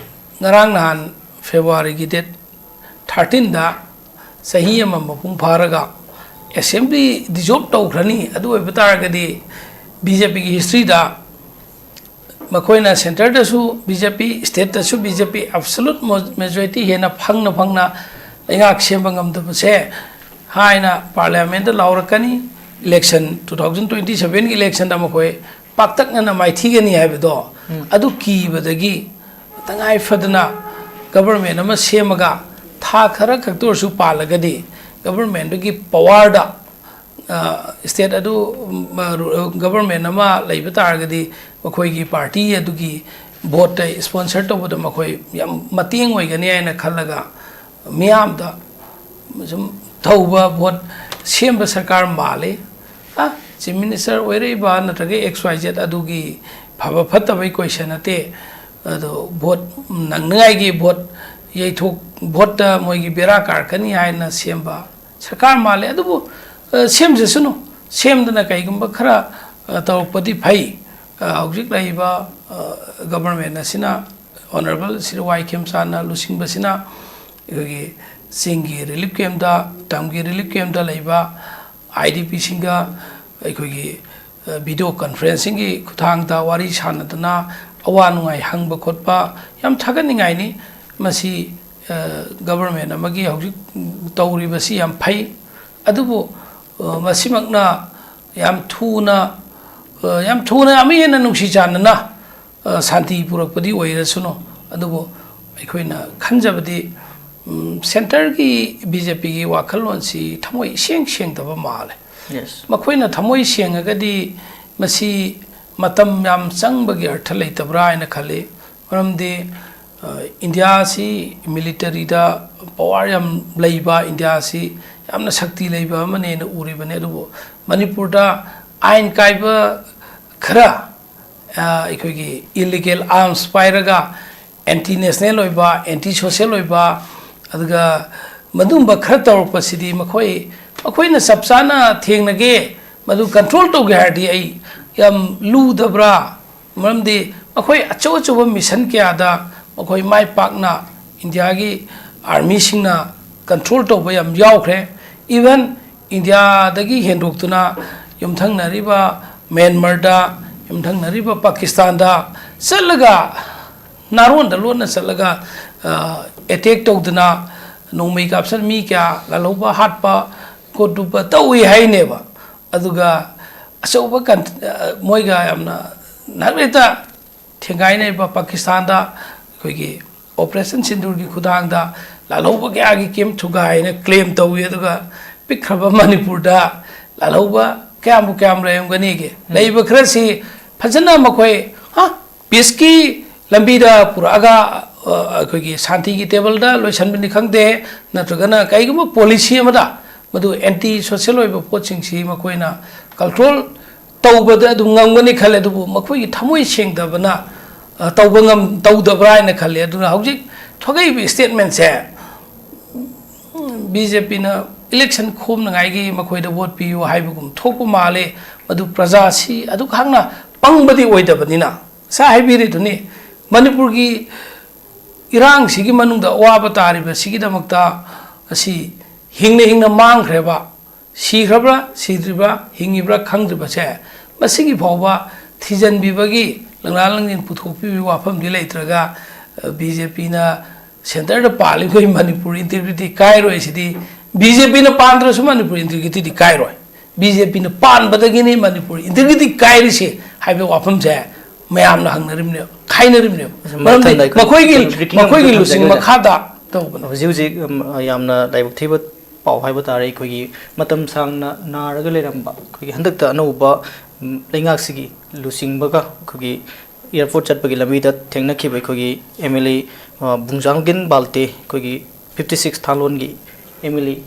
ꯉꯔꯥꯡ ꯅꯍꯥꯟ ꯐꯦꯕ꯭ꯔꯨꯋꯥꯔꯤꯒꯤ ꯗꯦꯠ ꯊꯥꯔꯇꯤꯟꯗ ꯆꯍꯤ ꯑꯃ ꯃꯄꯨꯡ ꯐꯥꯔꯒ ꯑꯦꯁꯦꯝꯕ꯭ꯂꯤ ꯗꯤꯖꯣꯜꯕ ꯇꯧꯈ꯭ꯔꯅꯤ꯫ ꯑꯗꯨ ꯑꯣꯏꯕ ꯇꯥꯔꯒꯗꯤ ꯕꯤ ꯖꯦ ꯄꯤꯒꯤ ꯍꯤꯁꯇ꯭ꯔꯤꯗ ꯃꯈꯣꯏꯅ ꯁꯦꯟꯇꯔꯗꯁꯨ ꯕꯤ ꯖꯦ ꯄꯤ, ꯁ꯭ꯇꯦꯠꯇꯁꯨ ꯕꯤ ꯖꯦ ꯄꯤ ꯑꯦꯕꯁꯣꯂꯨꯠ ꯃꯦꯖꯣꯔꯤꯇꯤ ꯍꯦꯟꯅ ꯐꯪꯅ ꯐꯪꯅ ꯂꯩꯉꯥꯛ ꯁꯦꯝꯕ ꯉꯝꯗꯕꯁꯦ ꯍꯥꯏꯅ ꯄꯥꯔꯂꯤꯌꯥꯃꯦꯟꯗ ꯂꯥꯎꯔꯛꯀꯅꯤ꯫ ꯏꯂꯦꯛꯁꯟ ꯇꯨ ꯊꯥꯎꯖꯟ ꯇ꯭ꯋꯦꯟꯇꯤ ꯁꯚꯦꯟꯒꯤ ꯏꯂꯦꯛꯁꯟꯗ ꯃꯈꯣꯏ ꯄꯥꯛꯇꯛꯅꯅ ꯃꯥꯏꯊꯤꯒꯅꯤ ꯍꯥꯏꯕꯗꯣ, ꯑꯗꯨ ꯀꯤꯕꯗꯒꯤ ꯇꯉꯥꯏ ꯐꯗꯅ ꯒꯕꯔꯃꯦꯟ ꯑꯃ ꯁꯦꯝꯃꯒ ꯊꯥ ꯈꯔ ꯈꯛꯇ ꯑꯣꯏꯔꯁꯨ ꯄꯥꯜꯂꯒꯗꯤ ꯒꯕꯔꯃꯦꯟꯗꯨꯒꯤ ꯄꯋꯥꯔꯗ, ꯑ, ꯁ꯭ꯇꯦꯠ ꯑꯗꯨ, ꯎꯝ, ꯑ, ꯔꯨ-, ꯑ, ꯒꯕꯔꯃꯦꯟ ꯑꯃ ꯂꯩꯕ ꯇꯥꯔꯒꯗꯤ ꯃꯈꯣꯏꯒꯤ ꯄꯥꯔꯇꯤ ꯑꯗꯨꯒꯤ ꯚꯣꯠꯇ ꯏꯁꯄꯣꯟꯁꯔ ꯇꯧꯕꯗ ꯃꯈꯣꯏ ꯌꯥꯝ ꯃꯇꯦꯡ ꯑꯣꯏꯒꯅꯤ ꯍꯥꯏꯅ ꯈꯜꯂꯒ ꯃꯤꯌꯥꯝꯗ ꯁꯨꯝ ꯊꯧꯕ ꯚꯣꯠ ꯁꯦꯝꯕ ꯁꯔꯀꯥꯔ ꯃꯥꯜꯂꯤ꯫ ꯑ, ꯆꯤꯐ ꯃꯤꯅꯤꯁꯇꯔ ꯑꯣꯏꯔꯛꯏꯕ ꯅꯠꯇ꯭ꯔꯒ ꯑꯦꯛꯁ ꯋꯥꯏ ꯖꯦꯠ ꯑꯗꯨꯒꯤ ꯐꯕ ꯐꯠꯇꯕꯒꯤ ꯀꯣꯏꯁꯟ ꯅꯠꯇꯦ꯫ ꯑꯗꯣ ꯚꯣꯠ ꯅꯪꯅꯉꯥꯏꯒꯤ ꯚꯣꯠ ꯌꯩꯊꯣꯛ-, ꯚꯣꯠꯇ ꯃꯣꯏꯒꯤ ꯕꯦꯔꯥ ꯀꯥꯔꯛꯀꯅꯤ ꯍꯥꯏꯅ ꯁꯦꯝꯕ ꯁꯔꯀꯥꯔ ꯃꯥꯜꯂꯦ꯫ ꯑꯗꯨꯕꯨ, ꯑ, ꯁꯦꯝꯖꯁꯅꯨ꯫ ꯁꯦꯝꯗꯅ ꯀꯩꯒꯨꯝꯕ ꯈꯔ, ꯑ, ꯇꯧꯔꯛꯄꯗꯤ ꯐꯩ꯫ ꯑ, ꯍꯧꯖꯤꯛ ꯂꯩꯔꯤꯕ, ꯑ, ꯒꯕꯔꯃꯦꯟ ꯑꯁꯤꯅ, ꯑꯣꯅꯔꯦꯕꯜ ꯁ꯭ꯔꯤ ꯋꯥꯏ ꯈꯦꯝꯆꯥꯟꯅ ꯂꯨꯆꯤꯡꯕꯁꯤꯅ ꯑꯩꯈꯣꯏꯒꯤ ꯆꯤꯡꯒꯤ ꯔꯤꯂꯤꯐ ꯀꯦꯝꯞꯇ, ꯇꯝꯒꯤ ꯔꯤꯂꯤꯐ ꯀꯦꯝꯞꯇ ꯂꯩꯕ ꯑꯥꯏ ꯗꯤ ꯄꯤꯁꯤꯡꯒ ꯑꯩꯈꯣꯏꯒꯤ, ꯑ, ꯚꯤꯗꯤꯑꯣ ꯀꯟꯐ꯭ꯔꯦꯟꯁꯤꯡꯒꯤ ꯈꯨꯠꯊꯥꯡꯗ ꯋꯥꯔꯤ ꯁꯥꯟꯅꯗꯅ ꯑꯋꯥ ꯅꯨꯡꯉꯥꯏ ꯍꯪꯕ ꯈꯣꯠꯄ ꯌꯥꯝ ꯊꯥꯒꯠꯅꯤꯡꯉꯥꯏꯅꯤ꯫ ꯃꯁꯤ, ꯑ, ꯒꯕꯔꯃꯦꯟ ꯑꯃꯒꯤ ꯍꯧꯖꯤꯛ ꯇꯧꯔꯤꯕꯁꯤ ꯌꯥꯝ ꯐꯩ꯫ ꯑꯗꯨꯕꯨ, ꯑ, ꯃꯁꯤꯃꯛꯅ ꯌꯥꯝ ꯊꯨꯅ, ꯑ, ꯌꯥꯝ ꯊꯨꯅ ꯑꯃꯨꯛ ꯍꯦꯟꯅ ꯅꯨꯡꯁꯤ ꯆꯥꯟꯅꯅ, ꯑ, ꯁꯥꯟꯇꯤ ꯄꯨꯔꯛꯄꯗꯤ ꯑꯣꯏꯔꯁꯅꯨ꯫ ꯑꯗꯨꯕꯨ ꯑꯩꯈꯣꯏꯅ ꯈꯟꯖꯕꯗꯤ, ꯎꯝ, ꯁꯦꯟꯇꯔꯒꯤ ꯕꯤ ꯖꯦ ꯄꯤꯒꯤ ꯋꯥꯈꯜꯂꯣꯟꯁꯤ ꯊꯃꯣꯏ ꯏꯁꯦꯡ ꯁꯦꯡꯗꯕ ꯃꯥꯜꯂꯦ꯫ ꯌꯦꯁ꯫ ꯃꯈꯣꯏꯅ ꯊꯃꯣꯏ ꯁꯦꯡꯉꯒꯗꯤ ꯃꯁꯤ ꯃꯇꯝ ꯌꯥꯝ ꯆꯪꯕꯒꯤ ꯑꯔꯊ ꯂꯩꯇꯕ꯭ꯔꯥ ꯍꯥꯏꯅ ꯈꯜꯂꯤ꯫ ꯃꯔꯝꯗꯤ, ꯏꯟꯗꯤꯌꯥꯁꯤ ꯃꯤꯂꯤꯇꯔꯤꯗ ꯄꯋꯥꯔ ꯌꯥꯝ ꯂꯩꯕ, ꯏꯟꯗꯤꯌꯥꯁꯤ ꯌꯥꯝꯅ ꯁꯛꯇꯤ ꯂꯩꯕ ꯑꯃꯅꯦꯅ ꯎꯔꯤꯕꯅꯦ꯫ ꯑꯗꯨꯕꯨ ꯃꯅꯤꯄꯨꯔꯗ ꯑꯥꯏꯟ ꯀꯥꯏꯕ ꯈꯔ, ꯑ, ꯑꯩꯈꯣꯏꯒꯤ ꯏꯂꯤꯒꯦꯜ ꯑꯥꯔꯝꯁ ꯄꯥꯏꯔꯒ ꯑꯦꯟꯇꯤ ꯅꯦꯁꯅꯦꯜ ꯑꯣꯏꯕ, ꯑꯦꯟꯇꯤ ꯁꯣꯁꯦꯜ ꯑꯣꯏꯕ, ꯑꯗꯨꯒ ꯃꯗꯨꯒꯨꯝꯕ ꯈꯔ ꯇꯧꯔꯛꯄꯁꯤꯗꯤ ꯃꯈꯣꯏ, ꯃꯈꯣꯏꯅ ꯆꯞ ꯆꯥꯅ ꯊꯦꯡꯅꯒꯦ, ꯃꯗꯨ ꯀꯟꯇ꯭ꯔꯣꯜ ꯇꯧꯒꯦ ꯍꯥꯏꯔꯗꯤ ꯑꯩ ꯌꯥꯝ ꯂꯨꯗꯕ꯭ꯔꯥ? ꯃꯔꯝꯗꯤ ꯃꯈꯣꯏ ꯑꯆꯧ ꯑꯆꯧꯕ ꯃꯤꯁꯟ ꯀꯌꯥꯗ ꯃꯈꯣꯏ ꯃꯥꯏ ꯄꯥꯛꯅ ꯏꯟꯗꯤꯌꯥꯒꯤ ꯑꯥꯔꯃꯤꯁꯤꯡꯅ ꯀꯟꯇ꯭ꯔꯣꯜ ꯇꯧꯕ ꯌꯥꯝ ꯌꯥꯎꯈ꯭ꯔꯦ꯫ ꯏꯚꯟ ꯏꯟꯗꯤꯌꯥꯗꯒꯤ ꯍꯦꯟꯗꯣꯛꯇꯨꯅ ꯌꯨꯝꯊꯪꯅꯔꯤꯕ ꯃ꯭ꯌꯥꯟꯃꯥꯔꯗ, ꯌꯨꯝꯊꯪꯅꯔꯤꯕ ꯄꯥꯀꯤꯁꯇꯥꯟꯗ ꯆꯠꯂꯒ, ꯅꯥꯔꯣꯟꯗ ꯂꯣꯟꯅ ꯆꯠꯂꯒ, ꯑ, ꯑꯦꯇꯦꯛ ꯇꯧꯗꯨꯅ ꯅꯣꯡꯃꯩ ꯀꯥꯞꯁꯟ, ꯃꯤ ꯀꯌꯥ ꯂꯥꯜꯍꯧꯕ, ꯍꯥꯠꯄ ꯈꯣꯠꯇꯣꯛꯄ ꯇꯧꯏ ꯍꯥꯏꯅꯦꯕ꯫ ꯑꯗꯨꯒ ꯑꯆꯧꯕ ꯀꯟ-, ꯑ, ꯃꯣꯏꯒ ꯌꯥꯝꯅ ꯅꯛꯅ ꯊꯦꯡꯒꯥꯏꯅꯔꯤꯕ ꯄꯥꯀꯤꯁꯇꯥꯟꯗ ꯑꯩꯈꯣꯏꯒꯤ ꯑꯣꯄꯔꯦꯁꯟ ꯁꯤꯟꯗꯨꯔꯒꯤ ꯈꯨꯠꯊꯥꯡꯗ ꯂꯥꯜꯍꯧꯕ ꯀꯌꯥꯒꯤ ꯀꯦꯝ ꯊꯨꯒꯥꯏꯅ ꯀ꯭ꯂꯦꯝ ꯇꯧꯏ꯫ ꯑꯗꯨꯒ ꯄꯤꯛꯈ꯭ꯔꯕ ꯃꯅꯤꯄꯨꯔꯗ ꯂꯥꯜꯍꯧꯕ ꯀꯌꯥꯝꯕꯨ ꯀꯌꯥꯝ ꯂꯩꯔꯝꯒꯅꯤꯒꯦ? ꯂꯩꯕ ꯈꯔꯁꯤ ꯐꯖꯅ ꯃꯈꯣꯏ, ꯍꯥ, ꯄꯤꯁꯀꯤ ꯂꯝꯕꯤꯗ ꯄꯨꯔꯛꯑꯒ, ꯑ, ꯑꯩꯈꯣꯏꯒꯤ ꯁꯥꯟꯇꯤꯒꯤ ꯇꯦꯕꯜꯗ ꯂꯣꯏꯁꯟꯕꯅꯤ ꯈꯪꯗꯦ, ꯅꯠꯇ꯭ꯔꯒꯅ ꯀꯩꯒꯨꯝꯕ ꯄꯣꯂꯤꯁꯤ ꯑꯃꯗ ꯃꯗꯨ ꯑꯦꯟꯇꯤ ꯁꯣꯁꯦꯜ ꯑꯣꯏꯕ ꯄꯣꯠꯁꯤꯡꯁꯤ ꯃꯈꯣꯏꯅ ꯀꯟꯇ꯭ꯔꯣꯜ ꯇꯧꯕꯗ ꯑꯗꯨꯝ ꯉꯝꯒꯅꯤ ꯈꯜꯂꯦ꯫ ꯑꯗꯨꯕꯨ ꯃꯈꯣꯏꯒꯤ ꯊꯃꯣꯏ ꯁꯦꯡꯗꯕꯅ, ꯑ, ꯇꯧꯕ ꯉꯝ-, ꯇꯧꯗꯕ꯭ꯔꯥ ꯍꯥꯏꯅ ꯈꯜꯂꯦ꯫ ꯑꯗꯨꯅ ꯍꯧꯖꯤꯛ ꯊꯣꯛꯂꯛꯏꯕ ꯁ꯭ꯇꯦꯠꯃꯦꯟꯁꯦ ꯕꯤ ꯖꯦ ꯄꯤꯅ ꯏꯂꯦꯛꯁꯟ ꯈꯣꯝꯅꯉꯥꯏꯒꯤ ꯃꯈꯣꯏꯗ ꯚꯣꯠ ꯄꯤꯌꯨ ꯍꯥꯏꯕꯒꯨꯝ ꯊꯣꯛꯄ ꯃꯥꯜꯂꯦ꯫ ꯃꯗꯨ ꯄ꯭ꯔꯖꯥꯁꯤ ꯑꯗꯨꯛ ꯍꯥꯛꯅ ꯄꯪꯕꯗꯤ ꯑꯣꯏꯗꯕꯅꯤꯅ, ꯉꯁꯥꯏ ꯍꯥꯏꯕꯤꯔꯤꯗꯨꯅꯤ, ꯃꯅꯤꯄꯨꯔꯒꯤ ꯏꯔꯥꯡꯁꯤꯒꯤ ꯃꯅꯨꯡꯗ ꯑꯋꯥꯕ ꯇꯥꯔꯤꯕꯁꯤꯒꯤꯗꯃꯛꯇ ꯑꯁꯤ ꯍꯤꯡꯅ ꯍꯤꯡꯅ ꯃꯥꯡꯈ꯭ꯔꯦꯕ꯫ ꯁꯤꯈ꯭ꯔꯕ꯭ꯔꯥ, ꯁꯤꯗ꯭ꯔꯤꯕ꯭ꯔꯥ, ꯍꯤꯡꯉꯤꯕ꯭ꯔꯥ ꯈꯪꯗ꯭ꯔꯤꯕꯁꯦ ꯃꯁꯤꯒꯤ ꯐꯥꯎꯕ ꯊꯤꯖꯤꯟꯕꯤꯕꯒꯤ, ꯂꯪꯂꯥ ꯂꯪꯖꯤꯟ ꯄꯨꯊꯣꯛꯄꯤꯕꯒꯤ ꯋꯥꯐꯝꯗꯤ ꯂꯩꯇ꯭ꯔꯒ, ꯑ, ꯕꯤ ꯖꯦ ꯄꯤꯅ ꯁꯦꯟꯇꯔꯗ ꯄꯥꯜꯂꯤꯕ ꯃꯅꯤꯄꯨꯔ ꯏꯟꯇꯤꯒ꯭ꯔꯤꯇꯤ ꯀꯥꯏꯔꯣꯏ꯫ ꯁꯤꯗꯤ ꯕꯤ ꯖꯦ ꯄꯤꯅ ꯄꯥꯟꯗ꯭ꯔꯁꯨ ꯃꯅꯤꯄꯨꯔ ꯏꯟꯇꯤꯒ꯭ꯔꯤꯇꯤꯗꯤ ꯀꯥꯏꯔꯣꯏ꯫ ꯕꯤ ꯖꯦ ꯄꯤꯅ ꯄꯥꯟꯕꯗꯒꯤꯅꯤ ꯃꯅꯤꯄꯨꯔ ꯏꯟꯇꯤꯒ꯭ꯔꯤꯇꯤ ꯀꯥꯏꯔꯤꯁꯦ ꯍꯥꯏꯕ ꯋꯥꯐꯝꯁꯦ ꯃꯌꯥꯝꯅ ꯍꯪꯅꯔꯤꯕꯅꯦꯕ, ꯈꯥꯏꯅꯔꯤꯕꯅꯦꯕ꯫ ꯑꯁ, ꯃꯔꯝꯗꯤ ꯃꯊꯪꯗ ꯑꯩꯈꯣꯏ ꯃꯈꯣꯏꯒꯤ, ꯀꯩꯅꯣ, ꯒ꯭ꯔꯤꯇꯤꯡ ꯃꯈꯣꯏꯒꯤ ꯑꯃꯈꯛ ꯂꯨꯆꯤꯡ ꯊꯝꯖꯒꯦ꯫ ꯃꯈꯥꯗ ꯇꯧꯕꯅꯦ꯫ ꯍꯧꯖꯤꯛ ꯍꯧꯖꯤꯛ, ꯎꯝ, ꯌꯥꯝꯅ ꯂꯥꯏꯕꯛ ꯊꯤꯕ ꯄꯥꯎ ꯍꯥꯏꯕ ꯇꯥꯔꯦ, ꯑꯩꯈꯣꯏꯒꯤ ꯃꯇꯝ ꯁꯥꯡꯅ ꯅꯥꯔꯒ ꯂꯩꯔꯝꯕ ꯑꯩꯈꯣꯏꯒꯤ ꯍꯟꯗꯛꯇ ꯑꯅꯧꯕ, ꯎꯝ, ꯂꯩꯉꯥꯛꯁꯤꯒꯤ ꯂꯨꯆꯤꯡꯕꯒ ꯑꯩꯈꯣꯏꯒꯤ ꯑꯦꯌꯥꯔꯄꯣꯔꯠ ꯆꯠꯄꯒꯤ ꯂꯝꯕꯤꯗ ꯊꯦꯡꯅꯈꯤꯕ ꯑꯩꯈꯣꯏꯒꯤ ꯑꯦꯝ ꯑꯦꯜ ꯑꯦ ꯕꯨꯡꯖꯥꯡꯒꯤꯟ ꯕꯥꯜꯇꯦ, ꯑꯩꯈꯣꯏꯒꯤ ꯐꯤꯐꯇꯤ ꯁꯤꯛꯁ ꯊꯥꯂꯣꯟꯒꯤ ꯑꯦꯝ ꯑꯦꯜ ꯑꯦ,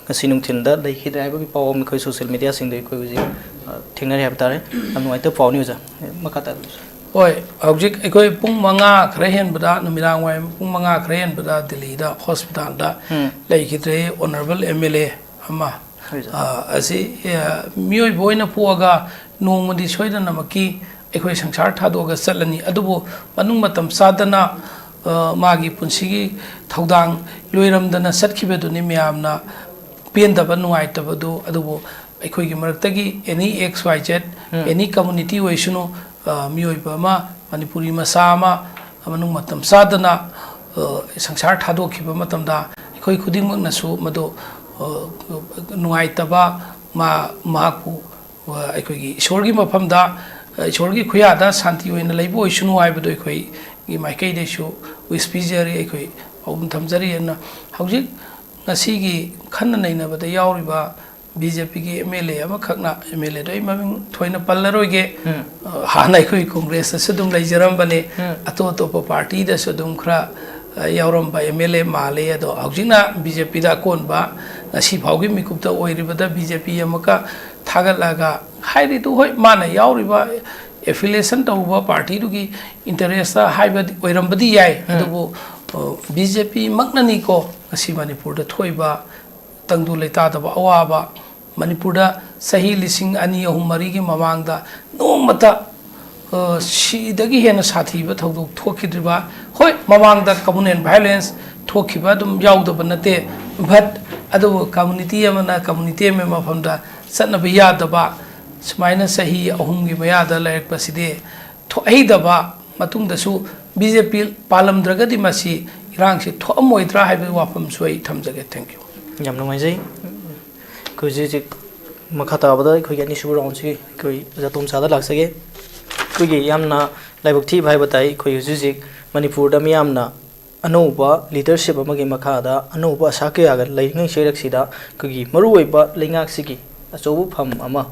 ꯉꯁꯤ ꯅꯨꯡꯊꯤꯜꯗ ꯂꯩꯈꯤꯗ꯭ꯔꯦ ꯍꯥꯏꯕꯒꯤ ꯄꯥꯎ ꯑꯃ ꯑꯩꯈꯣꯏ ꯁꯣꯁꯤꯌꯦꯜ ꯃꯦꯗꯤꯌꯥꯁꯤꯡꯗ ꯑꯩꯈꯣꯏ ꯍꯧꯖꯤꯛ, ꯑ, ꯊꯦꯡꯅꯔꯦ ꯍꯥꯏꯕ ꯇꯥꯔꯦ꯫ ꯌꯥꯝ ꯅꯨꯡꯉꯥꯏꯇꯕ ꯄꯥꯎꯅꯤ ꯑꯣꯖꯥ꯫ ꯃꯈꯥ ꯇꯥꯕꯤꯌꯨ꯫ ꯍꯣꯏ, ꯍꯧꯖꯤꯛ ꯑꯩꯈꯣꯏ ꯄꯨꯡ ꯃꯉꯥ ꯈꯔ ꯍꯦꯟꯕꯗ, ꯅꯨꯃꯤꯗꯥꯡ ꯋꯥꯏꯔꯝ ꯄꯨꯡ ꯃꯉꯥ ꯈꯔ ꯍꯦꯟꯕꯗ ꯗꯤꯜꯂꯤꯗ ꯍꯣꯁꯄꯤꯇꯥꯜꯗ ꯎꯝ꯫ ꯂꯩꯈꯤꯗ꯭ꯔꯦ ꯑꯣꯅꯔꯦꯕꯜ ꯑꯦꯝ ꯑꯦꯜ ꯑꯦ ꯑꯃ꯫ ꯍꯣꯏ, ꯁꯥꯔ꯫ ꯑ, ꯑꯁꯤ, ꯑ, ꯃꯤꯑꯣꯏꯕ ꯑꯣꯏꯅ ꯄꯣꯛꯑꯒ ꯅꯣꯡꯃꯗꯤ ꯁꯣꯏꯗꯅꯃꯛꯀꯤ ꯑꯩꯈꯣꯏ ꯁꯪꯁꯥꯔ ꯊꯥꯗꯣꯛꯑꯒ ꯆꯠꯂꯅꯤ꯫ ꯑꯗꯨꯕꯨ ꯃꯅꯨꯡ ꯃꯇꯝ ꯆꯥꯗꯅ, ꯑ, ꯃꯥꯒꯤ ꯄꯨꯟꯁꯤꯒꯤ ꯊꯧꯗꯥꯡ ꯂꯣꯏꯔꯝꯗꯅ ꯆꯠꯈꯤꯕꯗꯨꯅꯤ ꯃꯌꯥꯝꯅ ꯄꯦꯟꯗꯕ, ꯅꯨꯡꯉꯥꯏꯇꯕꯗꯨ꯫ ꯑꯗꯨꯕꯨ ꯑꯩꯈꯣꯏꯒꯤ ꯃꯔꯛꯇꯒꯤ ꯑꯦꯅꯤ ꯑꯦꯛꯁ ꯋꯥꯏ ꯖꯦꯠ, ꯎꯝ꯫ ꯑꯦꯅꯤ ꯀꯝꯃꯨꯅꯤꯇꯤ ꯑꯣꯏꯁꯅꯨ, ꯑ, ꯃꯤꯑꯣꯏꯕ ꯑꯃ, ꯃꯅꯤꯄꯨꯔꯤ ꯃꯆꯥ ꯑꯃ ꯃꯅꯨꯡ ꯃꯇꯝ ꯆꯥꯗꯅ, ꯑ, ꯁꯪꯁꯥꯔ ꯊꯥꯗꯣꯛꯈꯤꯕ ꯃꯇꯝꯗ ꯑꯩꯈꯣꯏ ꯈꯨꯗꯤꯡꯃꯛꯅꯁꯨ ꯃꯗꯨ, ꯑ, ꯅꯨꯡꯉꯥꯏꯇꯕ, ꯃꯥ-, ꯃꯍꯥꯛꯄꯨ, ꯑ, ꯑꯩꯈꯣꯏꯒꯤ ꯏꯁꯣꯔꯒꯤ ꯃꯐꯝꯗ, ꯑ, ꯏꯁꯣꯔꯒꯤ ꯈꯨꯌꯥꯗ ꯁꯥꯟꯇꯤ ꯑꯣꯏꯅ ꯂꯩꯕ ꯑꯣꯏꯁꯅꯨ ꯍꯥꯏꯕꯗꯨ ꯑꯩꯈꯣꯏꯒꯤ ꯃꯥꯏꯀꯩꯗꯩꯁꯨ ꯋꯤꯁ ꯄꯤꯖꯔꯤ, ꯑꯩꯈꯣꯏ ꯄꯥꯎꯗꯝ ꯊꯝꯖꯔꯤ꯫ ꯑꯗꯨꯅ ꯍꯧꯖꯤꯛ ꯉꯁꯤꯒꯤ ꯈꯟꯅ ꯅꯩꯅꯕꯗ ꯌꯥꯎꯔꯤꯕ ꯕꯤ ꯖꯦ ꯄꯤꯒꯤ ꯑꯦꯝ ꯑꯦꯜ ꯑꯦ ꯑꯃꯈꯛꯅ, ꯑꯦꯝ ꯑꯦꯜ ꯑꯦꯗꯣ ꯑꯩ ꯃꯃꯤꯡ ꯊꯣꯏꯅ ꯄꯜꯂꯔꯣꯏꯒꯦ, ꯎꯝ꯫ ꯑ, ꯍꯥꯟꯅ ꯑꯩꯈꯣꯏ ꯀꯣꯡꯒ꯭ꯔꯦꯁꯇꯁꯨ ꯑꯗꯨꯝ ꯂꯩꯖꯔꯝꯕꯅꯦ, ꯎꯝ꯫ ꯑꯇꯣꯞ ꯑꯇꯣꯞꯄ ꯄꯥꯔꯇꯤꯗꯁꯨ ꯑꯗꯨꯝ ꯈꯔ, ꯑ, ꯌꯥꯎꯔꯝꯕ ꯑꯦꯝ ꯑꯦꯜ ꯑꯦ ꯃꯥꯜꯂꯦ꯫ ꯑꯗꯣ ꯍꯧꯖꯤꯛꯅ ꯕꯤ ꯖꯦ ꯄꯤꯗ ꯑꯀꯣꯟꯕ ꯉꯁꯤ ꯐꯥꯎꯒꯤ ꯃꯤꯀꯨꯞꯇ ꯑꯣꯏꯔꯤꯕꯗ ꯕꯤ ꯖꯦ ꯄꯤ ꯑꯃꯒ ꯊꯥꯒꯠꯂꯒ ꯍꯥꯏꯔꯤꯗꯨ, ꯍꯣꯏ, ꯃꯥꯅ ꯌꯥꯎꯔꯤꯕ ꯑꯦꯐꯤꯂꯤꯌꯦꯁꯟ ꯇꯧꯕ ꯄꯥꯔꯇꯤꯗꯨꯒꯤ ꯏꯟꯇꯔꯦꯁꯇ ꯍꯥꯏꯕꯗꯤ ꯑꯣꯏꯔꯝꯕꯗꯤ ꯌꯥꯏ, ꯎꯝ꯫ ꯑꯗꯨꯕꯨ, ꯑ, ꯕꯤ ꯖꯦ ꯄꯤ ꯃꯛꯅꯅꯤꯀꯣ ꯉꯁꯤ ꯃꯅꯤꯄꯨꯔꯗ ꯊꯣꯛꯏꯕ ꯇꯪꯗꯨ ꯂꯩꯇꯥꯗꯕ ꯑꯋꯥꯕ, ꯃꯅꯤꯄꯨꯔꯗ ꯆꯍꯤ ꯂꯤꯁꯤꯡ ꯑꯅꯤ, ꯑꯍꯨꯝ, ꯃꯔꯤꯒꯤ ꯃꯃꯥꯡꯗ ꯅꯣꯡꯃꯇ, ꯑ, ꯁꯤꯗꯒꯤ ꯍꯦꯟꯅ ꯁꯥꯊꯤꯕ ꯊꯧꯗꯣꯛ ꯊꯣꯛꯈꯤꯗ꯭ꯔꯤꯕ, ꯍꯣꯏ, ꯃꯃꯥꯡꯗ ꯀꯃꯟꯋꯦꯜꯊ ꯚꯥꯏꯑꯣꯂꯦꯟꯁ ꯊꯣꯛꯈꯤꯕ ꯑꯗꯨꯝ ꯌꯥꯎꯗꯕ ꯅꯠꯇꯦ, but ꯑꯗꯨꯕꯨ ꯀꯝꯃꯨꯅꯤꯇꯤ ꯑꯃꯅ ꯀꯝꯃꯨꯅꯤꯇꯤ ꯑꯃꯒꯤ ꯃꯐꯝꯗ ꯆꯠꯅꯕ ꯌꯥꯗꯕ ꯁꯨꯃꯥꯏꯅ ꯆꯍꯤ ꯑꯍꯨꯝꯒꯤ ꯃꯌꯥꯗ ꯂꯩꯔꯛꯄꯁꯤꯗꯤ ꯊꯣꯛꯍꯩꯗꯕ, ꯃꯇꯨꯡꯗꯁꯨ ꯕꯤ ꯖꯦ ꯄꯤ ꯄꯥꯜꯂꯝꯗ꯭ꯔꯒꯗꯤ ꯃꯁꯤ ꯏꯔꯥꯡꯁꯤ ꯊꯣꯛꯑꯝꯃꯣꯏꯗ꯭ꯔꯥ ꯍꯥꯏꯕꯒꯤ ꯋꯥꯐꯝꯁꯨ ꯑꯩ ꯊꯝꯖꯒꯦ꯫ Thank you꯫ ꯌꯥꯝ ꯅꯨꯡꯉꯥꯏꯖꯩ꯫ ꯑꯩꯈꯣꯏ ꯍꯧꯖꯤꯛ ꯍꯧꯖꯤꯛ ꯃꯈꯥ ꯇꯥꯕꯗ ꯑꯩꯈꯣꯏꯒꯤ ꯑꯅꯤꯁꯨꯕ ꯔꯥꯎꯟꯁꯤ ꯑꯩꯈꯣꯏ ꯑꯣꯖꯥ ꯇꯣꯝꯆꯥꯗ ꯂꯥꯛꯆꯒꯦ꯫ ꯑꯩꯈꯣꯏꯒꯤ ꯌꯥꯝꯅ ꯂꯥꯏꯕꯛ ꯊꯤꯕ ꯍꯥꯏꯕ ꯇꯥꯏ, ꯑꯩꯈꯣꯏ ꯍꯧꯖꯤꯛ ꯍꯧꯖꯤꯛ ꯃꯅꯤꯄꯨꯔꯗ ꯃꯤꯌꯥꯝꯅ ꯑꯅꯧꯕ ꯂꯤꯗꯔꯁꯤꯞ ꯑꯃꯒꯤ ꯃꯈꯥꯗ ꯑꯅꯧꯕ ꯑꯁꯥ ꯀꯌꯥꯒ ꯂꯩꯔꯤꯉꯩ ꯆꯩꯔꯛꯁꯤꯗ ꯑꯩꯈꯣꯏꯒꯤ ꯃꯔꯨꯑꯣꯏꯕ ꯂꯩꯉꯥꯛꯁꯤꯒꯤ ꯑꯆꯧꯕ ꯐꯝ ꯑꯃ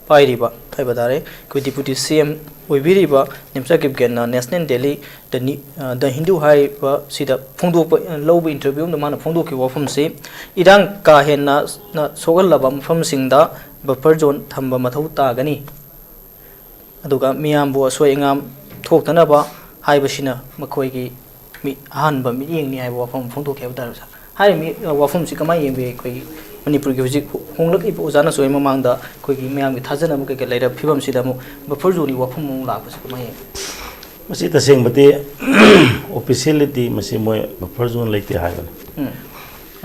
ꯄꯥꯏꯔꯤꯕ ꯍꯥꯏꯕ ꯇꯥꯔꯦ, ꯑꯩꯈꯣꯏ ꯗꯤꯄꯨꯇꯤ ꯁꯤ ꯑꯦꯝ ꯑꯣꯏꯕꯤꯔꯤꯕ ꯅꯤꯝꯆꯥ ꯀꯤꯞꯒꯦꯟꯅ ꯅꯦꯁꯅꯦꯜ ꯗꯦꯂꯤ ꯗ ꯅꯤ-, ꯑ, ꯗ ꯍꯤꯟꯗꯨ ꯍꯥꯏꯔꯤꯕ ꯁꯤꯗ ꯐꯣꯡꯗꯣꯛꯄ, ꯑ, ꯂꯧꯕ ꯏꯟꯇꯔꯚ꯭ꯌꯨ ꯑꯃꯗ ꯃꯥꯅ ꯐꯣꯡꯗꯣꯛꯈꯤꯕ ꯋꯥꯐꯝꯁꯤ, ꯏꯔꯥꯡ ꯀꯥ ꯍꯦꯟꯅ ꯅ ꯁꯣꯛꯍꯜꯂꯕ ꯃꯐꯝꯁꯤꯡꯗ ꯕꯐꯔ ꯖꯣꯟ ꯊꯝꯕ ꯃꯊꯧ ꯇꯥꯒꯅꯤ꯫ ꯑꯗꯨꯒ ꯃꯤꯌꯥꯝꯕꯨ ꯑꯁꯣꯏ ꯑꯉꯥꯝ ꯊꯣꯛꯇꯅꯕ ꯍꯥꯏꯕꯁꯤꯅ ꯃꯈꯣꯏꯒꯤ ꯃꯤ-, ꯑꯍꯥꯟꯕ ꯃꯤꯠꯌꯦꯡꯅꯤ ꯍꯥꯏꯕ ꯋꯥꯐꯝ ꯐꯣꯡꯗꯣꯛꯈꯤ ꯍꯥꯏꯕ ꯇꯥꯔꯦ, ꯁꯥꯔ꯫ ꯍꯥꯏꯔꯤꯕ ꯃꯤ-, ꯋꯥꯐꯝꯁꯤ ꯀꯃꯥꯏꯅ ꯌꯦꯡꯕꯤ? ꯑꯩꯈꯣꯏꯒꯤ ꯃꯅꯤꯄꯨꯔꯒꯤ ꯍꯧꯖꯤꯛ ꯍꯣ-, ꯍꯣꯡꯂꯛꯂꯤꯕ ꯑꯣꯖꯥꯅꯁꯨ ꯑꯩ ꯃꯃꯥꯡꯗ ꯑꯩꯈꯣꯏꯒꯤ ꯃꯌꯥꯝꯒꯤ ꯊꯥꯖꯅꯕ ꯀꯩꯀꯩ ꯂꯩꯔꯕ ꯐꯤꯕꯝꯁꯤꯗ ꯑꯃꯨꯛ ꯕꯐꯔ ꯖꯣꯟꯒꯤ ꯋꯥꯐꯝ ꯑꯃꯨꯛ ꯂꯥꯛꯄꯁꯤ ꯀꯃꯥꯏꯅ ꯌꯦꯡꯕꯤ? ꯃꯁꯤ ꯇꯁꯦꯡꯕꯗꯤ ꯑꯣꯐꯤꯁꯤꯌꯦꯂꯤꯇꯤ ꯃꯁꯤ ꯃꯣꯏ ꯕꯐꯔ ꯖꯣꯟ ꯂꯩꯇꯦ ꯍꯥꯏꯕꯅꯤ꯫ ꯎꯝ꯫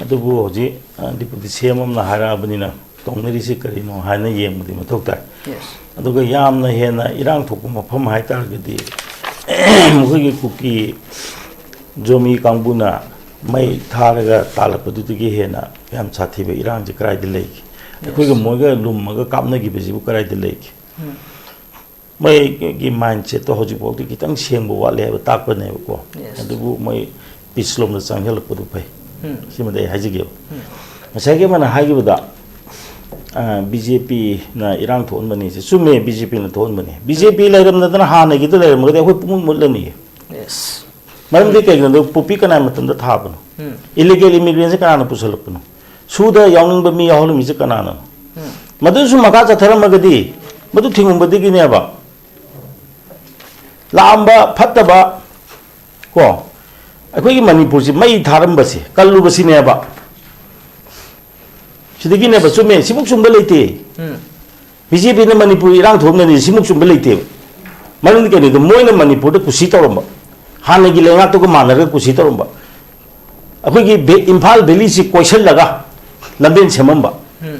ꯑꯗꯨꯕꯨ ꯍꯧꯖꯤꯛ, ꯑ, ꯗꯤꯄꯨꯇꯤ ꯁꯤ ꯑꯦꯝ ꯑꯃꯅ ꯍꯥꯏꯔꯛꯑꯕꯅꯤꯅ ꯇꯧꯅꯔꯤꯁꯤ ꯀꯔꯤꯅꯣ ꯍꯥꯏꯅ ꯌꯦꯡꯕꯗꯤ ꯃꯊꯧ ꯇꯥꯏ꯫ ꯌꯦꯁ꯫ ꯑꯗꯨꯒ ꯌꯥꯝꯅ ꯍꯦꯟꯅ ꯏꯔꯥꯡ ꯊꯣꯛꯄ ꯃꯐꯝ ꯍꯥꯏ ꯇꯥꯔꯒꯗꯤ ꯃꯈꯣꯏꯒꯤ ꯀꯨꯀꯤ ꯖꯣꯃꯤ ꯀꯥꯡꯕꯨꯅ ꯃꯩ ꯊꯥꯔꯒ ꯇꯥꯜꯂꯛꯄꯗꯨꯗꯒꯤ ꯍꯦꯟꯅ ꯌꯥꯝ ꯁꯥꯊꯤꯕ ꯏꯔꯥꯡꯁꯤ ꯀꯗꯥꯏꯗ ꯂꯩꯒꯦ? ꯑꯩꯈꯣꯏꯒ ꯃꯣꯏꯒ ꯂꯨꯝꯃꯒ ꯀꯥꯞꯅꯈꯤꯕꯁꯤꯕꯨ ꯀꯗꯥꯏꯗ ꯂꯩꯒꯦ? ꯎꯝ꯫ ꯃꯣꯏꯒꯤ ꯃꯥꯏꯟꯁꯦꯠꯇꯣ ꯍꯧꯖꯤꯛꯐꯥꯎꯗꯤ ꯈꯤꯇꯪ ꯁꯦꯡꯕ ꯋꯥꯠꯂꯦ ꯍꯥꯏꯕ ꯇꯥꯛꯄꯅꯦꯕꯀꯣ꯫ ꯌꯦꯁ꯫ ꯑꯗꯨꯕꯨ ꯃꯣꯏ ꯄꯤꯁ ꯂꯣꯝꯗ ꯆꯪꯁꯤꯜꯂꯛꯄꯗꯨ ꯐꯩ꯫ ꯎꯝ꯫ ꯁꯤꯃꯗꯤ ꯑꯩ ꯍꯥꯏꯖꯒꯦꯕ꯫ ꯎꯝ꯫ ꯉꯁꯥꯏꯒꯤ ꯑꯃꯅ ꯍꯥꯏꯈꯤꯕꯗ, ꯑ, ꯕꯤ ꯖꯦ ꯄꯤꯅ ꯏꯔꯥꯡ ꯊꯣꯛꯍꯟꯕꯅꯤ ꯁꯦ꯫ ꯆꯨꯝꯃꯦ, ꯕꯤ ꯖꯦ ꯄꯤꯅ ꯊꯣꯛꯍꯟꯕꯅꯤ꯫ ꯕꯤ ꯖꯦ ꯄꯤ ꯂꯩꯔꯝꯗꯗꯅ ꯍꯥꯟꯅꯒꯤꯗ ꯂꯩꯔꯝꯃꯒꯗꯤ ꯑꯩꯈꯣꯏ ꯄꯨꯡꯃꯨꯠ ꯃꯨꯠꯂꯅꯤ꯫ ꯌꯦꯁ꯫ ꯃꯔꯝꯗꯤ ꯀꯩꯒꯤꯅꯣꯗ ꯄꯣꯄꯤ ꯀꯅꯥꯏ ꯃꯇꯝꯗ ꯊꯥꯕꯅꯣ? ꯎꯝ꯫ ꯏꯂꯤꯒꯦꯜ ꯏꯃꯤꯒ꯭ꯔꯦꯟꯁꯦ ꯀꯅꯥꯅ ꯄꯨꯁꯜꯂꯛꯄꯅꯣ? ꯁꯨꯗ ꯌꯥꯎꯅꯤꯡꯕ ꯃꯤ ꯌꯥꯎꯍꯜꯂꯝꯃꯤꯁꯦ ꯀꯅꯥꯅꯅꯣ? ꯎꯝ꯫ ꯃꯗꯨꯁꯨ ꯃꯈꯥ ꯆꯠꯊꯔꯝꯃꯒꯗꯤ ꯃꯗꯨ ꯊꯤꯡꯉꯝꯕꯗꯒꯤꯅꯦꯕ꯫ ꯂꯥꯛꯑꯝꯕ ꯐꯠꯇꯕ ꯀꯣ, ꯑꯩꯈꯣꯏꯒꯤ ꯃꯅꯤꯄꯨꯔꯁꯤ ꯃꯩ ꯊꯥꯔꯝꯕꯁꯦ, ꯀꯜꯂꯨꯕꯁꯤꯅꯦꯕ꯫ ꯁꯤꯗꯒꯤꯅꯦꯕ, ꯆꯨꯝꯃꯦ, ꯁꯤꯃꯨꯛ ꯆꯨꯝꯕ ꯂꯩꯇꯦ꯫ ꯎꯝ꯫ ꯕꯤ ꯖꯦ ꯄꯤꯅ ꯃꯅꯤꯄꯨꯔ ꯏꯔꯥꯡ ꯊꯣꯛꯍꯟꯕꯅꯤ, ꯁꯤꯃꯨꯛ ꯆꯨꯝꯕ ꯂꯩꯇꯦꯕ꯫ ꯃꯔꯝꯗꯤ ꯀꯩꯅꯣꯗ ꯃꯣꯏꯅ ꯃꯅꯤꯄꯨꯔꯗ ꯀꯨꯁꯤ ꯇꯧꯔꯝꯕ, ꯍꯥꯟꯅꯒꯤ ꯂꯩꯉꯥꯛꯇꯨꯒ ꯃꯥꯟꯅꯔꯒ ꯀꯨꯁꯤ ꯇꯧꯔꯝꯕ, ꯑꯩꯈꯣꯏꯒꯤ ꯚꯦ-, ꯏꯝꯐꯥꯜ ꯚꯦꯂꯤꯁꯤ ꯀꯣꯏꯁꯜꯂꯒ ꯂꯝꯕꯦꯟ ꯁꯦꯝꯃꯝꯕ, ꯎꯝ꯫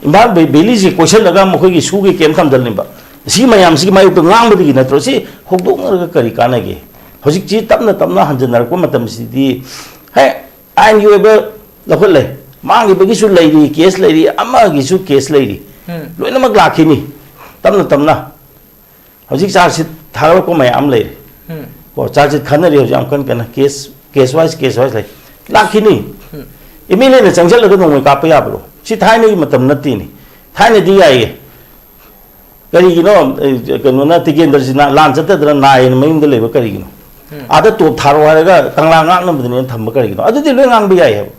ꯏꯝꯐꯥꯜ ꯚꯦ-, ꯚꯦꯂꯤꯁꯤ ꯀꯣꯏꯁꯜꯂꯒ ꯃꯈꯣꯏꯒꯤ ꯁꯨꯒꯤ ꯀꯦꯝ ꯊꯝꯖꯜꯂꯝꯕ, ꯁꯤ ꯃꯌꯥꯝꯁꯤꯒꯤ ꯃꯥꯌꯣꯛꯇ ꯉꯥꯡꯕꯗꯒꯤ ꯅꯠꯇ꯭ꯔꯣ? ꯁꯤ ꯍꯧꯗꯣꯛꯅꯔꯒ ꯀꯔꯤ ꯀꯥꯟꯅꯒꯦ? ꯍꯧꯖꯤꯛꯁꯤ ꯇꯞꯅ ꯇꯞꯅ ꯍꯟꯖꯤꯟꯅꯔꯛꯄ ꯃꯇꯝꯁꯤꯗꯤ, ꯍꯦ, ꯑꯥꯏꯟꯒꯤ ꯑꯣꯏꯕ ꯂꯧꯈꯠꯂꯦ, ꯃꯥꯡꯈꯤꯕꯒꯤꯁꯨ ꯂꯩꯔꯤ, ꯀꯦꯁ ꯂꯩꯔꯤ, ꯑꯃꯒꯤꯁꯨ ꯀꯦꯁ ꯂꯩꯔꯤ, ꯎꯝ꯫ ꯂꯣꯏꯅꯃꯛ ꯂꯥꯛꯈꯤꯅꯤ ꯇꯞꯅ ꯇꯞꯅ꯫ ꯍꯧꯖꯤꯛ ꯆꯥꯔꯖ ꯁꯤꯠ ꯊꯥꯒꯠꯂꯛꯄ ꯃꯌꯥꯝ ꯂꯩꯔꯤ꯫ ꯎꯝ꯫ ꯀꯣ, ꯆꯥꯔꯖ ꯁꯤꯠ ꯈꯟꯅꯔꯤ ꯍꯧꯖꯤꯛ ꯌꯥꯝ ꯀꯟꯅ ꯀꯟꯅ꯫ Case, case wise, case wise ꯂꯩ꯫ ꯂꯥꯛꯈꯤꯅꯤ꯫ ꯎꯝ꯫ ꯑꯦꯝ ꯑꯦꯜ ꯑꯦꯅ ꯆꯪꯁꯤꯜꯂꯒ ꯅꯣꯡꯃꯩ ꯀꯥꯞꯄ ꯌꯥꯕ꯭ꯔꯣ? ꯁꯤ ꯊꯥꯏꯅꯒꯤ ꯃꯇꯝ ꯅꯠꯇꯦꯅꯦ꯫ ꯊꯥꯏꯅꯗꯤ ꯌꯥꯏꯌꯦ꯫ ꯀꯔꯤꯒꯤꯅꯣ? ꯑꯦ, ꯀꯩꯅꯣꯅ, ꯇꯤꯀꯦꯟꯗ꯭ꯔꯖꯤꯠꯅ ꯂꯥꯟ ꯆꯠꯇꯗꯅ ꯅꯥꯏꯅ ꯃꯌꯨꯝꯗ ꯂꯩꯕ ꯀꯔꯤꯒꯤꯅꯣ? ꯎꯝ꯫ ꯑꯥꯗ ꯇꯣꯞ ꯊꯥꯔꯣ ꯍꯥꯏꯔꯒ ꯀꯪꯂꯥ ꯉꯥꯛꯅꯕꯗꯨꯅꯦꯅ ꯊꯝꯕ ꯀꯔꯤꯒꯤꯅꯣ? ꯑꯗꯨꯗꯤ ꯂꯣꯏ ꯉꯥꯡꯕ ꯌꯥꯏ ꯍꯥꯏꯕ꯫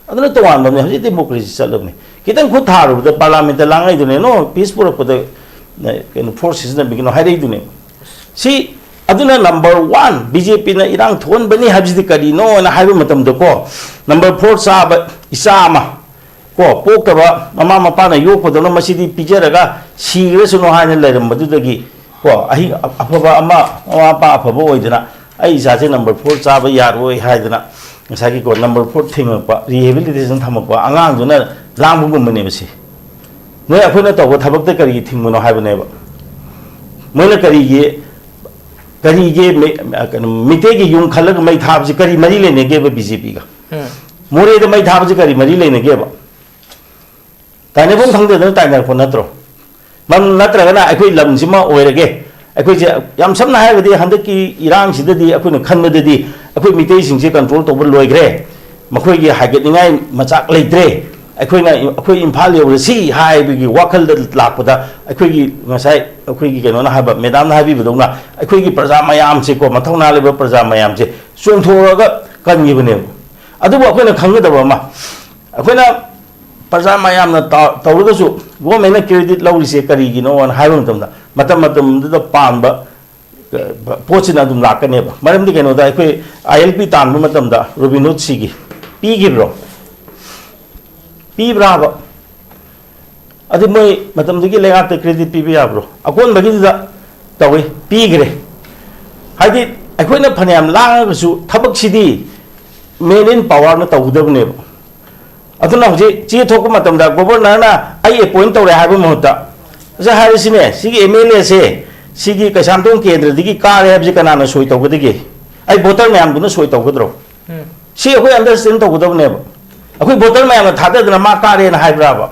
ꯑꯗꯨꯅ ꯇꯣꯉꯥꯟꯕꯅꯦ꯫ ꯍꯧꯖꯤꯛ ꯗꯦꯃꯣꯀ꯭ꯔꯦꯁꯤ ꯆꯠꯂꯕꯅꯦ꯫ ꯈꯤꯇꯪ ꯈꯨꯠ ꯊꯥꯔꯨꯕꯗ ꯄꯥꯔꯂꯥꯃꯦꯟꯇ ꯂꯥꯡꯉꯛꯏꯗꯨꯅꯦ, "No, peace ꯄꯨꯔꯛꯄꯗ, ꯅ, ꯀꯩꯅꯣ, ꯐꯣꯔꯁ ꯁꯤꯖꯤꯟꯅꯕꯤꯒꯅꯣ" ꯍꯥꯏꯔꯛꯏꯗꯨꯅꯦ꯫ ꯁꯤ ꯑꯗꯨꯅ number one, ꯕꯤ ꯖꯦ ꯄꯤꯅ ꯏꯔꯥꯡ ꯊꯣꯛꯍꯟꯕꯅꯤ ꯍꯥꯏꯕꯁꯤꯗꯤ ꯀꯔꯤꯅꯣꯅ ꯍꯥꯏꯕ ꯃꯇꯝꯗꯀꯣ, number four ꯆꯥꯕ ꯏꯆꯥ ꯑꯃ, ꯀꯣ, ꯄꯣꯛꯇꯕ ꯃꯃꯥ ꯃꯄꯥꯅ ꯌꯣꯛꯄꯗꯧꯅ ꯃꯁꯤꯗꯤ ꯄꯤꯖꯔꯒ ꯁꯤꯈ꯭ꯔꯁꯅꯨ ꯍꯥꯏꯅ ꯂꯩꯔꯝꯕꯗꯨꯗꯒꯤ, ꯀꯣ, ꯑꯍꯤꯡ ꯑꯐꯕ ꯑꯃ, ꯃꯃꯥ ꯃꯄꯥ ꯑꯐꯕ ꯑꯣꯏꯗꯅ, "ꯑꯩ ꯏꯆꯥꯁꯦ number four ꯆꯥꯕ ꯌꯥꯔꯣꯏ" ꯍꯥꯏꯗꯅ, ꯉꯁꯥꯏꯒꯤ, ꯀꯣ, number four ꯊꯤꯡꯉꯛꯄ, rehabilitation ꯊꯝꯃꯛꯄ ꯑꯉꯥꯡꯗꯨꯅ ꯂꯥꯡꯕꯒꯨꯝꯕꯅꯦꯕ ꯁꯤ꯫ ꯅꯣꯏ ꯑꯩꯈꯣꯏꯅ ꯇꯧꯕ ꯊꯕꯛꯇ ꯀꯔꯤꯒꯤ ꯊꯤꯡꯕꯅꯣ ꯍꯥꯏꯕꯅꯦꯕ꯫ ꯃꯣꯏꯅ ꯀꯔꯤꯒꯤ, ꯀꯔꯤꯒꯤ ꯃꯤ-, ꯀꯩꯅꯣ, ꯃꯤꯇꯩꯒꯤ ꯌꯨꯝ ꯈꯜꯂꯒ ꯃꯩ ꯊꯥꯕꯁꯤ ꯀꯔꯤ ꯃꯔꯤ ꯂꯩꯅꯒꯦꯕ ꯕꯤ ꯖꯦ ꯄꯤꯒ? ꯎꯝ꯫ ꯃꯣꯔꯦꯗ ꯃꯩ ꯊꯥꯕꯁꯤ ꯀꯔꯤ ꯃꯔꯤ ꯂꯩꯅꯒꯦꯕ? ꯇꯥꯏꯅꯐꯝ ꯈꯪꯗꯗꯅ ꯇꯥꯏꯅꯔꯛꯄ ꯅꯠꯇ꯭ꯔꯣ? ꯃꯔꯝ ꯅꯠꯇ꯭ꯔꯒꯅ ꯑꯩꯈꯣꯏ ꯂꯝꯁꯤꯃ ꯑꯣꯏꯔꯒꯦ, ꯑꯩꯈꯣꯏꯁꯦ, ꯌꯥꯝ ꯁꯝꯅ ꯍꯥꯏꯔꯒꯗꯤ, ꯍꯟꯗꯛꯀꯤ ꯏꯔꯥꯡꯁꯤꯗꯗꯤ ꯑꯩꯈꯣꯏꯅ ꯈꯟꯕꯗꯗꯤ ꯑꯩꯈꯣꯏ ꯃꯤꯇꯩꯁꯤꯡꯁꯦ control ꯇꯧꯕ ꯂꯣꯏꯈ꯭ꯔꯦ, ꯃꯈꯣꯏꯒꯤ ꯍꯥꯏꯒꯠꯅꯤꯡꯉꯥꯏ ꯃꯆꯥꯛ ꯂꯩꯇ꯭ꯔꯦ, ꯑꯩꯈꯣꯏꯅ, ꯑꯩꯈꯣꯏ ꯏꯝꯐꯥꯜ ꯌꯧꯔꯁꯤ ꯍꯥꯏꯕꯒꯤ ꯋꯥꯈꯜꯗ ꯂꯥꯛꯄꯗ, ꯑꯩꯈꯣꯏꯒꯤ ꯉꯁꯥꯏ ꯑꯩꯈꯣꯏꯒꯤ ꯀꯩꯅꯣꯅ ꯍꯥꯏꯕ, ꯃꯦꯗꯥꯝꯅ ꯍꯥꯏꯕꯤꯕꯗꯧꯅ, ꯑꯩꯈꯣꯏꯒꯤ ꯄ꯭ꯔꯖꯥ ꯃꯌꯥꯝꯁꯦꯀꯣ, ꯃꯊꯧꯅꯥ ꯂꯩꯕ ꯄ꯭ꯔꯖꯥ ꯃꯌꯥꯝꯁꯦ ꯆꯣꯡꯊꯣꯛꯑꯒ ꯀꯟꯈꯤꯕꯅꯦꯕ꯫ ꯑꯗꯨꯕꯨ ꯑꯩꯈꯣꯏꯅ ꯈꯪꯒꯗꯕ ꯑꯃ, ꯑꯩꯈꯣꯏꯅ ꯄ꯭ꯔꯖꯥ ꯃꯌꯥꯝꯅ ꯇ-, ꯇꯧꯔꯒꯁꯨ ꯒꯣꯔꯃꯦꯟꯅ credit ꯂꯧꯔꯤꯁꯦ ꯀꯔꯤꯒꯤꯅꯣꯅ ꯍꯥꯏꯕ ꯃꯇꯝꯗ, ꯃꯇꯝ ꯃꯇꯝꯗꯨꯗ ꯄꯥꯟꯕ, ꯑ, ꯄꯣꯠꯁꯤꯅ ꯑꯗꯨꯝ ꯂꯥꯛꯀꯅꯦꯕ꯫ ꯃꯔꯝꯗꯤ ꯀꯩꯅꯣꯗ, ꯑꯩꯈꯣꯏ ꯑꯥꯏ ꯑꯦꯜ ꯄꯤ ꯇꯥꯟꯕ ꯃꯇꯝꯗ ꯔꯣꯕꯤꯟ ꯍꯨꯗ ꯁꯤꯒꯤ ꯄꯤꯈꯤꯕ꯭ꯔꯣ? ꯄꯤꯕ꯭ꯔꯥꯕ? ꯑꯗꯨ ꯃꯣꯏ ꯃꯇꯝꯗꯨꯒꯤ ꯂꯩꯉꯥꯛꯇ credit ꯄꯤꯕ ꯌꯥꯕ꯭ꯔꯣ? ꯑꯀꯣꯟꯕꯒꯤꯗꯨꯗ ꯇꯧꯏ, ꯄꯤꯈ꯭ꯔꯦ꯫ ꯍꯥꯏꯗꯤ, ꯑꯩꯈꯣꯏꯅ ꯐꯅꯌꯥꯝ ꯂꯥꯡꯉꯒꯁꯨ ꯊꯕꯛꯁꯤꯗꯤ man in powerꯅ ꯇꯧꯒꯗꯕꯅꯦꯕ꯫ ꯑꯗꯨꯅ ꯍꯧꯖꯤꯛ ꯆꯦ ꯊꯣꯛꯄ ꯃꯇꯝꯗ ꯒꯣꯕꯔꯅꯔꯅ "ꯑꯩ appoint ꯇꯧꯔꯦ" ꯍꯥꯏꯕ ꯃꯍꯨꯠꯇ, ꯉꯁꯥꯏ ꯍꯥꯏꯔꯤꯁꯤꯅꯦ, ꯁꯤꯒꯤ ꯑꯦꯝ ꯑꯦꯜ ꯑꯦꯁꯦ ꯁꯤꯒꯤ ꯀꯩꯁꯥꯝꯊꯣꯡ ꯀꯦꯟꯗ꯭ꯔꯗꯒꯤ ꯀꯥꯔꯦ ꯍꯥꯏꯕꯁꯤ ꯀꯅꯥꯅ ꯁꯣꯏ ꯇꯧꯒꯗꯒꯦ? ꯑꯩ ꯚꯣꯇꯔ ꯃꯌꯥꯝꯗꯨꯅ ꯁꯣꯏ ꯇꯧꯒꯗ꯭ꯔꯣ? ꯎꯝ꯫ ꯁꯤ ꯑꯩꯈꯣꯏ understand ꯇꯧꯒꯗꯕꯅꯦꯕ꯫ ꯑꯩꯈꯣꯏ ꯚꯣꯇꯔ ꯃꯌꯥꯝꯅ ꯊꯥꯗꯗꯅ ꯃꯥ ꯀꯥꯔꯦꯅ ꯍꯥꯏꯕ꯭ꯔꯥꯕ?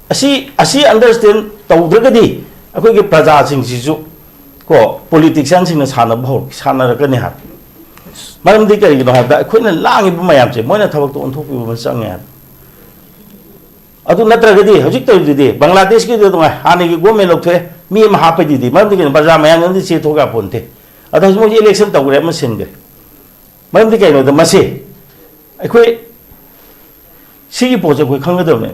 ꯑꯁꯤ, ꯑꯁꯤ understand ꯇꯧꯗ꯭ꯔꯒꯗꯤ ꯑꯩꯈꯣꯏꯒꯤ ꯄ꯭ꯔꯖꯥꯁꯤꯡꯁꯤꯁꯨ, ꯀꯣ, ꯄꯣꯂꯤꯇꯤꯁꯤꯌꯥꯟꯁꯤꯡꯅ ꯁꯥꯟꯅꯕ ꯍꯧ-, ꯁꯥꯟꯅꯔꯛꯀꯅꯤ ꯍꯥꯏꯕ꯫ ꯃꯔꯝꯗꯤ ꯀꯔꯤꯒꯤꯅꯣ ꯍꯥꯏꯕꯗ, ꯑꯩꯈꯣꯏꯅ ꯂꯥꯡꯉꯤꯕ ꯃꯌꯥꯝꯁꯦ ꯃꯣꯏꯅ ꯊꯕꯛꯇ ꯑꯣꯟꯊꯣꯛꯄꯤꯕ ꯑꯃ ꯆꯪꯉꯦ ꯍꯥꯏꯕ꯫ ꯑꯗꯨ ꯅꯠꯇ꯭ꯔꯒꯗꯤ ꯍꯧꯖꯤꯛ ꯇꯧꯔꯤꯗꯨꯗꯤ ꯕꯪꯒ꯭ꯂꯥꯗꯦꯁꯀꯤꯗꯨ ꯅꯨꯡꯉꯥꯏ, ꯍꯥꯟꯅꯒꯤ ꯒꯣꯔꯃꯦꯟ ꯂꯧꯊꯣꯛꯑꯦ, ꯃꯤ ꯑꯃ ꯍꯥꯞꯄꯗꯨꯗꯤ, ꯃꯔꯝꯗꯤ ꯀꯩꯅꯣ, ꯄ꯭ꯔꯖꯥ ꯃꯌꯥꯝꯅꯗꯤ ꯆꯦ ꯊꯣꯛ ꯌꯥꯄꯣꯟꯇꯦ꯫ ꯑꯗꯣ ꯍꯧꯖꯤꯛ ꯃꯣꯏꯁꯤ ꯏꯂꯦꯛꯁꯟ ꯇꯧꯈ꯭ꯔꯦ, ꯑꯃ ꯁꯤꯟꯈ꯭ꯔꯦ꯫ ꯃꯔꯝꯗꯤ ꯀꯩꯅꯣꯗ ꯃꯁꯤ ꯑꯩꯈꯣꯏ ꯁꯤꯒꯤ ꯄꯣꯠꯁꯦ ꯑꯩꯈꯣꯏ ꯈꯪꯒꯗꯕꯅꯦ꯫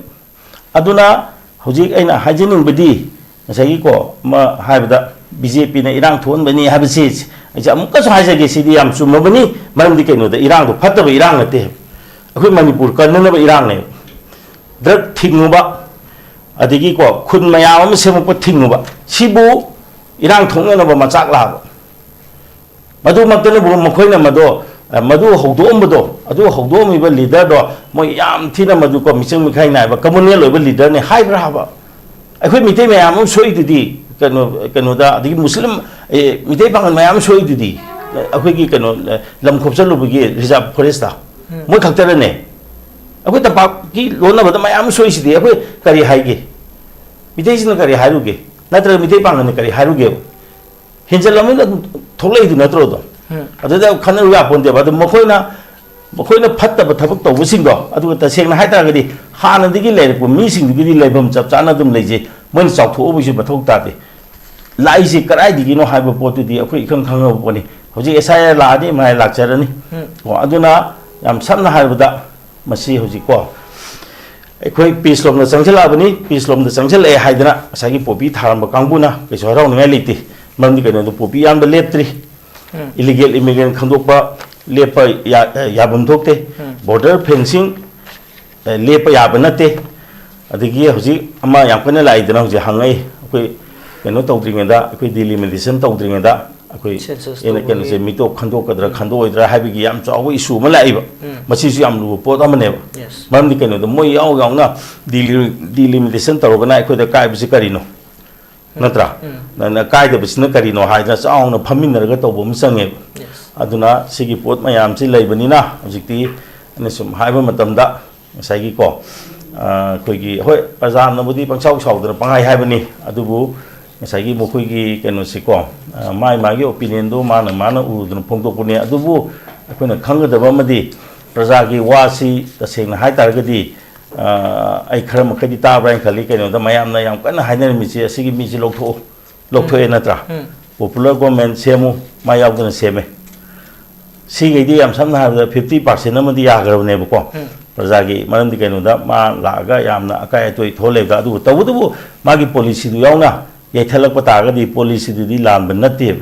ꯑꯗꯨꯅ ꯍꯧꯖꯤꯛ ꯑꯩꯅ ꯍꯥꯏꯖꯅꯤꯡꯕꯗꯤ, ꯉꯁꯥꯏꯒꯤꯀꯣ, ꯑꯃ ꯍꯥꯏꯕꯗ, ꯕꯤ ꯖꯦ ꯄꯤꯅ ꯏꯔꯥꯡ ꯊꯣꯛꯍꯟꯕꯅꯤ ꯍꯥꯏꯕꯁꯤ ꯑꯩꯁꯦ ꯑꯃꯨꯛꯀꯁꯨ ꯍꯥꯏꯖꯒꯦ, ꯁꯤꯗꯤ ꯌꯥꯝ ꯆꯨꯝꯃꯕꯅꯤ꯫ ꯃꯔꯝꯗꯤ ꯀꯩꯅꯣꯗ, ꯏꯔꯥꯡꯗꯣ ꯐꯠꯇꯕ ꯏꯔꯥꯡ ꯅꯠꯇꯦ, ꯑꯩꯈꯣꯏ ꯃꯅꯤꯄꯨꯔ ꯀꯟꯅꯅꯕ ꯏꯔꯥꯡꯅꯦꯕ꯫ ꯗ꯭ꯔꯒ ꯊꯤꯡꯉꯨꯕ, ꯑꯗꯒꯤꯀꯣ, ꯈꯨꯟ ꯃꯌꯥꯝ ꯑꯃ ꯁꯦꯝꯃꯛꯄ ꯊꯤꯡꯉꯨꯕ, ꯁꯤꯕꯨ ꯏꯔꯥꯡ ꯊꯣꯛꯅꯅꯕ ꯃꯆꯥꯛ ꯂꯥꯛꯑꯕ꯫ ꯃꯗꯨꯃꯛꯇꯅꯕꯨ ꯃꯈꯣꯏꯅ ꯃꯗꯣ, ꯑ, ꯃꯗꯨ ꯍꯧꯗꯣꯛꯑꯝꯕꯗꯣ, ꯑꯗꯨ ꯍꯧꯗꯣꯛꯑꯝꯃꯤꯕ ꯂꯤꯗꯔꯗꯣ, ꯃꯣꯏ ꯌꯥꯝ ꯊꯤꯅ ꯃꯗꯨꯀꯣ, ꯃꯤꯆꯪ ꯃꯤꯈꯥꯏ ꯅꯥꯏꯕ ꯀꯝꯃꯨꯅꯦꯜ ꯑꯣꯏꯕ ꯂꯤꯗꯔꯅꯦ ꯍꯥꯏꯕ꯭ꯔꯥ ꯍꯥꯏꯕ? ꯑꯩꯈꯣꯏ ꯃꯤꯇꯩ ꯃꯌꯥꯝ ꯑꯃ ꯁꯣꯛꯏꯗꯨꯗꯤ, ꯀꯩꯅꯣ, ꯀꯩꯅꯣꯗ, ꯑꯗꯒꯤ ꯃꯨꯁꯂꯤꯝ, ꯑꯦ, ꯃꯤꯇꯩ ꯄꯥꯉꯜ ꯃꯌꯥꯝ ꯑꯃ ꯁꯣꯛꯏꯗꯨꯗꯤ, ꯑꯩꯈꯣꯏꯒꯤ ꯀꯩꯅꯣ, ꯑꯦ, ꯂꯝ ꯈꯣꯞꯆꯜꯂꯨꯕꯒꯤ ꯔꯤꯖꯥꯕ ꯐꯣꯔꯦꯁꯇ꯫ ꯎꯝ꯫ ꯃꯣꯏ ꯈꯛꯇꯔꯅꯦ? ꯑꯩꯈꯣꯏ ꯇꯝꯄꯥꯛꯀꯤ ꯂꯣꯟꯅꯕꯗ ꯃꯌꯥꯝ ꯑꯃ ꯁꯣꯛꯏꯁꯤꯗꯤ, ꯑꯩꯈꯣꯏ ꯀꯔꯤ ꯍꯥꯏꯒꯦ? ꯃꯤꯇꯩꯁꯤꯡꯅ ꯀꯔꯤ ꯍꯥꯏꯔꯨꯒꯦ? ꯅꯠꯇ꯭ꯔꯒ ꯃꯤꯇꯩ ꯄꯥꯉꯜꯅ ꯀꯔꯤ ꯍꯥꯏꯔꯨꯒꯦꯕ? ꯍꯦꯟꯖꯜꯂꯝꯅꯤꯅ ꯑꯗꯨꯝ ꯊꯣꯛꯂꯛꯏꯗꯨ ꯅꯠꯇ꯭ꯔꯣ ꯑꯗꯣ? ꯎꯝ꯫ ꯑꯗꯨꯗ ꯈꯟꯅꯔꯨ ꯌꯥꯄꯣꯟꯇꯦꯕ꯫ ꯑꯗꯨ ꯃꯈꯣꯏꯅ, ꯃꯈꯣꯏꯅ ꯐꯠꯇꯕ ꯊꯕꯛ ꯇꯧꯕꯁꯤꯡꯗꯣ, ꯑꯗꯨꯒ ꯇꯁꯦꯡꯅ ꯍꯥꯏꯇꯥꯔꯒꯗꯤ ꯍꯥꯟꯅꯗꯒꯤ ꯂꯩꯔꯛꯄ ꯃꯤꯁꯤꯡꯗꯨꯒꯤꯗꯤ ꯂꯩꯐꯝ ꯆꯞ ꯆꯥꯅ ꯑꯗꯨꯝ ꯂꯩꯖꯩ꯫ ꯃꯣꯏꯅ ꯆꯥꯎꯊꯣꯛꯎꯕꯒꯤꯁꯨ ꯃꯊꯧ ꯇꯥꯗꯦ꯫ ꯂꯥꯛꯏꯁꯤ ꯀꯗꯥꯏꯗꯒꯤꯅꯣ ꯍꯥꯏꯕ ꯄꯣꯠꯇꯨꯗꯤ ꯑꯩꯈꯣꯏ ꯏꯈꯪ ꯈꯪꯉꯕ ꯄꯣꯠꯅꯤ꯫ ꯍꯧꯖꯤꯛ ꯑꯦꯁ ꯑꯥꯏ ꯑꯥꯔ ꯂꯥꯛꯑꯅꯤ, ꯃꯥꯏ ꯂꯥꯛꯆꯔꯅꯤ꯫ ꯎꯝ꯫ ꯀꯣ, ꯑꯗꯨꯅ ꯌꯥꯝ ꯁꯝꯅ ꯍꯥꯏꯔꯕꯗ, ꯃꯁꯤ ꯍꯧꯖꯤꯛꯀꯣ, ꯑꯩꯈꯣꯏ ꯄꯤꯁ ꯂꯣꯝꯗ ꯆꯪꯁꯤꯜꯂꯛꯑꯕꯅꯤ, ꯄꯤꯁ ꯂꯣꯝꯗ ꯆꯪꯁꯤꯜꯂꯛꯑꯦ ꯍꯥꯏꯗꯅ ꯉꯁꯥꯏꯒꯤ ꯄꯣꯄꯤ ꯊꯥꯔꯝꯕ ꯀꯥꯡꯕꯨꯅ ꯀꯩꯁꯨ ꯍꯔꯥꯎꯅꯤꯡꯉꯥꯏ ꯂꯩꯇꯦ꯫ ꯃꯔꯝꯗꯤ ꯀꯩꯅꯣꯗ, ꯄꯣꯄꯤ ꯌꯥꯝꯕ ꯂꯦꯞꯇ꯭ꯔꯤ꯫ ꯎꯝ꯫ ꯏꯂꯤꯒꯦꯜ ꯏꯃꯤꯒ꯭ꯔꯦꯟ ꯈꯟꯗꯣꯛꯄ ꯂꯦꯞꯄ ꯌꯥ-, ꯌꯥꯐꯝ ꯊꯣꯛꯇꯦ꯫ ꯎꯝ꯫ ꯕꯣꯔꯗꯔ ꯐꯦꯟꯁꯤꯡ, ꯑꯦ, ꯂꯦꯞꯄ ꯌꯥꯕ ꯅꯠꯇꯦ꯫ ꯑꯗꯒꯤ ꯍꯧꯖꯤꯛ ꯑꯃ ꯌꯥꯝ ꯀꯟꯅ ꯂꯥꯛꯏꯗꯅ, ꯍꯧꯖꯤꯛ ꯍꯪꯉꯛꯏ, ꯑꯩꯈꯣꯏ ꯀꯩꯅꯣ ꯇꯧꯗ꯭ꯔꯤꯉꯩꯗ, ꯑꯩꯈꯣꯏ ꯗꯤꯂꯤꯃꯤꯇꯦꯁꯟ ꯇꯧꯗ꯭ꯔꯤꯉꯩꯗ, ꯑꯩꯈꯣꯏ ꯁꯦꯟꯁꯁ ꯑꯩꯅ ꯀꯩꯅꯣꯁꯦ, ꯇꯧꯕꯒꯤ꯫ ꯃꯤꯇꯣꯞ ꯈꯟꯗꯣꯛꯀꯗ꯭ꯔꯥ ꯎꯝ꯫ ꯈꯟꯗꯣꯛꯑꯣꯏꯗ꯭ꯔꯥ ꯍꯥꯏꯕꯒꯤ ꯌꯥꯝ ꯆꯥꯎꯕ ꯏꯁꯨ ꯑꯃ ꯂꯥꯛꯏꯕ꯫ ꯎꯝ꯫ ꯃꯁꯤꯁꯨ ꯌꯥꯝ ꯂꯨꯕ ꯄꯣꯠ ꯑꯃꯅꯦꯕ꯫ ꯌꯦꯁ꯫ ꯃꯔꯝꯗꯤ ꯀꯩꯅꯣꯗ, ꯃꯣꯏ ꯌꯥꯎ ꯌꯥꯎꯅ ꯗꯤꯂꯤ-, ꯗꯤꯂꯤꯃꯤꯇꯦꯁꯟ ꯇꯧꯔꯒꯅ ꯑꯩꯈꯣꯏꯗ ꯀꯥꯏꯕꯁꯤ ꯀꯔꯤꯅꯣ? ꯎꯝ꯫ ꯅꯠꯇ꯭ꯔꯥ? ꯎꯝ꯫ ꯅ-, ꯅ-, ꯀꯥꯏꯗꯕꯁꯤꯅ ꯀꯔꯤꯅꯣ ꯍꯥꯏꯗꯅ ꯆꯥꯎꯅ ꯐꯝꯃꯤꯟꯅꯔꯒ ꯇꯧꯕ ꯑꯃ ꯆꯪꯉꯦꯕ꯫ ꯌꯦꯁ꯫ ꯑꯗꯨꯅ ꯁꯤꯒꯤ ꯄꯣꯠ ꯃꯌꯥꯝꯁꯤ ꯂꯩꯕꯅꯤꯅ ꯍꯧꯖꯤꯛꯇꯤ ꯑꯩꯅ ꯁꯨꯝ ꯍꯥꯏꯕ ꯃꯇꯝꯗ, ꯉꯁꯥꯏꯒꯤꯀꯣ, ꯑ, ꯑꯩꯈꯣꯏꯒꯤ, ꯍꯣꯏ, ꯄ꯭ꯔꯖꯥꯅꯕꯨꯗꯤ ꯄꯪꯁꯥꯎ ꯁꯥꯎꯗꯅ ꯄꯪꯍꯥꯏ ꯍꯥꯏꯕꯅꯤ, ꯑꯗꯨꯕꯨ ꯉꯁꯥꯏꯒꯤ ꯃꯈꯣꯏꯒꯤ ꯀꯩꯅꯣꯁꯤꯀꯣ, ꯑ, ꯃꯥꯏ ꯃꯥꯒꯤ ꯑꯣꯄꯤꯅꯤꯌꯟꯗꯣ ꯃꯥꯅ ꯃꯥꯅ ꯎꯔꯨꯗꯅ ꯐꯣꯡꯗꯣꯛꯄꯅꯦ꯫ ꯑꯗꯨꯕꯨ ꯑꯩꯈꯣꯏꯅ ꯈꯪꯒꯗꯕ ꯑꯃꯗꯤ, ꯄ꯭ꯔꯖꯥꯒꯤ ꯋꯥꯁꯤ ꯇꯁꯦꯡꯅ ꯍꯥꯏ ꯇꯥꯔꯒꯗꯤ, ꯑ, ꯑꯩ ꯈꯔ ꯃꯈꯩꯗꯤ ꯇꯥꯕ꯭ꯔꯥ ꯍꯥꯏꯅ ꯈꯜꯂꯤ꯫ ꯀꯩꯅꯣꯗ ꯃꯌꯥꯝꯅ ꯌꯥꯝ ꯀꯟꯅ ꯍꯥꯏꯅꯔꯝꯃꯤꯁꯦ, "ꯑꯁꯤꯒꯤ ꯃꯤꯁꯤ ꯂꯧꯊꯣꯛꯑꯣ, ꯂꯧꯊꯣꯛꯑꯦ ꯅꯠꯇ꯭ꯔꯥ? ꯎꯝ꯫ Popular government ꯁꯦꯝꯃꯨ", ꯃꯥ ꯌꯥꯎꯗꯅ ꯁꯦꯝꯃꯦ꯫ ꯁꯤꯈꯩꯗꯤ ꯌꯥꯝ ꯁꯝꯅ ꯍꯥꯏꯔꯕꯗ fifty percent ꯑꯃꯗꯤ ꯌꯥꯈ꯭ꯔꯕꯅꯦꯕꯀꯣ꯫ ꯎꯝ꯫ ꯄ꯭ꯔꯖꯥꯒꯤ ꯃꯔꯝꯗꯤ ꯀꯩꯅꯣꯗ ꯃꯥ ꯂꯥꯛꯑꯒ ꯌꯥꯝꯅ ꯑꯀꯥꯏ ꯑꯇꯣꯏ ꯊꯣꯛꯍꯜꯂꯦꯕꯗ, ꯑꯗꯨꯕꯨ ꯇꯧꯕꯇꯕꯨ ꯃꯥꯒꯤ policyꯗꯨ ꯌꯥꯎꯅ ꯌꯩꯊꯠꯂꯛꯄ ꯇꯥꯔꯒꯗꯤ policyꯗꯨꯗꯤ ꯂꯥꯟꯕ ꯅꯠꯇꯦꯕ꯫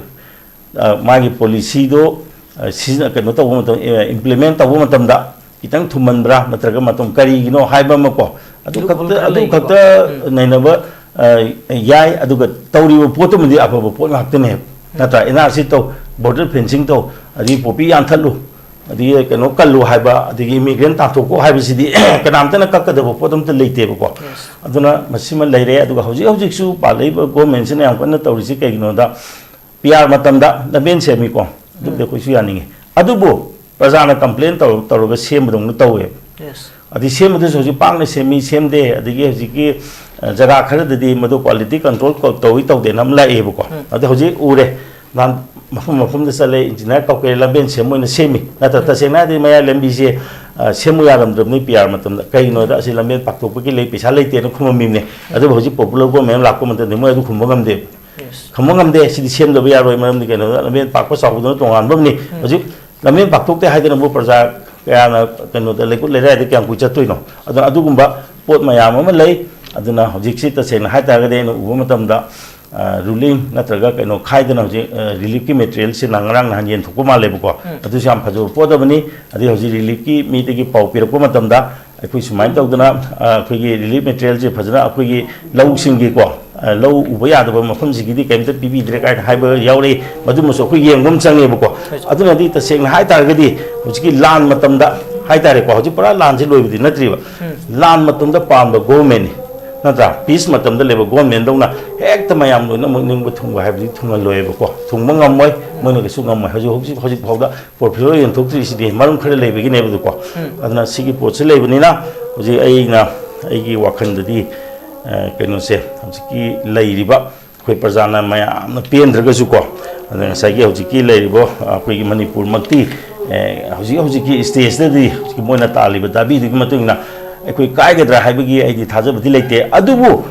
ꯑ, ꯃꯥꯒꯤ policyꯗꯣ, ꯑ, ꯁꯤꯖꯤꯟꯅ-, ꯀꯩꯅꯣ ꯇꯧꯕ ꯃꯇꯝ, ꯑ, implement ꯇꯧꯕ ꯃꯇꯝꯗ ꯈꯤꯇꯪ ꯊꯨꯝꯃꯟꯕ꯭ꯔꯥ ꯅꯠꯇ꯭ꯔꯒ ꯃꯇꯝ ꯀꯔꯤꯒꯤꯅꯣ ꯍꯥꯏꯕ ꯑꯃ ꯀꯣ, ꯑꯗꯨ ꯂꯨꯞ ꯈꯛꯇ, ꯍꯣꯜ ꯈꯔ ꯑꯗꯨ ꯂꯩꯀꯣ꯫ ꯈꯛꯇ ꯎꯝ꯫ ꯅꯩꯅꯕ, ꯑ, ꯌꯥꯏ꯫ ꯑꯗꯨꯒ ꯇꯧꯔꯤꯕ ꯄꯣꯠꯇꯨꯃꯗꯤ ꯑꯐꯕ ꯄꯣꯠ ꯉꯥꯛꯇꯅꯦꯕ, ꯎꯝ꯫ ꯅꯠꯇ꯭ꯔꯥ? NRC ꯇꯧ, border fencing ꯇꯧ, ꯑꯗꯒꯤ poppy ꯌꯥꯟꯊꯠꯂꯨ, ꯑꯗꯒꯤ ꯀꯩꯅꯣ ꯀꯜꯂꯨ ꯍꯥꯏꯕ, ꯑꯗꯒꯤ immigrant ꯇꯥꯟꯊꯣꯛꯀꯣ ꯍꯥꯏꯕꯁꯤꯗꯤ ꯀꯅꯥꯝꯇꯅ ꯀꯛꯀꯗꯕ ꯄꯣꯠ ꯑꯝꯇ ꯂꯩꯇꯦꯕꯀꯣ꯫ Yes꯫ ꯑꯗꯨꯅ ꯃꯁꯤꯃ ꯂꯩꯔꯦ꯫ ꯑꯗꯨꯒ ꯍꯧꯖꯤꯛ ꯍꯧꯖꯤꯛꯁꯨ ꯄꯥꯜꯂꯛꯏꯕ governmentꯁꯤꯅ ꯌꯥꯝ ꯀꯟꯅ ꯇꯧꯔꯤꯁꯤ ꯀꯩꯒꯤꯅꯣꯗ, PR ꯃꯇꯝꯗ ꯂꯝꯕꯦꯟ ꯁꯦꯝꯃꯤꯀꯣ, ꯑꯗꯨꯕꯨꯗꯤ ꯎꯝ꯫ ꯑꯩꯈꯣꯏꯁꯨ ꯌꯥꯅꯤꯡꯉꯤ꯫ ꯑꯗꯨꯕꯨ ꯄ꯭ꯔꯖꯥꯅ complain ꯇꯧꯔ-, ꯇꯧꯔꯒ ꯁꯦꯝꯕꯗꯧꯅ ꯇꯧꯋꯦꯕ꯫ Yes꯫ ꯑꯗꯩ ꯁꯦꯝꯕꯗꯨꯁꯨ ꯍꯧꯖꯤꯛ ꯄꯥꯛꯅ ꯁꯦꯝꯃꯤ, ꯁꯦꯝꯗꯦ, ꯑꯗꯒꯤ ꯍꯧꯖꯤꯛꯀꯤ, ꯑ, ꯖꯒꯥ ꯈꯔꯗꯗꯤ ꯃꯗꯨ quality control ꯀ-, ꯇꯧꯏ ꯇꯧꯗꯦꯅ ꯑꯃ ꯂꯥꯛꯑꯦꯕꯀꯣ꯫ ꯎꯝ꯫ ꯑꯗꯣ ꯍꯧꯖꯤꯛ ꯎꯔꯦ, ꯅꯍꯥꯟ ꯃꯐꯝ ꯃꯐꯝꯗ ꯆꯠꯂꯦ, engineer ꯀꯧꯀꯦ, ꯂꯝꯕꯦꯟ ꯁꯦꯝ ꯑꯣꯏꯅ ꯁꯦꯝꯃꯤ꯫ ꯅꯠꯇ꯭ꯔ, ꯎꯝ꯫ ꯇꯁꯦꯡꯅ ꯍꯥꯏꯔꯗꯤ ꯃꯌꯥꯏ ꯂꯝꯕꯤꯁꯦ, ꯑ, ꯁꯦꯝꯃꯨ ꯌꯥꯔꯝꯗ꯭ꯔꯕꯅꯤ PR ꯃꯇꯝꯗ꯫ ꯀꯩꯒꯤꯅꯣꯗ ꯑꯁꯤ ꯂꯝꯕꯦꯟ ꯄꯥꯛꯊꯣꯛꯄꯒꯤ ꯂꯩ, ꯄꯩꯁꯥ ꯂꯩꯇꯦꯅ ꯈꯨꯝꯃꯝꯃꯤꯕꯅꯦ꯫ ꯎꯝ꯫ ꯑꯗꯨꯕꯨ ꯍꯧꯖꯤꯛ popular government ꯂꯥꯛꯄ ꯃꯇꯝꯗ ꯃꯣꯏ ꯑꯗꯨ ꯈꯨꯝꯕ ꯉꯝꯗꯦꯕ꯫ Yes꯫ ꯈꯨꯝꯕ ꯉꯝꯗꯦ, ꯁꯤꯗꯤ ꯁꯦꯝꯗꯕ ꯌꯥꯔꯣꯏ, ꯃꯔꯝꯗꯤ ꯀꯩꯅꯣꯗ ꯂꯝꯕꯦꯟ ꯄꯥꯛꯄ ꯆꯥꯎꯕꯗꯨꯅ ꯇꯣꯉꯥꯟꯕ ꯑꯃꯅꯤ꯫ ꯎꯝ꯫ ꯍꯧꯖꯤꯛ ꯂꯝꯕꯦꯟ ꯄꯥꯛꯊꯣꯛꯇꯦ ꯍꯥꯏꯗꯅꯕꯨ ꯄ꯭ꯔꯖꯥ ꯀꯌꯥꯅ ꯀꯩꯅꯣꯗ ꯂꯩꯀꯨꯠ ꯂꯩꯔꯥꯏꯗ ꯀꯌꯥꯝ ꯀꯨꯏ ꯆꯠꯇꯣꯏꯅꯣ? ꯑꯗꯨꯅ ꯑꯗꯨꯒꯨꯝꯕ ꯄꯣꯠ ꯃꯌꯥꯝ ꯑꯃ ꯂꯩ꯫ ꯑꯗꯨꯅ ꯍꯧꯖꯤꯛꯁꯤ ꯇꯁꯦꯡꯅ ꯍꯥꯏꯇꯥꯔꯒꯗꯤ ꯑꯩꯅ ꯎꯕ ꯃꯇꯝꯗ, ꯑ, ruling ꯅꯠꯇ꯭ꯔꯒ ꯀꯩꯅꯣ ꯈꯥꯏꯗꯅ ꯍꯧꯖꯤꯛ, ꯑ, reliefꯀꯤ materialꯁꯤ ꯅꯍꯥꯟ ꯉꯔꯥꯡ ꯅꯍꯥꯟ ꯌꯦꯟꯊꯣꯛꯄ ꯃꯥꯜꯂꯦꯕꯀꯣ꯫ ꯎꯝ꯫ ꯑꯗꯨꯁꯨ ꯌꯥꯝ ꯐꯖꯕ ꯄꯣꯠ ꯑꯃꯅꯤ꯫ ꯑꯗꯩ ꯍꯧꯖꯤꯛ reliefꯀꯤ ꯃꯤꯗꯒꯤ ꯄꯥꯎ ꯄꯤꯔꯛꯄ ꯃꯇꯝꯗ ꯑꯩꯈꯣꯏ ꯁꯨꯃꯥꯏꯅ ꯇꯧꯗꯅ, ꯑ, ꯑꯩꯈꯣꯏꯒꯤ relief materialꯁꯤ ꯐꯖꯅ ꯑꯩꯈꯣꯏꯒꯤ ꯂꯧꯁꯤꯡꯒꯤꯀꯣ, ꯑ, ꯂꯧ ꯎꯕ ꯌꯥꯗꯕ ꯃꯐꯝꯁꯤꯒꯤꯗꯤ ꯀꯩꯝꯇ ꯄꯤꯕꯤꯗ꯭ꯔꯦ ꯀꯥꯏꯅ ꯍꯥꯏꯕ ꯌꯥꯎꯔꯛꯏ꯫ ꯃꯗꯨꯃꯁꯨ ꯑꯩꯈꯣꯏ ꯌꯦꯡꯕ ꯑꯃ ꯆꯪꯉꯦꯕꯀꯣ꯫ ꯑꯗꯨꯅꯗꯤ ꯇꯁꯦꯡꯅ ꯍꯥꯏ ꯇꯥꯔꯒꯗꯤ ꯍꯧꯖꯤꯛꯀꯤ ꯂꯥꯟ ꯃꯇꯝꯗ ꯍꯥꯏ ꯇꯥꯔꯦꯀꯣ, ꯍꯧꯖꯤꯛ ꯄꯨꯔꯥ ꯂꯥꯟꯁꯤ ꯂꯣꯏꯕꯗꯤ ꯅꯠꯇ꯭ꯔꯤꯕ꯫ ꯎꯝ꯫ ꯂꯥꯟ ꯃꯇꯝꯗ ꯄꯥꯟꯕ governmentꯅꯤ, ꯅꯠꯇ꯭ꯔꯥ? Peace ꯃꯇꯝꯗ ꯂꯩꯕ governmentꯗꯧꯅ ꯍꯦꯛꯇ ꯃꯌꯥꯝ ꯂꯣꯏꯅꯃꯛ ꯅꯤꯡꯕ ꯊꯨꯡꯕ ꯍꯥꯏꯕꯗꯤ ꯊꯨꯡꯍꯜꯂꯣꯏꯕꯀꯣ, ꯊꯨꯡꯕ ꯉꯝꯃꯣꯏ, ꯃꯣꯏꯅ ꯀꯩꯁꯨ ꯉꯝꯃꯣꯏ꯫ ꯍꯧꯖꯤꯛ, ꯍꯧꯖꯤꯛ, ꯍꯧꯖꯤꯛ ꯐꯥꯎꯗ ꯄꯣꯔꯐꯤꯌꯣ ꯌꯦꯟꯊꯣꯛꯇ꯭ꯔꯤꯁꯤꯗꯤ ꯃꯔꯝ ꯈꯔ ꯂꯩꯕꯒꯤꯅꯦꯕ ꯑꯗꯨꯀꯣ꯫ ꯎꯝ꯫ ꯑꯗꯨꯅ ꯁꯤꯒꯤ ꯄꯣꯠꯁꯤ ꯂꯩꯕꯅꯤꯅ ꯍꯧꯖꯤꯛ ꯑꯩꯅ, ꯑꯩꯒꯤ ꯋꯥꯈꯜꯗꯗꯤ, ꯑ, ꯀꯩꯅꯣꯁꯦ, ꯍꯧꯖꯤꯛꯀꯤ ꯂꯩꯔꯤꯕ ꯑꯩꯈꯣꯏ ꯄ꯭ꯔꯖꯥꯅ ꯃꯌꯥꯝꯅ ꯄꯦꯟꯗ꯭ꯔꯒꯁꯨꯀꯣ, ꯑꯗ ꯉꯁꯥꯏꯒꯤ ꯍꯧꯖꯤꯛꯀꯤ ꯂꯩꯔꯤꯕ ꯑꯩꯈꯣꯏꯒꯤ ꯃꯅꯤꯄꯨꯔꯃꯛꯇꯤ, ꯑ, ꯍꯧꯖꯤꯛ ꯍꯧꯖꯤꯛꯀꯤ stageꯇꯗꯤ ꯍꯧꯖꯤꯛꯀꯤ ꯃꯣꯏꯅ ꯇꯥꯜꯂꯤꯕ ꯗꯥꯕꯤꯗꯨꯒꯤ ꯃꯇꯨꯡ ꯏꯟꯅ ꯑꯩꯈꯣꯏ ꯀꯥꯏꯒꯗ꯭ꯔꯥ ꯍꯥꯏꯕꯒꯤ ꯑꯩꯗꯤ ꯊꯥꯖꯕꯗꯤ ꯂꯩꯇꯦ꯫ ꯑꯗꯨꯕꯨ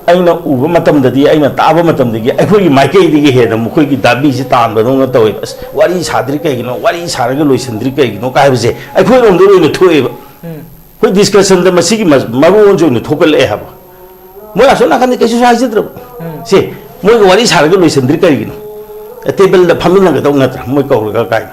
ꯑꯩꯅ ꯎꯕ ꯃꯇꯝꯗꯗꯤ, ꯑꯩꯅ ꯇꯥꯕ ꯃꯇꯝꯗꯒꯤ ꯑꯩꯈꯣꯏꯒꯤ ꯃꯥꯏꯀꯩꯗꯒꯤ ꯍꯦꯟꯅ ꯃꯈꯣꯏꯒꯤ ꯗꯥꯕꯤꯁꯤ ꯇꯥꯟꯕꯗꯧꯅ ꯇꯧꯋꯦꯕ꯫ "ꯑꯁ, ꯋꯥꯔꯤ ꯁꯥꯗ꯭ꯔꯤ ꯀꯩꯒꯤꯅꯣ, ꯋꯥꯔꯤ ꯁꯥꯔꯒ ꯂꯣꯏꯁꯤꯟꯗ꯭ꯔꯤ ꯀꯩꯒꯤꯅꯣ?" ꯀꯥꯏꯕꯁꯦ ꯑꯩꯈꯣꯏꯔꯣꯝꯗ ꯑꯣꯏꯅ ꯊꯣꯛꯑꯦꯕ꯫ ꯑꯩꯈꯣꯏ ꯗꯤꯁꯀꯁꯟꯗ ꯃꯁꯤꯒꯤ ꯃ-, ꯃꯔꯣꯜꯁꯦ ꯑꯣꯏꯅ ꯊꯣꯛꯀꯠꯂꯛꯑꯦ ꯍꯥꯏꯕ꯫ ꯃꯣꯏ ꯑꯁꯣꯝ ꯅꯥꯀꯟꯗ ꯀꯩꯁꯨ ꯍꯥꯏꯖꯗ꯭ꯔꯕ꯫ ꯁꯤ ꯃꯣꯏꯒ ꯋꯥꯔꯤ ꯁꯥꯔꯒ ꯂꯣꯏꯁꯤꯟꯗ꯭ꯔꯤ ꯀꯔꯤꯒꯤꯅꯣ? ꯇꯦꯕꯜꯗ ꯐꯝꯃꯤꯟꯅꯒꯗꯧ ꯅꯠꯇ꯭ꯔꯥ ꯃꯣꯏ ꯀꯧꯔꯒ ꯀꯥꯏꯅ?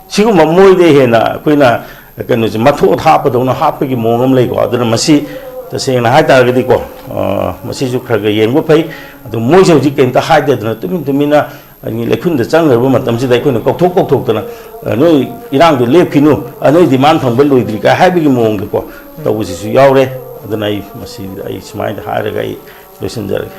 ꯁꯤꯒꯨꯝꯕ ꯃꯣꯏꯗ ꯍꯦꯟꯅ ꯑꯩꯈꯣꯏꯅ ꯀꯩꯅꯣꯁꯦ, ꯃꯊꯣꯠ ꯍꯥꯞꯄꯗꯧꯅ ꯍꯥꯞꯄꯒꯤ ꯃꯑꯣꯡ ꯑꯃ ꯂꯩꯀꯣ꯫ ꯑꯗꯨꯅ ꯃꯁꯤ ꯇꯁꯦꯡꯅ ꯍꯥꯏ ꯇꯥꯔꯒꯗꯤꯀꯣ, ꯑ, ꯃꯁꯤꯁꯨ ꯈꯔ ꯈꯔ ꯌꯦꯡꯕ ꯐꯩ꯫ ꯑꯗꯨ ꯃꯣꯏꯁꯦ ꯍꯧꯖꯤꯛ ꯀꯩꯝꯇ ꯍꯥꯏꯗꯗꯅ ꯇꯨꯃꯤꯟ ꯇꯨꯃꯤꯟꯅ ꯑꯩꯒꯤ ꯂꯩꯈꯨꯟꯗ ꯆꯪꯈ꯭ꯔꯕ ꯃꯇꯝꯁꯤꯗ ꯑꯩꯈꯣꯏꯅ ꯀꯧꯊꯣꯛ ꯀꯧꯊꯣꯛꯇꯅ, "ꯑ, ꯅꯣꯏ ꯏꯔꯥꯡꯗꯣ ꯂꯦꯞꯈꯤꯅꯨ, ꯑ, ꯅꯣꯏ ꯗꯤꯃꯥꯟ ꯐꯪꯕ ꯂꯣꯏꯗ꯭ꯔꯤ" ꯀꯥꯏ ꯍꯥꯏꯕꯒꯤ ꯃꯑꯣꯡꯗꯀꯣ ꯇꯧꯕꯁꯤꯁꯨ ꯌꯥꯎꯔꯦ꯫ ꯑꯗꯨꯅ ꯑꯩ ꯃꯁꯤ, ꯑꯩ ꯁꯨꯃꯥꯏꯅ ꯍꯥꯏꯔꯒ ꯑꯩ ꯂꯣꯏꯁꯤꯟꯖꯔꯒꯦ꯫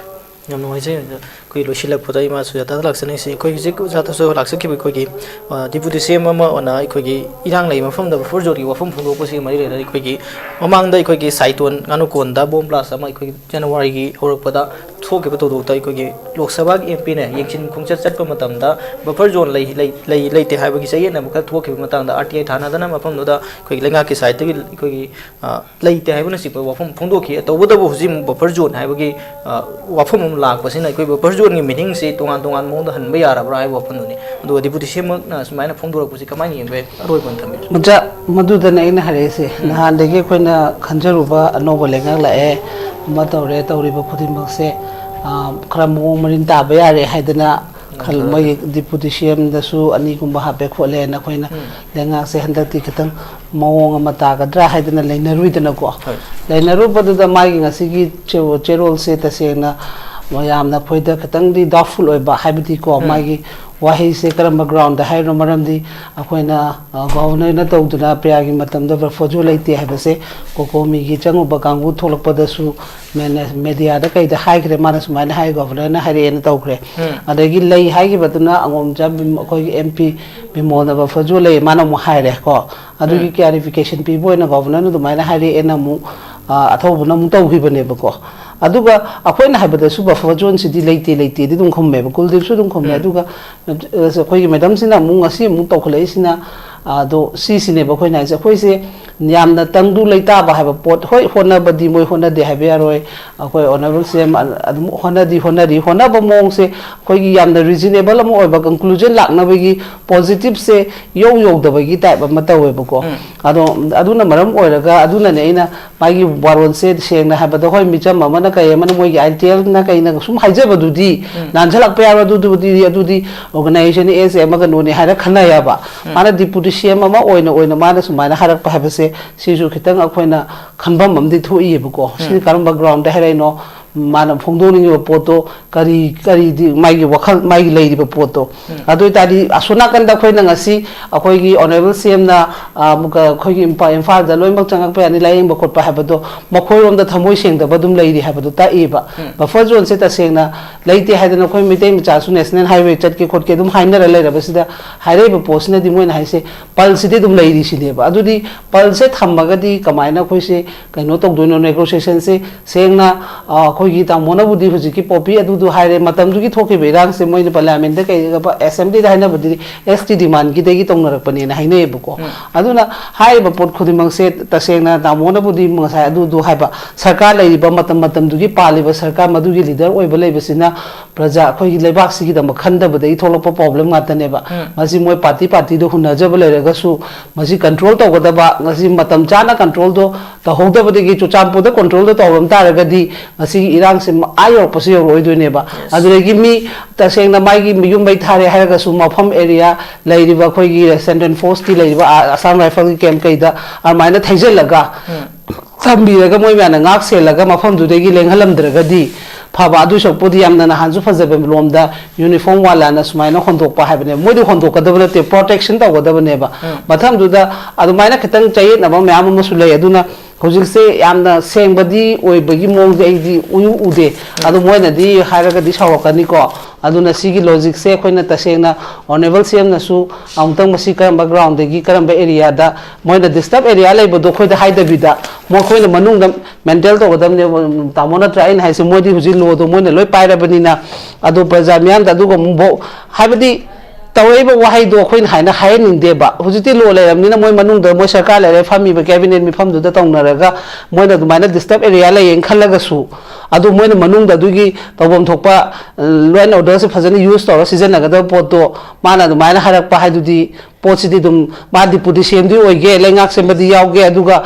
ꯌꯥꯝ ꯅꯨꯡꯉꯥꯏꯖꯩ ꯑꯣꯖꯥ꯫ ꯑꯩꯈꯣꯏ ꯂꯣꯏꯁꯤꯜꯂꯛꯄꯗ ꯑꯩ ꯃꯥꯁꯨ ꯌꯥꯇꯥꯗ ꯂꯥꯛꯆꯅꯤꯡꯁꯤ꯫ ꯑꯩꯈꯣꯏ ꯍꯧꯖꯤꯛ ꯑꯣꯖꯥ ꯇꯁꯨ ꯂꯥꯛꯆꯈꯤꯕ ꯑꯩꯈꯣꯏꯒꯤ, ꯑ, ꯗꯤꯄꯨꯇꯤ ꯁꯤ ꯑꯦꯝ ꯑꯃ ꯑꯣꯏꯅ ꯑꯩꯈꯣꯏꯒꯤ ꯏꯔꯥꯡ ꯂꯩꯕ ꯃꯐꯝꯗ ꯕꯐꯔ ꯖꯣꯟꯒꯤ ꯋꯥꯐꯝ ꯐꯣꯡꯗꯣꯛꯄꯁꯤꯒ ꯃꯔꯤ ꯂꯩꯅꯅ ꯑꯩꯈꯣꯏꯒꯤ ꯃꯃꯥꯡꯗ ꯑꯩꯈꯣꯏꯒꯤ ꯁꯥꯏꯇꯣꯟ ꯉꯥꯅꯨꯀꯣꯟꯗ ꯕꯣꯝ ꯕ꯭ꯂꯥꯁ ꯑꯃ ꯑꯩꯈꯣꯏꯒꯤ ꯖꯅꯋꯥꯔꯤꯒꯤ ꯍꯧꯔꯛꯄꯗ ꯊꯣꯛꯈꯤꯕ ꯊꯧꯗꯣꯛꯇ ꯑꯩꯈꯣꯏꯒꯤ ꯂꯣꯛ ꯁꯚꯥꯒꯤ ꯑꯦꯝ ꯄꯤꯅ ꯌꯦꯡꯁꯤꯟ ꯈꯣꯡꯆꯠ ꯆꯠꯄ ꯃꯇꯝꯗ ꯕꯐꯔ ꯖꯣꯟ ꯂꯩ, ꯂꯩ, ꯂꯩ, ꯂꯩꯇꯦ ꯍꯥꯏꯕꯒꯤ ꯆꯌꯦꯠꯅꯕ ꯈꯔ ꯊꯣꯛꯈꯤꯕ ꯃꯇꯥꯡꯗ ꯑꯥꯔ ꯇꯤ ꯑꯥꯏ ꯊꯥꯅꯗꯅ ꯃꯐꯝꯗꯨꯗ ꯑꯩꯈꯣꯏꯒꯤ ꯂꯩꯉꯥꯛꯀꯤ ꯁꯥꯏꯠꯇꯒꯤ ꯑꯩꯈꯣꯏꯒꯤ, ꯑ, ꯂꯩꯇꯦ ꯍꯥꯏꯕꯅꯆꯤꯡꯕ ꯋꯥꯐꯝ ꯐꯣꯡꯗꯣꯛꯈꯤ꯫ ꯇꯧꯕꯇꯕꯨ ꯍꯧꯖꯤꯛ ꯑꯃꯨꯛ ꯕꯐꯔ ꯖꯣꯟ ꯍꯥꯏꯕꯒꯤ, ꯑ, ꯋꯥꯐꯝ ꯑꯃ ꯂꯥꯛꯄꯁꯤꯅ ꯑꯩꯈꯣꯏ ꯕꯐꯔ ꯖꯣꯟꯒꯤ ꯃꯤꯅꯤꯡꯁꯤ ꯇꯣꯉꯥꯟ ꯇꯣꯉꯥꯟꯕ ꯃꯑꯣꯡꯗ ꯍꯟꯕ ꯌꯥꯔꯕ꯭ꯔꯥ ꯍꯥꯏꯕ ꯋꯥꯐꯝꯗꯨꯅꯤ꯫ ꯑꯗꯨꯒ ꯗꯤꯄꯨꯇꯤ ꯁꯤ ꯑꯦꯝꯃꯛꯅ ꯁꯨꯃꯥꯏꯅ ꯐꯣꯡꯗꯣꯔꯛꯄꯁꯤ ꯀꯃꯥꯏꯅ ꯌꯦꯡꯕ ꯌꯥꯏ? ꯑꯔꯣꯏꯕ ꯑꯣꯏꯅ ꯊꯝꯕꯤꯔꯁꯤ꯫ ꯑꯣꯖꯥ, ꯃꯗꯨꯗꯅ ꯑꯩꯅ ꯍꯥꯏꯔꯛꯏꯁꯦ, ꯎꯝ꯫ ꯅꯍꯥꯟꯗꯒꯤ ꯑꯩꯈꯣꯏꯅ ꯈꯟꯖꯔꯨꯕ ꯑꯅꯧꯕ ꯂꯩꯉꯥꯛ ꯂꯥꯛꯑꯦ, ꯑꯃ ꯇꯧꯔꯦ, ꯇꯧꯔꯤꯕ ꯈꯨꯗꯤꯡꯃꯛꯁꯦ, ꯑ, ꯈꯔ ꯃꯑꯣꯡ ꯃꯔꯤꯟ ꯇꯥꯕ ꯌꯥꯔꯦ ꯍꯥꯏꯗꯅ ꯈꯜ-, ꯎꯝ꯫ ꯃꯣꯏꯒꯤ ꯗꯤꯄꯨꯇꯤ ꯁꯤ ꯑꯦꯝꯗꯁꯨ ꯑꯅꯤꯒꯨꯝꯕ ꯍꯥꯞꯄꯦ ꯈꯣꯠꯂꯦꯅ ꯑꯩꯈꯣꯏꯅ ꯎꯝ꯫ ꯂꯩꯉꯥꯛꯁꯦ ꯍꯟꯗꯛꯇꯤ ꯈꯤꯇꯪ ꯃꯑꯣꯡ ꯑꯃ ꯇꯥꯒꯗ꯭ꯔꯥ ꯍꯥꯏꯗꯅ ꯂꯩꯅꯔꯨꯏꯗꯅꯀꯣ꯫ ꯍꯣꯏ꯫ ꯂꯩꯅꯔꯨꯕꯗꯨꯗ ꯃꯥꯒꯤ ꯉꯁꯤꯒꯤ ꯆꯦ-, ꯆꯦꯔꯣꯜꯁꯦ ꯇꯁꯦꯡꯅ ꯃꯌꯥꯝꯅ ꯑꯩꯈꯣꯏꯗ ꯈꯤꯇꯪꯗꯤ doubtful ꯑꯣꯏꯕ, ꯍꯥꯏꯕꯗꯤꯀꯣ, ꯎꯝ꯫ ꯃꯥꯒꯤ ꯋꯥꯍꯩꯁꯦ ꯀꯔꯝꯕ groundꯗ ꯍꯥꯏꯔꯤꯅꯣ? ꯃꯔꯝꯗꯤ ꯑꯩꯈꯣꯏꯅ, ꯑ, ꯒꯣꯚꯔꯅꯔꯅ ꯇꯧꯗꯅ ꯄ꯭ꯔꯤꯌꯥꯒꯤ ꯃꯇꯝꯗ ꯕꯐꯔ ꯖꯣꯟ ꯂꯩꯇꯦ ꯍꯥꯏꯕꯁꯦ ꯀꯣꯀꯣꯃꯤꯒꯤ ꯆꯪꯉꯨꯕ ꯀꯥꯡꯕꯨ ꯊꯣꯛꯂꯛꯄꯗꯁꯨ ꯃꯦꯅ-, ꯃꯦꯗꯤꯌꯥꯗ ꯀꯩꯗ ꯍꯥꯏꯈ꯭ꯔꯦ, ꯃꯥꯅ ꯁꯨꯃꯥꯏꯅ ꯍꯥꯏ, ꯒꯣꯚꯔꯅꯔꯅ ꯍꯥꯏꯔꯛꯑꯦꯅ ꯇꯧꯈ꯭ꯔꯦ꯫ ꯎꯝ꯫ ꯑꯗꯒꯤ ꯂꯩ ꯍꯥꯏꯈꯤꯕꯗꯨꯅ ꯑꯉꯣꯝꯆꯥ ꯕꯤꯝ-, ꯑꯩꯈꯣꯏꯒꯤ ꯑꯦꯝ ꯄꯤ ꯕꯤꯃꯣꯜꯅ ꯕꯐꯔ ꯖꯣꯟ ꯂꯩ, ꯃꯥꯅ ꯑꯃꯨꯛ ꯍꯥꯏꯔꯦ ꯀꯣ꯫ ꯑꯗꯨꯒꯤ ꯎꯝ꯫ ꯀ꯭ꯂꯦꯔꯤꯐꯤꯀꯦꯁꯟ ꯄꯤꯕ ꯑꯣꯏꯅ ꯒꯣꯚꯔꯅꯔꯅ ꯑꯗꯨꯃꯥꯏꯅ ꯍꯥꯏꯔꯛꯑꯦꯅ ꯑꯃꯨꯛ, ꯑ, ꯑꯊꯧꯕꯅ ꯑꯃꯨꯛ ꯇꯧꯈꯤꯕꯅꯦꯕꯀꯣ꯫ ꯑꯗꯨꯒ ꯑꯩꯈꯣꯏꯅ ꯍꯥꯏꯕꯗꯁꯨ ꯕꯐꯔ ꯖꯣꯟꯁꯤꯗꯤ ꯂꯩꯇꯦ, ꯂꯩꯇꯦꯗꯤ ꯑꯗꯨꯝ ꯈꯨꯝꯃꯦꯕ, ꯀꯨꯜꯗꯤꯞꯁꯨ ꯑꯗꯨꯝ ꯈꯨꯝꯃꯦ꯫ ꯎꯝ꯫ ꯑꯗꯨꯒ, ꯑ, ꯑꯩꯈꯣꯏꯒꯤ ꯃꯦꯗꯝꯁꯤꯅ ꯑꯃꯨꯛ ꯉꯁꯤ ꯑꯃꯨꯛ ꯇꯧꯈꯠꯂꯛꯏꯁꯤꯅ, ꯑꯗꯣ ꯁꯤꯁꯤꯅꯦꯕ ꯑꯩꯈꯣꯏꯅ ꯍꯥꯏꯁꯦ꯫ ꯑꯩꯈꯣꯏꯁꯦ ꯌꯥꯝꯅ ꯇꯪꯗꯨ ꯂꯩꯇꯥꯕ ꯍꯥꯏꯕ ꯄꯣꯠ, ꯍꯣꯏ, ꯍꯣꯠꯅꯕꯗꯤ ꯃꯣꯏ ꯍꯣꯠꯅꯗꯦ ꯍꯥꯏꯕ ꯌꯥꯔꯣꯏ꯫ ꯑꯩꯈꯣꯏ ꯑꯣꯅꯔꯦꯕꯜ ꯁꯤ ꯑꯦꯝ ꯑꯗꯨꯝ ꯍꯣꯠꯅꯗꯤ ꯍꯣꯠꯅꯔꯤ꯫ ꯍꯣꯠꯅꯕ ꯃꯑꯣꯡꯁꯦ ꯑꯩꯈꯣꯏꯒꯤ ꯌꯥꯝꯅ ꯔꯤꯖꯅꯦꯕꯜ ꯑꯃ ꯑꯣꯏꯕ, ꯀꯟꯀ꯭ꯂꯨꯖꯟ ꯂꯥꯛꯅꯕꯒꯤ ꯄꯣꯖꯤꯇꯤꯞꯁꯦ ꯌꯧ ꯌꯧꯗꯕꯒꯤ ꯇꯥꯏꯞ ꯑꯃ ꯇꯧꯋꯦꯕꯀꯣ꯫ ꯎꯝ꯫ ꯑꯗꯣ ꯑꯗꯨꯅ ꯃꯔꯝ ꯑꯣꯏꯔꯒ, ꯑꯗꯨꯅꯅꯦ ꯑꯩꯅ ꯃꯥꯒꯤ ꯋꯥꯔꯣꯜꯁꯦ ꯁꯦꯡꯅ ꯍꯥꯏꯕꯗ, ꯍꯣꯏ, ꯃꯤꯆꯝ ꯑꯃꯅ ꯀꯩ ꯑꯃꯅ ꯃꯣꯏꯒꯤ ꯑꯥꯏ ꯇꯤ ꯑꯦꯜꯅ ꯀꯩꯅ ꯁꯨꯝ ꯍꯥꯏꯖꯕꯗꯨꯗꯤ ꯎꯝ꯫ ꯅꯥꯟꯁꯤꯜꯂꯛꯄ ꯌꯥꯔꯣꯏ, ꯑꯗꯨꯗꯨꯕꯨꯗꯤ, ꯑꯗꯨꯗꯤ ꯑꯣꯔꯒꯅꯥꯏꯖꯦꯁꯟ ꯑꯦꯁ ꯑꯃ ꯀꯩꯅꯣꯅꯦ ꯍꯥꯏꯔ ꯈꯟꯅ ꯌꯥꯕ꯫ ꯎꯝ꯫ ꯃꯥꯅ ꯗꯤꯄꯨꯇꯤ ꯁꯤ ꯑꯦꯝ ꯑꯃ ꯑꯣꯏꯅ, ꯑꯣꯏꯅ ꯃꯥꯅ ꯁꯨꯃꯥꯏꯅ ꯍꯥꯏꯔꯛꯄ ꯍꯥꯏꯕꯁꯦ, ꯁꯤꯁꯨ ꯈꯤꯇꯪ ꯑꯩꯈꯣꯏꯅ ꯈꯟꯐꯝ ꯑꯃꯗꯤ ꯊꯣꯛꯏꯌꯦꯕꯀꯣ꯫ ꯁꯤꯅ ꯎꯝ꯫ ꯀꯔꯝꯕ ꯒ꯭ꯔꯥꯎꯟꯗ ꯍꯥꯏꯔꯛꯏꯅꯣ? ꯃꯥꯅ ꯐꯣꯡꯗꯣꯛꯅꯤꯡꯉꯤꯕ ꯄꯣꯠꯇꯣ ꯀꯔꯤ, ꯀꯔꯤꯗꯤ ꯃꯥꯒꯤ ꯋꯥꯈꯜ, ꯃꯥꯒꯤ ꯂꯩꯔꯤꯕ ꯄꯣꯠꯇꯣ꯫ ꯎꯝ꯫ ꯑꯗꯨ ꯑꯣꯏꯇꯥꯔꯗꯤ ꯑꯁꯣꯝ ꯅꯥꯀꯟꯗ ꯑꯩꯈꯣꯏꯅ ꯉꯁꯤ ꯑꯩꯈꯣꯏꯒꯤ ꯑꯣꯅꯔꯦꯕꯜ ꯁꯤ ꯑꯦꯝꯅ, ꯑ, ꯑꯃꯨꯛꯀ ꯑꯩꯈꯣꯏꯒꯤ ꯏꯝꯐꯥ-, ꯏꯝꯐꯥꯜꯗ ꯂꯣꯏꯅꯃꯛ ꯆꯪꯉꯛꯄ ꯌꯥꯅꯤ, ꯂꯥꯏꯌꯦꯡꯕ ꯈꯣꯠꯄ ꯍꯥꯏꯕꯗꯣ ꯃꯈꯣꯏꯔꯣꯝꯗ ꯊꯃꯣꯏ ꯁꯦꯡꯗꯕ ꯑꯗꯨꯝ ꯂꯩꯔꯤ ꯍꯥꯏꯕꯗꯣ ꯇꯥꯛꯏꯕ꯫ ꯎꯝ꯫ ꯕꯐꯔ ꯖꯣꯟꯁꯦ ꯇꯁꯦꯡꯅ ꯂꯩꯇꯦ ꯍꯥꯏꯗꯅ ꯑꯩꯈꯣꯏ ꯃꯩꯇꯩ ꯃꯆꯥꯁꯨ ꯅꯦꯁꯅꯦꯜ ꯍꯥꯏꯋꯦ ꯆꯠꯀꯦ ꯈꯣꯠꯀꯦ ꯑꯗꯨꯝ ꯍꯥꯏꯅꯔ ꯂꯩꯔꯕꯁꯤꯗ, ꯍꯥꯏꯔꯛꯏꯕ ꯄꯣꯠꯁꯤꯅꯗꯤ ꯃꯣꯏꯅ ꯍꯥꯏꯁꯦ ꯄꯜꯁꯤꯗꯤ ꯑꯗꯨꯝ ꯂꯩꯔꯤꯁꯤꯅꯦꯕ꯫ ꯑꯗꯨꯗꯤ ꯄꯜꯁꯦ ꯊꯝꯃꯒꯗꯤ ꯀꯃꯥꯏꯅ ꯑꯩꯈꯣꯏꯁꯦ ꯀꯩꯅꯣ ꯇꯧꯗꯣꯏꯅꯣ, ꯅꯦꯒꯣꯁꯤꯌꯦꯁꯟꯁꯦ? ꯁꯦꯡꯅ, ꯑ, ꯑꯩꯈꯣꯏꯒꯤ ꯇꯥꯃꯣꯅꯕꯨꯗꯤ ꯍꯧꯖꯤꯛꯀꯤ ꯄꯣꯄꯤ ꯑꯗꯨꯗꯨ ꯍꯥꯏꯔꯦ, ꯃꯇꯝꯗꯨꯒꯤ ꯊꯣꯛꯈꯤꯕ ꯏꯔꯥꯡꯁꯦ ꯃꯣꯏꯅ ꯄꯥꯔꯂꯤꯌꯥꯃꯦꯟꯗ ꯀꯩꯗ ꯑꯦꯁꯦꯝꯕ꯭ꯂꯤꯗ ꯍꯥꯏꯅꯕꯗꯨꯗꯤ ꯑꯦꯁ ꯇꯤ ꯗꯤꯃꯥꯟꯒꯤꯗꯒꯤ ꯇꯧꯅꯔꯛꯄꯅꯦꯅ ꯍꯥꯏꯅꯩꯌꯦꯕꯀꯣ꯫ ꯎꯝ꯫ ꯑꯗꯨꯅ ꯍꯥꯏꯔꯤꯕ ꯄꯣꯠ ꯈꯨꯗꯤꯡꯃꯛꯁꯦ ꯇꯁꯦꯡꯅ ꯇꯥꯃꯣꯅꯕꯨꯗꯤ ꯉꯁꯥꯏ ꯑꯗꯨꯗꯨ ꯍꯥꯏꯕ, ꯁꯔꯀꯥꯔ ꯂꯩꯔꯤꯕ ꯃꯇꯝ ꯃꯇꯝꯗꯨꯒꯤ ꯄꯥꯜꯂꯤꯕ ꯁꯔꯀꯥꯔ ꯃꯗꯨꯒꯤ ꯂꯤꯗꯔ ꯑꯣꯏꯕ ꯂꯩꯕꯁꯤꯅ ꯄ꯭ꯔꯖꯥ ꯑꯩꯈꯣꯏꯒꯤ ꯂꯩꯕꯥꯛꯁꯤꯒꯤꯗꯃꯛ ꯈꯟꯗꯕꯗꯒꯤ ꯊꯣꯛꯂꯛꯄ ꯄ꯭ꯔꯣꯕ꯭ꯂꯦꯝ ꯉꯥꯛꯇꯅꯦꯕ꯫ ꯎꯝ꯫ ꯃꯁꯤ ꯃꯣꯏ ꯄꯥꯔꯇꯤ ꯄꯥꯔꯇꯤꯗ ꯍꯨꯟꯅꯖꯕ ꯂꯩꯔꯒꯁꯨ ꯃꯁꯤ ꯀꯟꯇ꯭ꯔꯣꯜ ꯇꯧꯒꯗꯕ, ꯉꯁꯤ ꯃꯇꯝ ꯆꯥꯅ ꯀꯟꯇ꯭ꯔꯣꯜꯗꯣ ꯇꯧꯍꯧꯗꯕꯗꯒꯤ ꯆꯨꯔꯆꯥꯟꯄꯨꯔꯗ ꯀꯟꯇ꯭ꯔꯣꯜꯗꯣ ꯇꯧꯔꯝ ꯇꯥꯔꯒꯗꯤ ꯉꯁꯤꯒꯤ ꯏꯔꯥꯡꯁꯦ ꯑꯥ ꯌꯧꯔꯛꯄꯁꯨ ꯌꯧꯔꯛꯑꯣꯏꯗꯣꯏꯅꯦꯕ꯫ Yes. ꯑꯗꯨꯗꯒꯤ ꯃꯤ ꯇꯁꯦꯡꯅ ꯃꯥꯒꯤ ꯌꯨꯝ ꯃꯩ ꯊꯥꯔꯦ ꯍꯥꯏꯔꯒꯁꯨ ꯃꯐꯝ ꯑꯦꯔꯤꯌꯥ ꯂꯩꯔꯤꯕ ꯑꯩꯈꯣꯏꯒꯤ ꯁꯦꯟꯇ꯭ꯔꯦꯜ ꯐꯣꯔꯁꯀꯤ ꯂꯩꯔꯤꯕ ꯑ-, ꯑꯁꯥꯝ ꯔꯥꯏꯐꯜꯒꯤ ꯀꯦꯝꯞ ꯀꯩꯗ ꯑꯗꯨꯃꯥꯏꯅ ꯊꯩꯖꯤꯜꯂꯒ ꯎꯝ꯫ ꯊꯝꯕꯤꯔꯒ ꯃꯣꯏ ꯃꯌꯥꯝꯅ ꯉꯥꯛ ꯁꯦꯜꯂꯒ ꯃꯐꯝꯗꯨꯗꯒꯤ ꯂꯦꯡꯍꯜꯂꯝꯗ꯭ꯔꯒꯗꯤ ꯐꯕ꯫ ꯑꯗꯨ ꯁꯔꯨꯛꯄꯨꯗꯤ ꯌꯥꯝꯅ ꯅꯍꯥꯟꯁꯨ ꯐꯖꯕ ꯂꯣꯝꯗ ꯌꯨꯅꯤꯐꯣꯔꯝ ꯋꯥꯂꯥꯅ ꯁꯨꯃꯥꯏꯅ ꯍꯣꯟꯗꯣꯛꯄ ꯍꯥꯏꯕꯅꯦꯕ꯫ ꯃꯣꯏꯗꯤ ꯍꯣꯟꯗꯣꯛꯀꯗꯕ ꯅꯠꯇꯦ, ꯄ꯭ꯔꯣꯇꯦꯛꯁꯟ ꯇꯧꯒꯗꯕꯅꯦꯕ꯫ ꯎꯝ꯫ ꯃꯊꯪꯗꯨꯗ ꯑꯗꯨꯃꯥꯏꯅ ꯈꯤꯇꯪ ꯆꯌꯦꯠꯅꯕ ꯃꯌꯥꯝ ꯑꯃꯁꯨ ꯂꯩ꯫ ꯑꯗꯨꯅ ꯍꯧꯖꯤꯛꯁꯦ ꯌꯥꯝꯅ ꯁꯦꯡꯕꯗꯤ ꯑꯣꯏꯕꯒꯤ ꯃꯑꯣꯡꯗꯤ ꯑꯩꯗꯤ ꯎ-, ꯎꯗꯦ꯫ ꯎꯝ꯫ ꯑꯗꯨ ꯃꯣꯏꯅꯗꯤ ꯍꯥꯏꯔꯒꯗꯤ ꯁꯥꯎꯔꯛꯀꯅꯤꯀꯣ꯫ ꯑꯗꯨꯅ ꯁꯤꯒꯤ ꯂꯣꯖꯤꯛꯁꯦ ꯑꯩꯈꯣꯏꯅ ꯇꯁꯦꯡꯅ ꯑꯣꯅꯔꯦꯕꯜ ꯁꯤ ꯑꯦꯝꯅꯁꯨ ꯑꯃꯨꯛꯇꯪ ꯃꯁꯤ ꯀꯔꯝꯕ ꯒ꯭ꯔꯥꯎꯟꯗꯒꯤ, ꯀꯔꯝꯕ ꯑꯦꯔꯤꯌꯥꯗ ꯃꯣꯏꯅ ꯗꯤꯁꯇꯔꯕ ꯑꯦꯔꯤꯌꯥ ꯂꯩꯕꯗꯣ ꯑꯩꯈꯣꯏꯗ ꯍꯥꯏꯗꯕꯤꯗ, ꯃꯈꯣꯏꯅ ꯃꯅꯨꯡꯗ ꯃꯦꯟꯇꯦꯟ ꯇꯧꯒꯗꯕꯅꯦꯕ, ꯇꯥꯃꯣ, ꯅꯠꯇ꯭ꯔꯥ? ꯑꯩꯅ ꯍꯥꯏꯁꯦ, ꯃꯣꯏꯗꯤ ꯍꯧꯖꯤꯛ ꯂꯣꯗꯣ ꯃꯣꯏꯅ ꯂꯣꯏ ꯄꯥꯏꯔꯕꯅꯤꯅ, ꯑꯗꯣ ꯄ꯭ꯔꯖꯥ ꯃꯤꯌꯥꯝꯗ ꯑꯗꯨꯒ ꯑꯃꯨꯛꯐꯥꯎ, ꯍꯥꯏꯕꯗꯤ, ꯇꯧꯔꯛꯏꯕ ꯋꯥꯍꯩꯗꯣ ꯑꯩꯈꯣꯏꯅ ꯍꯥꯏꯅ ꯍꯥꯏꯍꯟꯅꯤꯡꯗꯦꯕ꯫ ꯍꯧꯖꯤꯛꯇꯤ ꯂꯣ ꯂꯩꯔꯕꯅꯤꯅ ꯃꯣꯏ ꯃꯅꯨꯡꯗ ꯃꯣꯏ ꯁꯔꯀꯥꯔ ꯂꯩꯔꯦ, ꯐꯝꯃꯤꯕ ꯀꯦꯕꯤꯅꯦꯠ ꯃꯤꯐꯝꯗꯨꯗ ꯇꯧꯅꯔꯒ ꯃꯣꯏꯅ ꯑꯗꯨꯃꯥꯏꯅ ꯗꯤꯁꯇꯔꯕ ꯑꯦꯔꯤꯌꯥ ꯂꯩꯌꯦꯅ ꯈꯜꯂꯒꯁꯨ, ꯑꯗꯨ ꯃꯣꯏꯅ ꯃꯅꯨꯡꯗ ꯑꯗꯨꯒꯤ ꯇꯧꯐꯝ ꯊꯣꯛꯄ ꯂꯣ ꯑꯦꯟ ꯑꯣꯔꯗꯔꯁꯦ ꯐꯖꯅ ꯌꯨꯁ ꯇꯧꯔ ꯁꯤꯖꯤꯟꯅꯒꯗꯕ ꯄꯣꯠꯇꯣ ꯃꯥꯅ ꯑꯗꯨꯃꯥꯏꯅ ꯍꯥꯏꯔꯛꯄ ꯍꯥꯏꯗꯨꯗꯤ, ꯄꯣꯠꯁꯤꯗꯤ ꯑꯗꯨꯝ ꯃꯥ ꯗꯤꯄꯨꯇꯤ ꯁꯤ ꯑꯦꯝꯗꯤ ꯑꯣꯏꯒꯦ, ꯂꯩꯉꯥꯛ ꯁꯦꯝꯕꯗꯤ ꯌꯥꯎꯒꯦ, ꯑꯗꯨꯒ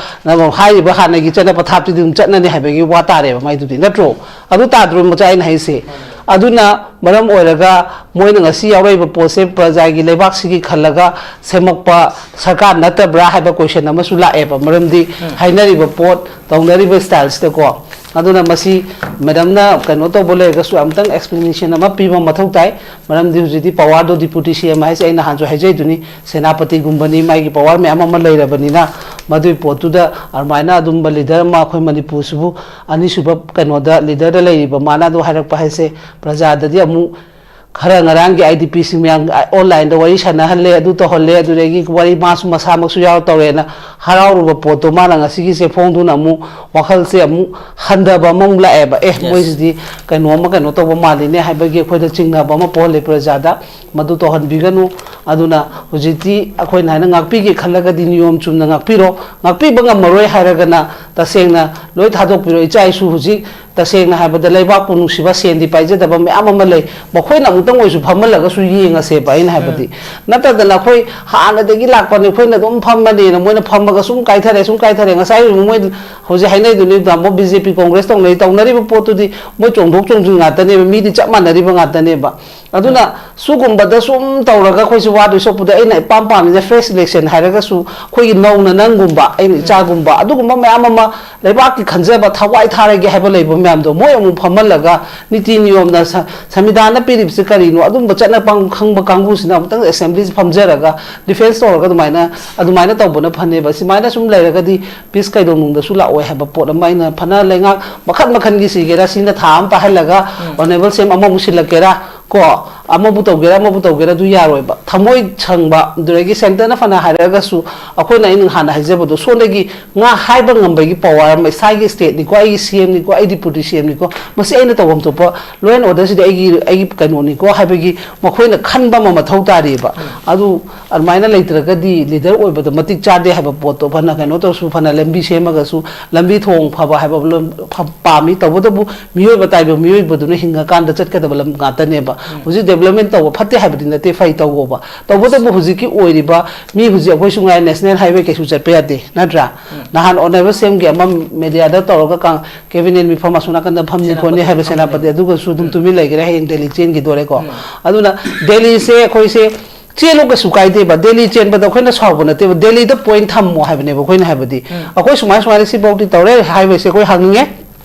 ꯍꯥꯏꯔꯤꯕ ꯍꯥꯟꯅꯒꯤ ꯆꯠꯅ ꯄꯊꯥꯞꯇꯨꯗꯤ ꯑꯗꯨꯝ ꯆꯠꯅꯅꯤ ꯍꯥꯏꯕꯒꯤ ꯋꯥ ꯇꯥꯔꯦꯕ ꯃꯥꯏꯗꯨꯗꯤ, ꯅꯠꯇ꯭ꯔꯣ? ꯑꯗꯨ ꯇꯥꯗ꯭ꯔꯣ ꯃꯆꯥ ꯑꯩꯅ ꯍꯥꯏꯁꯦ? ꯑꯗꯨꯅ ꯃꯔꯝ ꯑꯣꯏꯔꯒ ꯃꯣꯏꯅ ꯉꯁꯤ ꯌꯥꯎꯔꯛꯏꯕ ꯄꯣꯠꯁꯦ ꯄ꯭ꯔꯖꯥꯒꯤ ꯂꯩꯕꯥꯛꯁꯤꯒꯤ ꯈꯜꯂꯒ ꯁꯦꯝꯃꯛꯄ ꯁꯔꯀꯥꯔ ꯅꯠꯇꯕ꯭ꯔꯥ ꯍꯥꯏꯕ ꯀꯣꯏꯁꯟ ꯑꯃꯁꯨ ꯂꯥꯛꯑꯦꯕ꯫ ꯃꯔꯝꯗꯤ ꯍꯥꯏꯅꯔꯤꯕ ꯄꯣꯠ ꯇꯧꯅꯔꯤꯕ ꯁ꯭ꯇꯥꯏꯜꯁꯤꯗꯀꯣ꯫ ꯑꯗꯨꯅ ꯃꯁꯤ ꯃꯦꯗꯝꯅ ꯀꯩꯅꯣ ꯇꯧꯕ ꯂꯩꯔꯒꯁꯨ ꯑꯃꯨꯛꯇꯪ ꯑꯦꯛꯁꯄ꯭ꯂꯦꯅꯦꯁꯟ ꯑꯃ ꯄꯤꯕ ꯃꯊꯧ ꯇꯥꯏ꯫ ꯃꯔꯝꯗꯤ ꯍꯧꯖꯤꯛꯇꯤ ꯄꯋꯥꯔꯗꯣ ꯗꯤꯄꯨꯇꯤ ꯁꯤ ꯑꯦꯝ ꯍꯥꯏꯁꯦ ꯑꯩ ꯅꯍꯥꯟꯁꯨ ꯍꯥꯏꯖꯩꯗꯨꯅꯤ, ꯁꯦꯅꯥꯄꯇꯤꯒꯨꯝꯕꯅꯤ, ꯃꯥꯒꯤ ꯄꯋꯥꯔ ꯃꯌꯥꯝ ꯑꯃ ꯂꯩꯔꯕꯅꯤꯅ ꯃꯗꯨꯒꯤ ꯄꯣꯠꯇꯨꯗ ꯑꯗꯨꯃꯥꯏꯅ ꯑꯗꯨꯝꯕ ꯂꯤꯗꯔ ꯑꯃ ꯑꯩꯈꯣꯏ ꯃꯅꯤꯄꯨꯔꯁꯤꯕꯨ ꯑꯅꯤꯁꯨꯕ ꯀꯩꯅꯣꯗ ꯂꯤꯗꯔꯗ ꯂꯩꯔꯤꯕ ꯃꯥꯅ ꯑꯗꯨ ꯍꯥꯏꯔꯛꯄ ꯍꯥꯏꯁꯦ ꯄ꯭ꯔꯖꯥꯗꯗꯤ ꯑꯃꯨꯛ ꯈꯔ ꯉꯔꯥꯡꯒꯤ ꯑꯥꯏ ꯗꯤ ꯄꯤꯁꯤꯡ ꯃꯌꯥꯝ ꯑꯣꯟꯂꯥꯏꯟꯗ ꯋꯥꯔꯤ ꯁꯥꯟꯅꯍꯜꯂꯦ, ꯑꯗꯨ ꯇꯧꯍꯜꯂꯦ, ꯑꯗꯨꯗꯒꯤ ꯋꯥꯔꯤ ꯃꯥꯁꯨ ꯃꯁꯥꯃꯛꯁꯨ ꯌꯥꯎꯔ ꯇꯧꯔꯦꯅ ꯍꯔꯥꯎꯔꯨꯕ ꯄꯣꯠꯇꯣ ꯃꯥꯅ ꯉꯁꯤꯒꯤꯁꯦ ꯐꯣꯡꯗꯨꯅ ꯑꯃꯨꯛ ꯋꯥꯈꯜꯁꯦ ꯑꯃꯨꯛ ꯍꯟꯊꯕ ꯑꯃꯃꯨꯛ ꯂꯥꯛꯑꯦꯕ꯫ ꯑꯦ, Yes. ꯃꯣꯏꯁꯤꯗꯤ ꯀꯩꯅꯣ ꯑꯃ ꯀꯩꯅꯣ ꯇꯧꯕ ꯃꯥꯜꯂꯤꯅꯦ ꯍꯥꯏꯕꯒꯤ ꯑꯩꯈꯣꯏꯗ ꯆꯤꯡꯅꯕ ꯑꯃ ꯄꯣꯛꯍꯜꯂꯦ ꯄ꯭ꯔꯖꯥꯗ꯫ ꯃꯗꯨ ꯇꯧꯍꯟꯕꯤꯒꯅꯨ꯫ ꯑꯗꯨꯅ ꯍꯧꯖꯤꯛꯇꯤ ꯑꯩꯈꯣꯏꯅ ꯍꯥꯏꯅ ꯉꯥꯛꯄꯤꯒꯦ ꯈꯜꯂꯒꯗꯤ ꯅꯤꯌꯣꯝ ꯆꯨꯝꯅ ꯉꯥꯛꯄꯤꯔꯣ꯫ ꯉꯥꯛꯄꯤꯕ ꯉꯝꯃꯔꯣꯏ ꯍꯥꯏꯔꯒꯅ ꯇꯁꯦꯡꯅ ꯂꯣꯏ ꯊꯥꯗꯣꯛꯄꯤꯔꯣ꯫ ꯏꯆꯥ ꯏꯁꯨ ꯍꯧꯖꯤꯛ ꯇꯁꯦꯡꯅ ꯍꯥꯏꯕꯗ ꯂꯩꯕꯥꯛꯄꯨ ꯅꯨꯡꯁꯤꯕ, ꯁꯦꯟꯗꯤ ꯄꯥꯏꯖꯗꯕ ꯃꯌꯥꯝ ꯑꯃ ꯂꯩ꯫ ꯃꯈꯣꯏꯅ ꯑꯃꯨꯛꯇꯪ ꯑꯣꯏꯁꯨ ꯐꯝꯍꯜꯂꯒꯁꯨ ꯌꯦꯡꯉꯁꯦꯕ ꯑꯩꯅ ꯍꯥꯏꯕꯗꯤ꯫ ꯅꯠꯇꯗꯅ ꯑꯩꯈꯣꯏ ꯍꯥꯟꯅꯗꯒꯤ ꯂꯥꯛꯄꯅꯦ, ꯑꯩꯈꯣꯏꯅ ꯑꯗꯨꯝ ꯐꯝꯃꯅꯦꯅ ꯃꯣꯏꯅ ꯐꯝꯃꯒ ꯁꯨꯝ ꯀꯥꯏꯊꯔꯦ, ꯁꯨꯝ ꯀꯥꯏꯊꯔꯦ꯫ ꯉꯁꯥꯏ ꯃꯣꯏ ꯍꯧꯖꯤꯛ ꯍꯥꯏꯅꯩꯗꯨꯅꯤ, ꯇꯥꯃꯣ, ꯕꯤ ꯖꯦ ꯄꯤ ꯀꯣꯡꯒ꯭ꯔꯦꯁ ꯇꯧꯅꯩ, ꯇꯧꯅꯔꯤꯕ ꯄꯣꯠꯇꯨꯗꯤ ꯃꯣꯏ ꯆꯣꯡꯊꯣꯛ ꯆꯣꯡꯁꯤꯟ ꯉꯥꯛꯇꯅꯦꯕ, ꯃꯤꯗꯤ ꯆꯞ ꯃꯥꯟꯅꯔꯤꯕ ꯉꯥꯛꯇꯅꯦꯕ꯫ ꯑꯗꯨꯅ ꯁꯤꯒꯨꯝꯕꯗ ꯁꯨꯝ ꯇꯧꯔꯒ ꯑꯩꯈꯣꯏꯁꯨ ꯋꯥꯗꯣꯏ ꯁꯔꯨꯛꯄꯨꯗꯤ ꯑꯩꯅ ꯏꯄꯥꯝ ꯄꯥꯝꯃꯤꯁꯦ fresh election ꯍꯥꯏꯔꯒꯁꯨ ꯑꯩꯈꯣꯏꯒꯤ ꯅꯧꯅ ꯅꯪꯒꯨꯝꯕ, ꯑꯩꯅ ꯏꯆꯥꯒꯨꯝꯕ, ꯑꯗꯨꯒꯨꯝꯕ ꯃꯌꯥꯝ ꯑꯃ ꯂꯩꯕꯥꯛꯀꯤ ꯈꯟꯖꯕ, ꯊꯋꯥꯏ ꯊꯥꯔꯒꯦ ꯍꯥꯏꯕ ꯂꯩꯕ ꯃꯌꯥꯝꯗꯣ ꯃꯣꯏ ꯑꯃꯨꯛ ꯐꯝꯍꯜꯂꯒ ꯅꯤꯇꯤ ꯅꯤꯌꯣꯝꯅ ꯁ-, ꯁꯪꯕꯤꯙꯥꯟꯅ ꯄꯤꯔꯤꯕꯁꯤ ꯀꯔꯤꯅꯣ, ꯑꯗꯨꯝꯕ ꯆꯠꯅ ꯄꯥꯡ-, ꯈꯪꯕ ꯀꯥꯡꯕꯨꯁꯤꯅ ꯑꯃꯨꯛꯇꯪ assembly ꯁꯤ ꯐꯝꯖꯔꯒ defence ꯇꯧꯔꯒ ꯑꯗꯨꯃꯥꯏꯅ, ꯑꯗꯨꯃꯥꯏꯅ ꯇꯧꯕꯅ ꯐꯅꯦꯕ꯫ ꯁꯨꯃꯥꯏꯅ ꯁꯨꯝ ꯂꯩꯔꯒꯗꯤ peace ꯀꯩꯗꯧꯅꯨꯡꯗꯁꯨ ꯂꯥꯛꯑꯣꯏ ꯍꯥꯏꯕ ꯄꯣꯠ ꯑꯃ ꯑꯩꯅ ꯐꯅ ꯂꯩꯉꯥꯛ ꯃꯈꯜ ꯃꯈꯜꯒꯤ ꯁꯤꯒꯦꯔꯥ, ꯁꯤꯅ ꯊꯥ ꯑꯃ ꯄꯥꯏꯍꯜꯂꯒ ꯎꯝ꯫ Honourable ꯁꯤ ꯑꯦꯝ ꯑꯃꯃꯨꯛ ꯁꯤꯜꯂꯛꯀꯦꯔꯥ ꯀꯣ, ꯑꯃꯕꯨ ꯇꯧꯒꯦꯔꯥ, ꯑꯃꯕꯨ ꯇꯧꯒꯦꯔꯥ, ꯑꯗꯨ ꯌꯥꯔꯣꯏꯕ꯫ ꯊꯃꯣꯏ ꯁꯪꯕ, ꯑꯗꯨꯗꯒꯤ centreꯅ ꯐꯅ ꯍꯥꯏꯔꯛꯑꯒꯁꯨ, ꯑꯩꯈꯣꯏꯅ, ꯑꯩꯅ ꯍꯥꯟꯅ ꯍꯥꯏꯖꯕꯗꯣ, ꯁꯣꯝꯗꯒꯤ ꯉꯥ ꯍꯥꯏꯕ ꯉꯝꯕꯒꯤ power ꯑꯃ, ꯏꯁꯥꯒꯤ stateꯅꯤꯀꯣ, ꯑꯩꯒꯤ CMꯅꯤꯀꯣ, ꯑꯩ deputy CMꯅꯤꯀꯣ, ꯃꯁꯤ ꯑꯩꯅ ꯇꯧꯐꯝ ꯊꯣꯛꯄ, law and orderꯁꯤꯗꯤ ꯑꯩꯒꯤ, ꯑꯩꯒꯤ ꯀꯩꯅꯣꯅꯤꯀꯣ ꯍꯥꯏꯕꯒꯤ ꯃꯈꯣꯏꯅ ꯈꯟꯕ ꯑꯃ ꯃꯊꯧ ꯇꯥꯔꯤꯑꯕ꯫ ꯑꯗꯨ ꯑꯗꯨꯃꯥꯏꯅ ꯂꯩꯇ꯭ꯔꯒꯗꯤ leader ꯑꯣꯏꯕꯗ ꯃꯇꯤꯛ ꯆꯥꯗꯦ ꯍꯥꯏꯕ ꯄꯣꯠꯇꯣ, ꯐꯅ ꯀꯩꯅꯣ ꯇꯧꯔꯁꯨ, ꯐꯅ ꯂꯝꯕꯤ ꯁꯦꯝꯃꯒꯁꯨ, ꯂꯝꯕꯤ ꯊꯣꯡ ꯐꯕ ꯍꯥꯏꯕ ꯂꯣꯏ ꯐ-, ꯄꯥꯝꯃꯤ꯫ ꯇꯧꯕꯇꯕꯨ ꯃꯤꯑꯣꯏꯕ ꯇꯥꯏꯕ ꯃꯤꯑꯣꯏꯕꯗꯨꯅ ꯍꯤꯡꯉꯀꯥꯟꯗ ꯆꯠꯀꯗꯕ ꯂꯝ ꯉꯥꯛꯇꯅꯦꯕ꯫ ꯍꯧꯖꯤꯛ development ꯇꯧꯕ ꯐꯠꯇꯦ ꯍꯥꯏꯕꯗꯤ ꯅꯠꯇꯦ, ꯐꯩ, ꯇꯧꯕ꯫ ꯇꯧꯕꯇꯕꯨ ꯍꯧꯖꯤꯛꯀꯤ ꯑꯣꯏꯔꯤꯕ ꯃꯤ, ꯍꯧꯖꯤꯛ ꯑꯩꯈꯣꯏꯁꯨ ꯉꯥꯏ national highway ꯀꯩꯁꯨ ꯆꯠꯄ ꯌꯥꯗꯦ, ꯅꯠꯇ꯭ꯔꯥ? ꯅꯍꯥꯟ Honourable CMꯒꯤ ꯑꯃ mediaꯗ ꯇꯧꯔꯒ ꯀꯥꯡ-, cabinet ꯃꯤꯐꯝ ꯑꯁꯣꯝ ꯅꯥꯀꯟꯗ ꯐꯝꯅꯤ ꯈꯣꯠꯅꯤ ꯍꯥꯏꯕ ꯁꯦꯅꯥꯄꯇꯤ, ꯑꯗꯨꯒꯁꯨ ꯑꯗꯨꯝ ꯇꯨꯃꯤꯟ ꯂꯩꯈ꯭ꯔꯦ, ꯍꯌꯦꯡ ꯗꯦꯜꯂꯤ ꯆꯦꯟꯈꯤꯗꯣꯔꯦꯀꯣ꯫ ꯑꯗꯨꯅ ꯗꯦꯜꯂꯤꯁꯦ ꯑꯩꯈꯣꯏꯁꯦ ꯆꯦꯜꯂꯨ ꯀꯩꯁꯨ ꯀꯥꯏꯗꯦꯕ, ꯗꯦꯜꯂꯤ ꯆꯦꯟꯕꯗ ꯑꯩꯈꯣꯏꯅ ꯁꯥꯎꯕ ꯅꯠꯇꯦꯕ, ꯗꯦꯜꯂꯤꯗ point ꯊꯝꯃꯣ ꯍꯥꯏꯕꯅꯦꯕ ꯑꯩꯈꯣꯏꯅ ꯍꯥꯏꯕꯗꯤ꯫ ꯑꯩꯈꯣꯏ ꯁꯨꯃꯥꯏ ꯁꯨꯃꯥꯏꯅ ꯁꯤꯐꯥꯎꯗꯤ ꯇꯧꯔꯦ ꯍꯥꯏꯕꯁꯦ ꯑꯩꯈꯣꯏ ꯍꯪꯅꯤꯡꯉꯦ꯫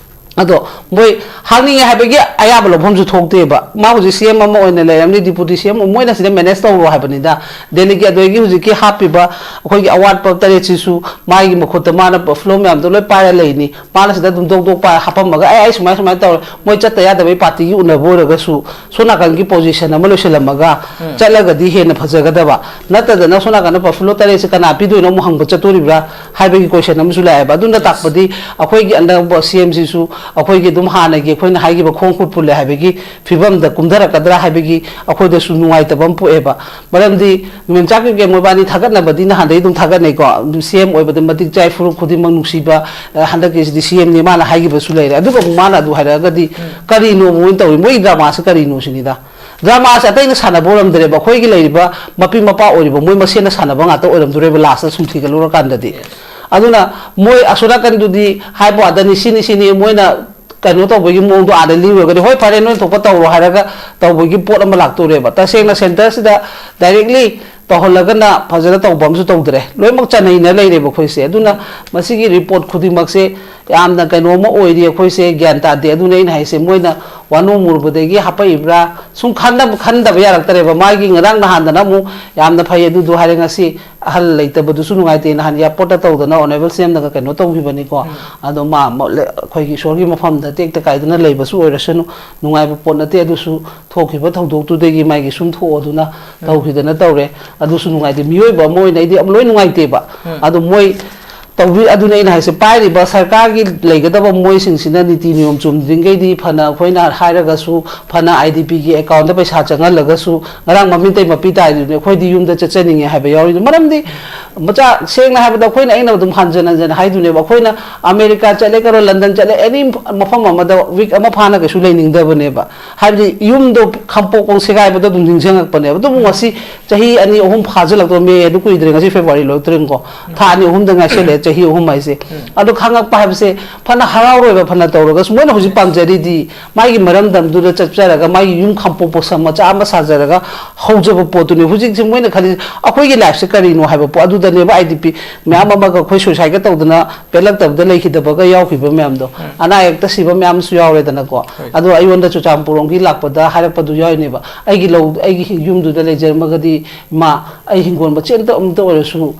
ꯑꯗꯣ ꯃꯣꯏ ꯍꯥꯡꯅꯤꯡꯉꯦ ꯍꯥꯏꯕꯒꯤ ꯑꯌꯥꯕ ꯂꯧꯐꯝꯁꯨ ꯊꯣꯛꯇꯦꯕ꯫ ꯃꯥ ꯍꯧꯖꯤꯛ CM ꯑꯃ ꯑꯣꯏꯅ ꯂꯩꯔꯝꯅꯤ, deputy CM, ꯃꯣꯏꯅ ꯁꯤꯗ manage ꯇꯧꯔꯣ ꯍꯥꯏꯕꯅꯤꯗ꯫ ꯗꯦꯜꯂꯤꯒꯤ ꯑꯗꯨꯗꯒꯤ ꯍꯧꯖꯤꯛꯀꯤ ꯍꯥꯞꯄꯤꯕ ꯑꯩꯈꯣꯏꯒꯤ ꯑꯋꯥꯠꯄ ꯇꯔꯦꯠꯁꯤꯁꯨ ꯃꯥꯒꯤ ꯃꯈꯨꯠꯇ ꯃꯥꯅ flow ꯃꯌꯥꯝꯗꯣ ꯂꯣꯏ ꯄꯥꯏꯔ ꯂꯩꯅꯤ꯫ ꯃꯥꯅ ꯁꯤꯗ ꯑꯗꯨꯝ ꯗꯣꯛ ꯗꯣꯛ ꯄꯥꯏꯔ ꯍꯥꯞꯄꯝꯃꯒ, "ꯑꯩ, ꯑꯩ ꯁꯨꯃꯥꯏ ꯁꯨꯃꯥꯏꯅ ꯇꯧꯔꯦ, ꯃꯣꯏ ꯆꯠꯇ ꯌꯥꯗꯕꯩ partyꯒꯤ ꯎꯅꯕ ꯑꯣꯏꯔꯒꯁꯨ ꯁꯣꯝ ꯅꯥꯀꯟꯒꯤ position ꯑꯃ ꯂꯣꯏꯁꯤꯜꯂꯝꯃꯒ ꯆꯠꯂꯒꯗꯤ ꯍꯦꯟꯅ ꯐꯖꯒꯗꯕ꯫ ꯅꯠꯇꯗꯅ ꯁꯣꯝ ꯅꯥꯀꯟꯗ flow ꯇꯔꯦꯠꯁꯦ ꯀꯅꯥ ꯄꯤꯗꯣꯏꯅꯣ ꯑꯃꯨꯛ ꯍꯪꯕ ꯆꯠꯇꯣꯔꯤꯕ꯭ꯔꯥ?" ꯍꯥꯏꯕꯒꯤ question ꯑꯃꯁꯨ ꯂꯥꯛꯑꯦꯕ꯫ ꯑꯗꯨꯅ ꯇꯥꯛꯄꯗꯤ ꯑꯩꯈꯣꯏꯒꯤ ꯑꯅꯧꯕ CMꯁꯤꯁꯨ ꯑꯩꯈꯣꯏꯒꯤ ꯑꯗꯨꯝ ꯍꯥꯟꯅꯒꯤ ꯑꯩꯈꯣꯏꯅ ꯍꯥꯏꯈꯤꯕ ꯈꯣꯡ ꯈꯨꯠ ꯄꯨꯜꯂꯦ ꯍꯥꯏꯕꯒꯤ ꯐꯤꯕꯝꯗ ꯀꯨꯝꯊꯔꯛꯀꯗ꯭ꯔꯥ ꯍꯥꯏꯕꯒꯤ ꯑꯩꯈꯣꯏꯗꯁꯨ ꯅꯨꯡꯉꯥꯏꯇꯕ ꯑꯃ ꯄꯣꯛꯑꯦꯕ꯫ ꯃꯔꯝꯗꯤ ꯃꯦꯝꯆꯥ ꯀꯦꯀꯦ ꯃꯣꯏꯕꯥꯅꯤ ꯊꯥꯒꯠꯅꯕꯗꯤ ꯅꯍꯥꯟꯗꯩ ꯑꯗꯨꯝ ꯊꯥꯒꯠꯅꯩꯀꯣ꯫ ꯑꯗꯨꯝ CM ꯑꯣꯏꯕꯗ ꯃꯇꯤꯛ ꯆꯥꯏ, ꯐꯨꯔꯨꯞ ꯈꯨꯗꯤꯡꯃꯛ ꯅꯨꯡꯁꯤꯕ, ꯑ, ꯍꯟꯗꯛꯀꯤꯁꯤꯗꯤ CMꯅꯤ ꯃꯥꯅ ꯍꯥꯏꯈꯤꯕꯁꯨ ꯂꯩꯔꯦ꯫ ꯑꯗꯨꯒ ꯑꯃꯨꯛ ꯃꯥꯅ ꯑꯗꯨ ꯍꯥꯏꯔꯛꯑꯒꯗꯤ ꯀꯔꯤꯅꯣ ꯃꯣꯏꯅ ꯇꯧꯔꯤ? ꯃꯣꯏꯒꯤ dramaꯁꯦ ꯀꯔꯤꯅꯣ ꯁꯤꯅꯤꯗ꯫ Dramaꯁꯦ ꯑꯇꯩꯅ ꯁꯥꯟꯅꯕ ꯑꯣꯏꯔꯝꯗ꯭ꯔꯦꯕ, ꯑꯩꯈꯣꯏꯒꯤ ꯂꯩꯔꯤꯕ ꯃꯄꯤ ꯃꯄꯥ ꯑꯣꯏꯔꯤꯕ ꯃꯣꯏ ꯃꯁꯦꯟꯅ ꯁꯥꯟꯅꯕ ꯉꯥꯛꯇ ꯑꯣꯏꯔꯝꯗꯣꯔꯦꯕ lastꯇ ꯁꯨꯝ ꯊꯤꯒꯠꯂꯨꯔꯀꯥꯟꯗꯗꯤ꯫ ꯑꯗꯨꯅ ꯃꯣꯏ ꯑꯁꯣꯝ ꯅꯥꯀꯟꯗꯨꯗꯤ ꯍꯥꯏꯕ ꯋꯥꯗꯅꯤ, ꯁꯤꯅꯤ ꯁꯤꯅꯤ ꯃꯣꯏꯅ ꯀꯩꯅꯣ ꯇꯧꯕꯒꯤ ꯃꯑꯣꯡꯗꯣ ꯑꯥꯗ ꯂꯤꯔꯨꯔꯒꯗꯤ, "ꯍꯣꯏ, ꯐꯔꯦ, ꯅꯣꯏ ꯊꯣꯛꯄ ꯇꯧꯔꯣ" ꯍꯥꯏꯔꯒ ꯇꯧꯕꯒꯤ ꯄꯣꯠ ꯑꯃ ꯂꯥꯛꯇꯣꯔꯦꯕ꯫ ꯇꯁꯦꯡꯅ centreꯁꯤꯗ directly ꯇꯧꯍꯜꯂꯒꯅ ꯐꯖꯅ ꯇꯧꯕ ꯑꯃꯁꯨ ꯇꯧꯗ꯭ꯔꯦ꯫ ꯂꯣꯏꯅꯃꯛ ꯆꯅꯩꯅ ꯂꯩꯔꯦꯕ ꯑꯩꯈꯣꯏꯁꯦ꯫ ꯑꯗꯨꯅ ꯃꯁꯤꯒꯤ report ꯈꯨꯗꯤꯡꯃꯛꯁꯦ ꯌꯥꯝꯅ ꯀꯩꯅꯣ ꯑꯃ ꯑꯣꯏꯔꯤ, ꯑꯩꯈꯣꯏꯁꯦ ꯒ꯭ꯌꯥꯟ ꯇꯥꯗꯦ꯫ ꯑꯗꯨꯅ ꯑꯩꯅ ꯍꯥꯏꯁꯦ, ꯃꯣꯏꯅ ꯋꯥꯅꯣꯡ ꯃꯨꯔꯕꯗꯒꯤ ꯍꯥꯄꯛꯏꯕ꯭ꯔꯥ? ꯁꯨꯝ ꯈꯟꯗꯕ ꯈꯟꯗꯕ ꯌꯥꯔꯛꯇꯔꯦꯕ꯫ ꯃꯥꯒꯤ ꯉꯔꯥꯡ ꯅꯍꯥꯟꯗꯅ ꯑꯃꯨꯛ ꯌꯥꯝꯅ ꯐꯩ ꯑꯗꯨꯗꯨ ꯍꯥꯏꯔꯦ, ꯉꯁꯤ ꯑꯍꯜ ꯂꯩꯇꯕꯗꯨꯁꯨ ꯅꯨꯡꯉꯥꯏꯇꯦ꯫ ꯅꯍꯥꯟ ꯑꯦꯌꯥꯔꯄꯣꯔꯠꯇ ꯇꯧꯗꯅ ꯑꯣꯅꯦꯕꯜ ꯁꯤ ꯑꯦꯝꯅꯒ ꯀꯩꯅꯣ ꯇꯧꯈꯤꯕꯅꯤꯀꯣ꯫ ꯑꯗꯣ ꯃꯥ ꯑꯃ ꯂꯦ-, ꯑꯩꯈꯣꯏꯒꯤ ꯏꯁꯣꯔꯒꯤ ꯃꯐꯝꯗ ꯇꯦꯛꯇ ꯀꯥꯏꯗꯅ ꯂꯩꯕꯁꯨ ꯑꯣꯏꯔꯁꯅꯨ, ꯅꯨꯡꯉꯥꯏꯕ ꯄꯣꯠ ꯅꯠꯇꯦ꯫ ꯑꯗꯨꯁꯨ ꯊꯣꯛꯈꯤꯕ ꯊꯧꯗꯣꯛꯇꯨꯗꯒꯤ ꯃꯥꯒꯤ ꯁꯨꯝ ꯊꯣꯛꯑꯣꯗꯨꯅ ꯇꯧꯈꯤꯗꯅ ꯇꯧꯔꯦ꯫ ꯑꯗꯨꯁꯨ ꯅꯨꯡꯉꯥꯏꯇꯦ꯫ ꯃꯤꯑꯣꯏꯕ ꯑꯃ ꯑꯣꯏꯅ ꯑꯩꯗꯤ ꯌꯥꯝ ꯂꯣꯏ ꯅꯨꯡꯉꯥꯏꯇꯦꯕ꯫ ꯑꯗꯣ ꯃꯣꯏ ꯇꯧꯕꯤ-, ꯑꯗꯨꯅ ꯑꯩꯅ ꯍꯥꯏꯁꯦ, ꯄꯥꯏꯔꯤꯕ ꯁꯔꯀꯥꯔꯒꯤ ꯂꯩꯒꯗꯕ ꯃꯣꯏꯁꯤꯡꯁꯤꯅ ꯅꯤꯇꯤ ꯅꯤꯌꯣꯝ ꯆꯨꯝꯗ꯭ꯔꯤꯉꯩꯗꯤ ꯐꯅ ꯑꯩꯈꯣꯏꯅ ꯍꯥꯏꯔꯒꯁꯨ, ꯐꯅ ꯑꯥꯏ ꯗꯤ ꯄꯤꯒꯤ ꯑꯦꯀꯥꯎꯟꯗ ꯄꯩꯁꯥ ꯆꯪꯍꯜꯂꯒꯁꯨ, ꯉꯔꯥꯡ ꯃꯃꯤꯡꯇꯩ ꯃꯄꯤ ꯇꯥꯏꯗꯨꯅꯤ, "ꯑꯩꯈꯣꯏꯗꯤ ꯌꯨꯝꯗ ꯆꯠꯆꯅꯤꯡꯉꯦ" ꯍꯥꯏꯕ ꯌꯥꯎꯔꯤꯗꯨ꯫ ꯃꯔꯝꯗꯤ ꯃꯆꯥ, ꯁꯦꯡꯅ ꯍꯥꯏꯕꯗ ꯑꯩꯈꯣꯏꯅ, ꯑꯩꯅ ꯑꯗꯨꯝ ꯍꯟꯖꯟ ꯍꯟꯖꯟ ꯍꯥꯏꯗꯨꯅꯦꯕ, ꯑꯩꯈꯣꯏꯅ ꯑꯃꯦꯔꯤꯀꯥ ꯆꯠꯂꯦ ꯈꯔꯣ, ꯂꯟꯗꯟ ꯆꯠꯂꯦ, ꯑꯦꯅꯤ ꯃꯐꯝ ꯑꯃꯗ ꯋꯤꯛ ꯑꯃ ꯐꯥꯅ ꯀꯩꯁꯨ ꯂꯩꯅꯤꯡꯗꯕꯅꯦꯕ꯫ ꯍꯥꯏꯕꯗꯤ ꯌꯨꯝꯗꯣ ꯈꯝꯄꯣꯛꯄ ꯁꯦꯒꯥꯏꯕꯗꯣ ꯑꯗꯨꯝ ꯅꯤꯡꯁꯤꯡꯉꯛꯄꯅꯦꯕ꯫ ꯑꯗꯨꯕꯨ ꯉꯁꯤ ꯆꯍꯤ ꯑꯅꯤ ꯑꯍꯨꯝ ꯐꯥꯖꯤꯜꯂꯛꯇꯧ, ꯃꯦ ꯑꯗꯨ ꯀꯨꯏꯗ꯭ꯔꯦ, ꯉꯁꯤ ꯐꯦꯕ꯭ꯔꯨꯋꯥꯔꯤ ꯂꯣꯏꯔꯛꯇ꯭ꯔꯦꯀꯣ, ꯊꯥ ꯑꯅꯤ ꯑꯍꯨꯝꯗ ꯉꯥꯏꯁꯜꯂꯛꯑꯦ, ꯆꯍꯤ ꯑꯍꯨꯝ ꯍꯥꯏꯁꯦ꯫ ꯑꯗꯣ ꯈꯪꯉꯛꯄ ꯍꯥꯏꯕꯁꯦ, ꯐꯅ ꯍꯔꯥꯎꯔꯣꯏꯕ, ꯐꯅ ꯇꯧꯔꯒꯁꯨ ꯃꯣꯏꯅ ꯍꯧꯖꯤꯛ ꯄꯥꯝꯖꯔꯤꯗꯤ ꯃꯥꯒꯤ ꯃꯔꯝꯗꯝꯗꯨꯗ ꯆꯠꯆꯔꯒ ꯃꯥꯒꯤ ꯌꯨꯝ ꯈꯝꯄꯣꯛꯄ ꯁꯪ ꯃꯆꯥ ꯑꯃ ꯁꯥꯖꯔꯒ ꯍꯧꯖꯕ ꯄꯣꯠꯇꯨꯅꯤ꯫ ꯍꯧꯖꯤꯛꯁꯦ ꯃꯣꯏꯅ ꯈꯜꯂꯤꯁꯦ, "ꯑꯩꯈꯣꯏꯒꯤ ꯂꯥꯏꯐꯁꯦ ꯀꯔꯤꯅꯣ?" ꯍꯥꯏꯕ ꯄꯣꯠ ꯑꯗꯨꯗꯅꯦꯕ꯫ ꯑꯥꯏ ꯗꯤ ꯄꯤ ꯃꯌꯥꯝ ꯑꯃꯒ ꯑꯩꯈꯣꯏ ꯁꯨꯏꯁꯥꯏꯠꯀ ꯇꯧꯗꯅ ꯄꯦꯜꯂꯛꯇꯕꯗ ꯂꯩꯈꯤꯗꯕꯒ ꯌꯥꯎꯈꯤꯕ ꯃꯌꯥꯝꯗꯣ, ꯑꯅꯥ ꯑꯌꯦꯛꯇ ꯁꯤꯕ ꯃꯌꯥꯝꯁꯨ ꯌꯥꯎꯔꯦꯗꯅꯀꯣ꯫ ꯑꯗꯣ ꯑꯩꯉꯣꯟꯗ ꯆꯨꯔꯆꯥꯟꯄꯨꯔ ꯂꯣꯝꯒꯤ ꯂꯥꯛꯄꯗ ꯍꯥꯏꯔꯛꯄꯗꯨ ꯌꯥꯎꯔꯤꯅꯦꯕ, "ꯑꯩꯒꯤ ꯂꯧ, ꯑꯩꯒꯤ ꯌꯨꯝꯗꯨꯗ ꯂꯩꯖꯔꯝꯃꯒꯗꯤ ꯏꯃꯥ, ꯑꯩ ꯍꯤꯡꯒꯣꯜ ꯃꯆꯦꯠ ꯑꯝꯇ, ꯑꯝꯇ ꯑꯣꯏꯔꯁꯨ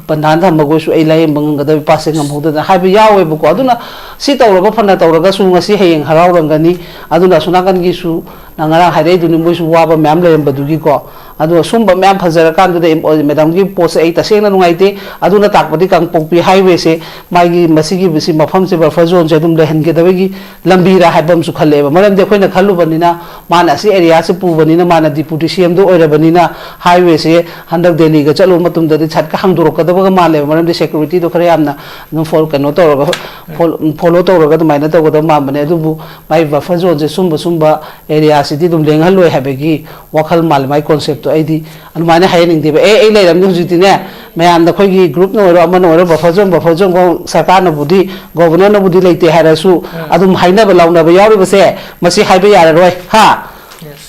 ꯄꯟꯊꯥꯟ ꯊꯝꯃꯒ ꯑꯣꯏꯔꯁꯨ ꯑꯩ ꯂꯥꯌꯦꯡꯕ ꯉꯝꯒꯗꯕ, ꯏꯄꯥꯁꯦ ꯉꯝꯍꯧꯗꯗꯅ" ꯍꯥꯏꯕ ꯌꯥꯎꯋꯦꯕꯀꯣ꯫ ꯑꯗꯨꯅ ꯁꯤ ꯇꯧꯔꯒ ꯐꯅ ꯇꯧꯔꯒꯁꯨ ꯉꯁꯤ ꯍꯌꯦꯡ ꯍꯔꯥꯎꯔꯝꯒꯅꯤ꯫ ꯑꯗꯨꯅ ꯑꯁꯣꯝ ꯅꯥꯀꯟꯒꯤꯁꯨ ꯅꯪ ꯉꯔꯥꯡ ꯍꯥꯏꯔꯛꯏꯗꯨꯅꯤ, ꯃꯣꯏꯁꯨ ꯋꯥꯕ ꯃꯌꯥꯝ ꯂꯩꯔꯝꯕꯗꯨꯒꯤꯀꯣ꯫ ꯑꯗꯣ ꯁꯨꯝꯕ ꯃꯌꯥꯝ ꯐꯖꯔꯀꯥꯟꯗꯨꯗ ꯏꯝ-, ꯑꯣ, ꯃꯦꯗꯥꯝꯒꯤ ꯄꯣꯠꯁꯦ ꯑꯩ ꯇꯁꯦꯡꯅ ꯅꯨꯡꯉꯥꯏꯇꯦ꯫ ꯑꯗꯨꯅ ꯇꯥꯛꯄꯗꯤ ꯀꯥꯡꯄꯣꯛꯄꯤ ꯍꯥꯏꯋꯦꯁꯦ, ꯃꯥꯒꯤ ꯃꯁꯤꯒꯤ, ꯁꯤ ꯃꯐꯝꯁꯦ ꯕꯐꯔ ꯖꯣꯟꯁꯦ ꯑꯗꯨꯝ ꯂꯩꯍꯟꯒꯗꯕꯒꯤ ꯂꯝꯕꯤꯔ ꯍꯥꯏꯕ ꯑꯃꯁꯨ ꯈꯜꯂꯛꯑꯦꯕ꯫ ꯃꯔꯝꯗꯤ ꯑꯩꯈꯣꯏꯅ ꯈꯜꯂꯨꯕꯅꯤꯅ, ꯃꯥꯅ ꯑꯁꯤ ꯑꯦꯔꯤꯌꯥꯁꯦ ꯄꯨꯕꯅꯤꯅ, ꯃꯥꯅ ꯗꯤꯄꯨꯇꯤ ꯁꯤ ꯑꯦꯝꯗꯣ ꯑꯣꯏꯔꯕꯅꯤꯅ, ꯍꯥꯏꯋꯦꯁꯦ ꯍꯟꯗꯛ ꯗꯦꯜꯂꯤꯒ ꯆꯠꯂꯨꯕ ꯃꯇꯝꯗꯗꯤ ꯁꯠꯀ ꯍꯥꯡꯗꯣꯔꯛꯀꯗꯕꯒ ꯃꯥꯜꯂꯦꯕ꯫ ꯃꯔꯝꯗꯤ ꯁꯦꯀ꯭ꯌꯨꯔꯤꯇꯤꯗꯣ ꯈꯔ ꯌꯥꯝꯅ ꯑꯗꯨꯝ ꯐꯣꯜ-, ꯀꯩꯅꯣ ꯇꯧꯔꯒ, ꯐꯣꯜ-, ꯐꯣꯂꯣ ꯇꯧꯔꯒ ꯑꯗꯨꯃꯥꯏꯅ ꯇꯧꯒꯗꯕ ꯃꯥꯟꯕꯅꯦ꯫ ꯑꯗꯨꯕꯨ ꯃꯥꯏ ꯕꯐꯔ ꯖꯣꯟꯁꯦ ꯁꯨꯝꯕ, ꯁꯨꯝꯕ ꯑꯦꯔꯤꯌꯥꯁꯤꯗꯤ ꯑꯗꯨꯝ ꯂꯦꯡꯍꯜꯂꯣꯏ ꯍꯥꯏꯕꯒꯤ ꯋꯥꯈꯜ ꯃꯥꯜꯂꯦ ꯃꯥꯏ ꯀꯣꯟꯁꯦꯞꯇꯣ꯫ ꯑꯩꯗꯤ ꯑꯗꯨꯃꯥꯏꯅ ꯍꯥꯏꯍꯟꯅꯤꯡꯗꯦꯕ꯫ "ꯑꯦ, ꯑꯩ ꯂꯩꯔꯝꯅꯤ ꯍꯧꯖꯤꯛꯇꯤꯅꯦ", ꯃꯌꯥꯝꯗ ꯑꯩꯈꯣꯏꯒꯤ ꯒ꯭ꯔꯨꯞꯅ ꯑꯣꯏꯔꯣ, ꯑꯃꯅ ꯑꯣꯏꯔꯣ, ꯕꯐꯔ ꯖꯣꯟ, ꯕꯐꯔ ꯖꯣꯟ ꯁꯔꯀꯥꯔꯅꯕꯨꯗꯤ, ꯒꯣꯕꯔꯅꯔꯅꯕꯨꯗꯤ ꯂꯩꯇꯦ ꯍꯥꯏꯔꯁꯨ, ꯑꯗꯨꯝ ꯍꯥꯏꯅꯕ ꯂꯥꯎꯅꯕ ꯌꯥꯎꯔꯤꯕꯁꯦ, ꯃꯁꯤ ꯍꯥꯏꯕ ꯌꯥꯔꯔꯣꯏ, ꯍꯥ?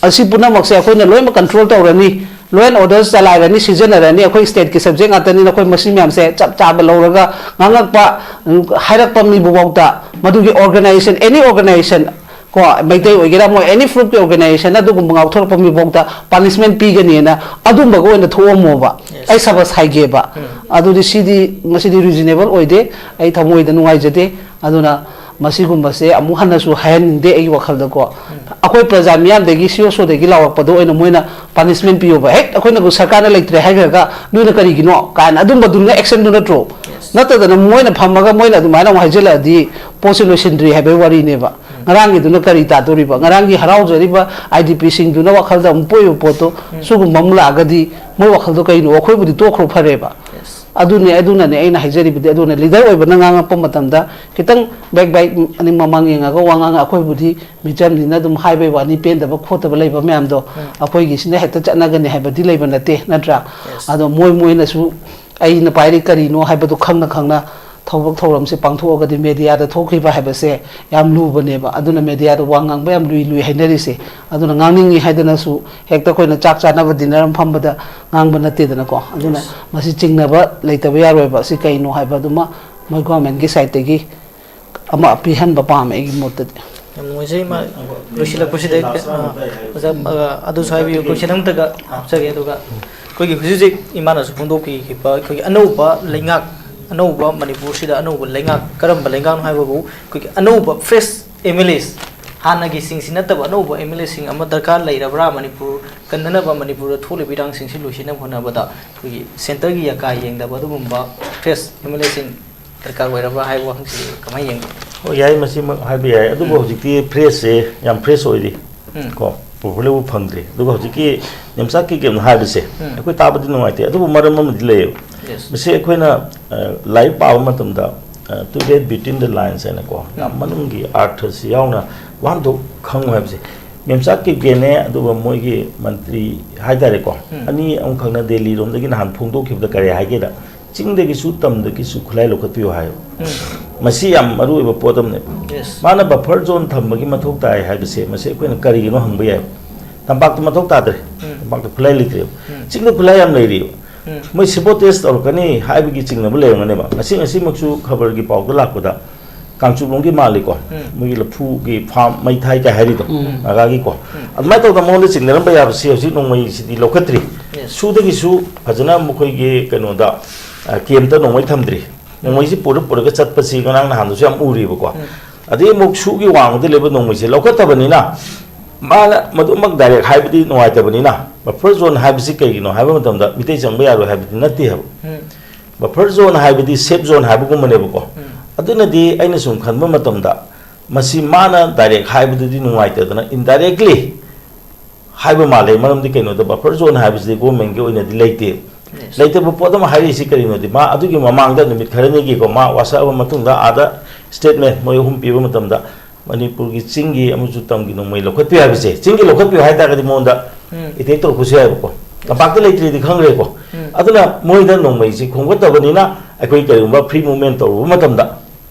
ꯑꯁꯤ ꯄꯨꯝꯅꯃꯛꯁꯦ ꯑꯩꯈꯣꯏꯅ ꯂꯣꯏꯅꯃꯛ ꯀꯟꯇ꯭ꯔꯣꯜ ꯇꯧꯔꯅꯤ꯫ Law and order ꯆꯂꯥꯏꯔꯅꯤ, ꯁꯤꯖꯤꯟꯅꯔꯅꯤ꯫ ꯑꯩꯈꯣꯏ ꯁ꯭ꯇꯦꯠꯀꯤ ꯁꯕꯖꯦꯛ ꯉꯥꯛꯇꯅꯤꯅ ꯑꯩꯈꯣꯏ ꯃꯁꯤ ꯃꯌꯥꯝꯁꯦ ꯆꯞ ꯆꯥꯕ ꯂꯧꯔꯒ ꯉꯥꯡꯉꯛꯄ, ꯎꯝ, ꯍꯥꯏꯔꯛꯄ ꯃꯤꯕꯨꯐꯥꯎꯗ ꯃꯗꯨꯒꯤ organization, any organization, ꯀꯣ, ꯃꯩꯇꯩ ꯑꯣꯏꯒꯦꯔꯥ, ꯃꯣꯏ ꯑꯦꯅꯤ ꯐ꯭ꯔꯨꯞꯀꯤ ꯑꯣꯔꯒꯅꯥꯏꯖꯦꯁꯟ ꯑꯗꯨꯒꯨꯝꯕ ꯉꯥꯎꯊꯣꯔꯛꯄ ꯃꯤꯐꯥꯎꯗ ꯄꯥꯅꯤꯁꯃꯦꯟ ꯄꯤꯒꯅꯤꯅ ꯑꯗꯨꯝꯕꯒ ꯑꯣꯏꯅ ꯊꯣꯛꯑꯝꯃꯣꯕ꯫ ꯑꯩ ꯁꯕꯁ ꯍꯥꯏꯒꯦꯕ꯫ ꯑꯗꯨꯗꯤ ꯁꯤꯗꯤ, ꯃꯁꯤꯗꯤ ꯔꯤꯖꯅꯦꯕꯜ ꯑꯣꯏꯗꯦ꯫ ꯑꯩ ꯊꯃꯣꯏꯗ ꯅꯨꯡꯉꯥꯏꯖꯗꯦ꯫ ꯑꯗꯨꯅ ꯃꯁꯤꯒꯨꯝꯕꯁꯦ ꯑꯃꯨꯛ ꯍꯟꯅꯁꯨ ꯍꯥꯏꯍꯟꯅꯤꯡꯗꯦ ꯑꯩꯒꯤ ꯋꯥꯈꯜꯗꯀꯣ꯫ ꯑꯩꯈꯣꯏ ꯄ꯭ꯔꯖꯥ ꯃꯤꯌꯥꯝꯗꯒꯤ, ꯁꯤ ꯑꯣ ꯁꯣꯗꯒꯤ ꯂꯥꯎꯔꯛꯄꯗꯣ ꯑꯣꯏꯅ ꯃꯣꯏꯅ ꯄꯥꯅꯤꯁꯃꯦꯟ ꯄꯤꯌꯣꯕ꯫ ꯍꯦꯛ ꯑꯩꯈꯣꯏꯅ ꯁꯔꯀꯥꯔꯅ ꯂꯩꯇ꯭ꯔꯦ ꯍꯥꯏꯈ꯭ꯔꯒ, "ꯅꯣꯏꯅ ꯀꯔꯤꯒꯤꯅꯣ?" ꯀꯥꯏꯅ ꯑꯗꯨꯝꯕꯗꯨꯅ ꯑꯦꯛꯁꯟꯗꯨ ꯅꯠꯇ꯭ꯔꯣ? ꯅꯠꯇꯗꯅ ꯃꯣꯏꯅ ꯐꯝꯃꯒ ꯃꯣꯏꯅ ꯑꯗꯨꯃꯥꯏꯅ ꯑꯃꯨꯛ ꯍꯥꯏꯖꯤꯜꯂꯛꯑꯗꯤ ꯄꯣꯠꯁꯦ ꯂꯣꯏꯁꯤꯟꯗ꯭ꯔꯤ ꯍꯥꯏꯕꯒꯤ ꯋꯥꯔꯤꯅꯦꯕ꯫ ꯉꯔꯥꯡꯒꯤꯗꯨꯅ ꯀꯔꯤ ꯇꯥꯗꯣꯔꯤꯕ? ꯉꯔꯥꯡꯒꯤ ꯍꯔꯥꯎꯖꯔꯤꯕ ꯑꯥꯏ ꯗꯤ ꯄꯤꯁꯤꯡꯗꯨꯅ ꯋꯥꯈꯜꯗ ꯑꯃꯨꯛ ꯄꯣꯛꯏꯕ ꯄꯣꯠꯇꯣ, ꯁꯤꯒꯨꯝꯕ ꯑꯃ ꯂꯥꯛꯑꯒꯗꯤ ꯃꯣꯏ ꯋꯥꯈꯜꯗꯣ ꯀꯩꯅꯣ? ꯑꯩꯈꯣꯏꯕꯨꯗꯤ ꯇꯣꯛꯈ꯭ꯔꯣ ꯐꯔꯦꯕ꯫ ꯑꯗꯨꯅꯦ, ꯑꯗꯨꯅꯅꯦ ꯑꯩꯅ ꯍꯥꯏꯖꯔꯤꯕꯗꯤ꯫ ꯑꯗꯨꯅ ꯂꯤꯗꯔ ꯑꯣꯏꯕꯅ ꯉꯥꯡꯉꯛꯄ ꯃꯇꯝꯗ ꯈꯤꯇꯪ ꯕꯦꯛ ꯕꯦꯛ ꯑꯅꯤ ꯃꯃꯥꯡ ꯌꯦꯡꯉꯒ ꯋꯥ ꯉꯥꯡꯉ, ꯑꯩꯈꯣꯏꯕꯨꯗꯤ ꯃꯤꯆꯝꯅꯤꯅ ꯑꯗꯨꯝ ꯍꯥꯏꯕꯩ ꯋꯥꯅꯤ, ꯄꯦꯟꯗꯕ ꯈꯣꯠꯇꯕ ꯂꯩꯕ ꯃꯌꯥꯝꯗꯣ ꯑꯩꯈꯣꯏꯒꯤꯁꯤꯅ ꯍꯦꯛꯇ ꯆꯠꯅꯒꯅꯤ ꯍꯥꯏꯕꯗꯤ ꯂꯩꯕ ꯅꯠꯇꯦ, ꯅꯠꯇ꯭ꯔꯥ? ꯑꯗꯣ ꯃꯣꯏ ꯃꯣꯏꯅꯁꯨ ꯑꯩꯅ ꯄꯥꯏꯔꯤ ꯀꯔꯤꯅꯣ ꯍꯥꯏꯕꯗꯨ ꯈꯪꯅ ꯈꯪꯅ ꯊꯕꯛ ꯊꯧꯔꯝꯁꯦ ꯄꯥꯡꯊꯣꯛꯑꯒꯗꯤ ꯃꯦꯗꯤꯌꯥꯗ ꯊꯣꯛꯈꯤꯕ ꯍꯥꯏꯕꯁꯦ ꯌꯥꯝ ꯂꯨꯕꯅꯦꯕ꯫ ꯑꯗꯨꯅ ꯃꯦꯗꯤꯌꯥꯗ ꯋꯥ ꯉꯥꯡꯕ ꯌꯥꯝ ꯂꯨꯏ ꯂꯨꯏ ꯍꯥꯏꯅꯔꯤꯁꯦ꯫ ꯑꯗꯨꯅ ꯉꯥꯡꯅꯤꯡꯉꯤ ꯍꯥꯏꯗꯅꯁꯨ ꯍꯦꯛꯇ ꯑꯩꯈꯣꯏꯅ ꯆꯥꯛ ꯆꯥꯅꯕ ꯗꯤꯅꯔ ꯑꯃ ꯐꯝꯕꯗ ꯉꯥꯡꯕ ꯅꯠꯇꯦꯗꯅꯀꯣ꯫ ꯑꯗꯨꯅ ꯃꯁꯤ ꯆꯤꯡꯅꯕ ꯂꯩꯇꯕ ꯌꯥꯔꯣꯏꯕ꯫ ꯁꯤ ꯀꯩꯅꯣ ꯍꯥꯏꯕꯗꯨꯃ ꯃꯣꯏ ꯒꯣꯔꯃꯦꯟꯒꯤ ꯁꯥꯏꯠꯇꯒꯤ ꯑꯃ ꯄꯤꯍꯟꯕ ꯄꯥꯝꯃꯦ ꯑꯩꯒꯤ ꯃꯣꯠꯇꯗꯤ꯫ ꯌꯥꯝ ꯅꯨꯡꯉꯥꯏꯖꯩ ꯏꯃꯥ꯫ ꯂꯣꯏꯁꯤꯜꯂꯛꯄꯁꯤꯗ ꯑꯩ, ꯑ, ꯑꯣꯖꯥ, ꯑ, ꯑꯗꯨꯁꯨ ꯍꯥꯏꯕꯤꯌꯨ, ꯀꯣꯏꯁꯟ ꯑꯃꯇꯒ ꯍꯥꯞꯆꯒꯦ꯫ ꯑꯗꯨꯒ ꯑꯩꯈꯣꯏꯒꯤ ꯍꯧꯖꯤꯛ ꯍꯧꯖꯤꯛ ꯏꯃꯥꯅꯁꯨ ꯐꯣꯡꯗꯣꯛꯄꯤꯈꯤꯕ ꯑꯩꯈꯣꯏꯒꯤ ꯑꯅꯧꯕ ꯂꯩꯉꯥꯛ, ꯑꯅꯧꯕ ꯃꯅꯤꯄꯨꯔꯁꯤꯗ ꯑꯅꯧꯕ ꯂꯩꯉꯥꯛ, ꯀꯔꯝꯕ ꯂꯩꯉꯥꯛꯅꯣ ꯍꯥꯏꯕꯕꯨ ꯑꯩꯈꯣꯏꯒꯤ ꯑꯅꯧꯕ ꯐ꯭ꯔꯦꯁ ꯑꯦꯝ ꯑꯦꯜ ꯑꯦꯁ, ꯍꯥꯟꯅꯒꯤꯁꯤꯡꯁꯤ ꯅꯠꯇꯕ ꯑꯅꯧꯕ ꯑꯦꯝ ꯑꯦꯜ ꯑꯦꯁꯤꯡ ꯑꯃ ꯗꯔꯀꯥꯔ ꯂꯩꯔꯕ꯭ꯔꯥ? ꯃꯅꯤꯄꯨꯔ ꯀꯟꯅꯅꯕ, ꯃꯅꯤꯄꯨꯔꯗ ꯊꯣꯛꯂꯤꯕ ꯏꯔꯥꯡꯁꯤꯡꯁꯤ ꯂꯣꯏꯁꯤꯟꯅꯕ ꯍꯣꯠꯅꯕꯗ ꯑꯩꯈꯣꯏꯒꯤ ꯁꯦꯟꯇꯔꯒꯤ ꯌꯥꯀꯥ ꯌꯦꯡꯗꯕ ꯑꯗꯨꯒꯨꯝꯕ ꯐ꯭ꯔꯦꯁ ꯑꯦꯝ ꯑꯦꯜ ꯑꯦꯁꯤꯡ ꯗꯔꯀꯥꯔ ꯑꯣꯏꯔꯕ꯭ꯔꯥ ꯍꯥꯏꯕ ꯋꯥꯍꯪꯁꯤ ꯀꯃꯥꯏꯅ ꯌꯦꯡꯕꯤ? ꯍꯣꯏ, ꯌꯥꯏ, ꯃꯁꯤꯃꯛ ꯍꯥꯏꯕ ꯌꯥꯏ꯫ ꯑꯗꯨꯕꯨ ꯎꯝ꯫ ꯍꯧꯖꯤꯛꯇꯤ ꯐ꯭ꯔꯦꯁꯁꯦ ꯌꯥꯝ ꯐ꯭ꯔꯦꯁ ꯑꯣꯏꯔꯤ꯫ ꯎꯝ꯫ ꯀꯣ, ꯄ꯭ꯔꯣꯄꯔꯂꯤꯕꯨ ꯐꯪꯗ꯭ꯔꯤ꯫ ꯑꯗꯨꯒ ꯍꯧꯖꯤꯛꯀꯤ ꯅꯦꯝꯆꯥꯛꯀꯤ ꯀꯩꯅꯣ ꯍꯥꯏꯕꯁꯦ ꯎꯝ꯫ ꯑꯩꯈꯣꯏ ꯇꯥꯕꯗꯤ ꯅꯨꯡꯉꯥꯏꯇꯦ, ꯑꯗꯨꯕꯨ ꯃꯔꯝ ꯑꯃꯗꯤ ꯂꯩꯌꯦꯕ꯫ Yes꯫ ꯃꯁꯤ ꯑꯩꯈꯣꯏꯅ, ꯑ, ꯂꯥꯏꯔꯤꯛ ꯄꯥꯕ ꯃꯇꯝꯗ, ꯑ, to read between the lines ꯍꯥꯏꯅꯀꯣ, ꯌꯥꯝ ꯎꯝ꯫ ꯃꯅꯨꯡꯒꯤ ꯑꯥꯔꯊꯁꯤ ꯌꯥꯎꯅ ꯋꯥꯍꯟꯊꯣꯛ ꯈꯪꯉꯨ ꯍꯥꯏꯕꯁꯦ꯫ ꯅꯦꯝꯆꯥꯛ ꯀꯤꯞꯒꯦꯅꯦ, ꯑꯗꯨꯒ ꯃꯣꯏꯒꯤ ꯃꯟꯇ꯭ꯔꯤ ꯍꯥꯏꯇꯥꯔꯦꯀꯣ, ꯎꯝ꯫ ꯑꯅꯤ ꯑꯃꯈꯛꯅ ꯗꯦꯜꯂꯤꯔꯣꯝꯗꯒꯤ ꯅꯍꯥꯟ ꯐꯣꯡꯗꯣꯛꯈꯤꯕꯗ ꯀꯔꯤ ꯍꯥꯏꯒꯦꯗ, "ꯆꯤꯡꯗꯒꯤꯁꯨ ꯇꯝꯗꯒꯤꯁꯨ ꯈꯨꯠꯂꯥꯏ ꯂꯧꯈꯠꯄꯤꯌꯨ" ꯍꯥꯏꯌꯦꯕ꯫ ꯎꯝ꯫ ꯃꯁꯤ ꯌꯥꯝ ꯃꯔꯨ ꯑꯣꯏꯕ ꯄꯣꯠ ꯑꯃꯅꯦꯕ꯫ Yes꯫ ꯃꯥꯅ ꯕꯐꯔ ꯖꯣꯟ ꯊꯝꯕꯒꯤ ꯃꯊꯧ ꯇꯥꯏ ꯍꯥꯏꯕꯁꯦ, ꯃꯁꯤ ꯑꯩꯈꯣꯏꯅ ꯀꯔꯤꯒꯤꯅꯣ ꯍꯪꯕ ꯌꯥꯏ꯫ ꯇꯝꯄꯥꯛꯇ ꯃꯊꯧ ꯇꯥꯗ꯭ꯔꯦ꯫ ꯎꯝ꯫ ꯇꯝꯄꯥꯛꯇ ꯈꯨꯠꯂꯥꯏ ꯂꯩꯇ꯭ꯔꯦꯕ꯫ ꯎꯝ꯫ ꯆꯤꯡꯗ ꯈꯨꯠꯂꯥꯏ ꯌꯥꯝ ꯂꯩꯔꯤꯕ꯫ ꯎꯝ꯫ ꯃꯣꯏ ꯁꯦꯕꯣꯇꯦꯖ ꯇꯧꯔꯛꯀꯅꯤ ꯍꯥꯏꯕꯒꯤ ꯆꯤꯡꯅꯕ ꯂꯩꯔꯝꯒꯅꯦꯕ꯫ ꯉꯁꯤ, ꯉꯁꯤꯃꯛꯁꯨ ꯈꯕꯔꯒꯤ ꯄꯥꯎꯗ ꯂꯥꯛꯄꯗ ꯀꯥꯡꯆꯨꯞꯂꯣꯝꯒꯤ ꯃꯥꯜꯂꯤꯀꯣ꯫ ꯎꯝ꯫ ꯃꯣꯏꯒꯤ ꯂꯐꯨꯒꯤ ꯐꯥꯔꯝ ꯃꯩꯊꯥꯏ ꯀꯥꯏ ꯍꯥꯏꯔꯤꯗꯣ꯫ ꯎꯝ꯫ ꯅꯥꯒꯥꯒꯤꯀꯣ꯫ ꯎꯝ꯫ ꯑꯗꯨꯃꯥꯏꯅ ꯇꯧꯗꯅ ꯃꯉꯣꯟꯗ ꯆꯤꯡꯅꯔꯝꯕ ꯌꯥꯕꯁꯤ ꯍꯧꯖꯤꯛ ꯅꯣꯡꯃꯩꯁꯤꯗꯤ ꯂꯧꯈꯠꯇ꯭ꯔꯤ꯫ Yes꯫ ꯁꯨꯗꯒꯤꯁꯨ ꯐꯖꯅ ꯃꯈꯣꯏꯒꯤ ꯀꯩꯅꯣꯗ, ꯑ, ꯀꯦꯝꯞꯇ ꯅꯣꯡꯃꯩ ꯊꯝꯗ꯭ꯔꯤ꯫ ꯅꯣꯡꯃꯩꯁꯤ ꯄꯨꯔ ꯄꯨꯔꯒ ꯆꯠꯄꯁꯤ ꯉꯔꯥꯡ ꯅꯍꯥꯟꯗꯁꯨ ꯌꯥꯝ ꯎꯔꯤꯕꯀꯣ꯫ ꯎꯝ꯫ ꯑꯗꯩ ꯑꯃꯨꯛ ꯁꯨꯒꯤ ꯋꯥꯡꯃꯗ ꯂꯩꯕ ꯅꯣꯡꯃꯩꯁꯦ ꯂꯧꯈꯠꯇꯕꯅꯤꯅ ꯃꯥꯅ ꯃꯗꯨꯃꯛ direct ꯍꯥꯏꯕꯗꯤ ꯅꯨꯡꯉꯥꯏꯇꯕꯅꯤꯅ, buffer zone ꯍꯥꯏꯕꯁꯤ ꯀꯩꯒꯤꯅꯣ ꯍꯥꯏꯕ ꯃꯇꯝꯗ ꯃꯤꯇꯩ ꯆꯪꯕ ꯌꯥꯔꯣꯏ ꯍꯥꯏꯕꯗꯤ ꯅꯠꯇꯦ ꯍꯥꯏꯕ꯫ ꯎꯝ꯫ Buffer zone ꯍꯥꯏꯕꯗꯤ safe zone ꯍꯥꯏꯕꯒꯨꯝꯕꯅꯦꯕꯀꯣ꯫ ꯎꯝ꯫ ꯑꯗꯨꯅꯗꯤ ꯑꯩꯅ ꯁꯨꯝ ꯈꯟꯕ ꯃꯇꯝꯗ ꯃꯁꯤ ꯃꯥꯅ direct ꯍꯥꯏꯕꯗꯨꯗꯤ ꯅꯨꯡꯉꯥꯏꯇꯗꯅ indirectly ꯍꯥꯏꯕ ꯃꯥꯜꯂꯦ꯫ ꯃꯔꯝꯗꯤ ꯀꯩꯅꯣꯗ buffer zone ꯍꯥꯏꯕꯁꯤꯗꯤ government ꯀꯤ ꯑꯣꯏꯅꯗꯤ ꯂꯩꯇꯦ꯫ Yes꯫ ꯂꯩꯇꯕ ꯄꯣꯠ ꯑꯃ ꯍꯥꯏꯔꯛꯏꯁꯤ ꯀꯔꯤꯅꯣꯗꯤ, ꯃꯥ ꯑꯗꯨꯒꯤ ꯃꯃꯥꯡꯗ ꯅꯨꯃꯤꯠ ꯈꯔꯅꯤꯒꯤꯀꯣ, ꯃꯥ ꯋꯥꯁꯛꯑꯕ ꯃꯇꯨꯡꯗ ꯑꯥꯗ statement ꯃꯣꯏ ꯑꯍꯨꯝ ꯄꯤꯕ ꯃꯇꯝꯗ ꯃꯅꯤꯄꯨꯔꯒꯤ ꯆꯤꯡꯒꯤ ꯑꯃꯁꯨꯡ ꯇꯝꯒꯤ ꯅꯣꯡꯃꯩ ꯂꯧꯈꯠꯄꯤꯌꯨ ꯍꯥꯏꯕꯁꯦ, ꯆꯤꯡꯒꯤ ꯂꯧꯈꯠꯄꯤꯌꯨ ꯍꯥꯏ ꯇꯥꯔꯒꯗꯤ ꯃꯉꯣꯟꯗ ꯎꯝ꯫ attack ꯇꯧꯔꯛꯄꯁꯨ ꯌꯥꯏꯕꯀꯣ꯫ ꯇꯝꯄꯥꯛꯇ ꯂꯩꯇ꯭ꯔꯤꯗꯤ ꯈꯪꯈ꯭ꯔꯦꯀꯣ꯫ ꯎꯝ꯫ ꯑꯗꯨꯅ ꯃꯣꯏꯗ ꯅꯣꯡꯃꯩꯁꯤ ꯈꯣꯝꯒꯠꯇꯕꯅꯤꯅ ꯑꯩꯈꯣꯏ ꯀꯔꯤꯒꯨꯝꯕ free movement ꯇꯧꯔꯨꯕ ꯃꯇꯝꯗ,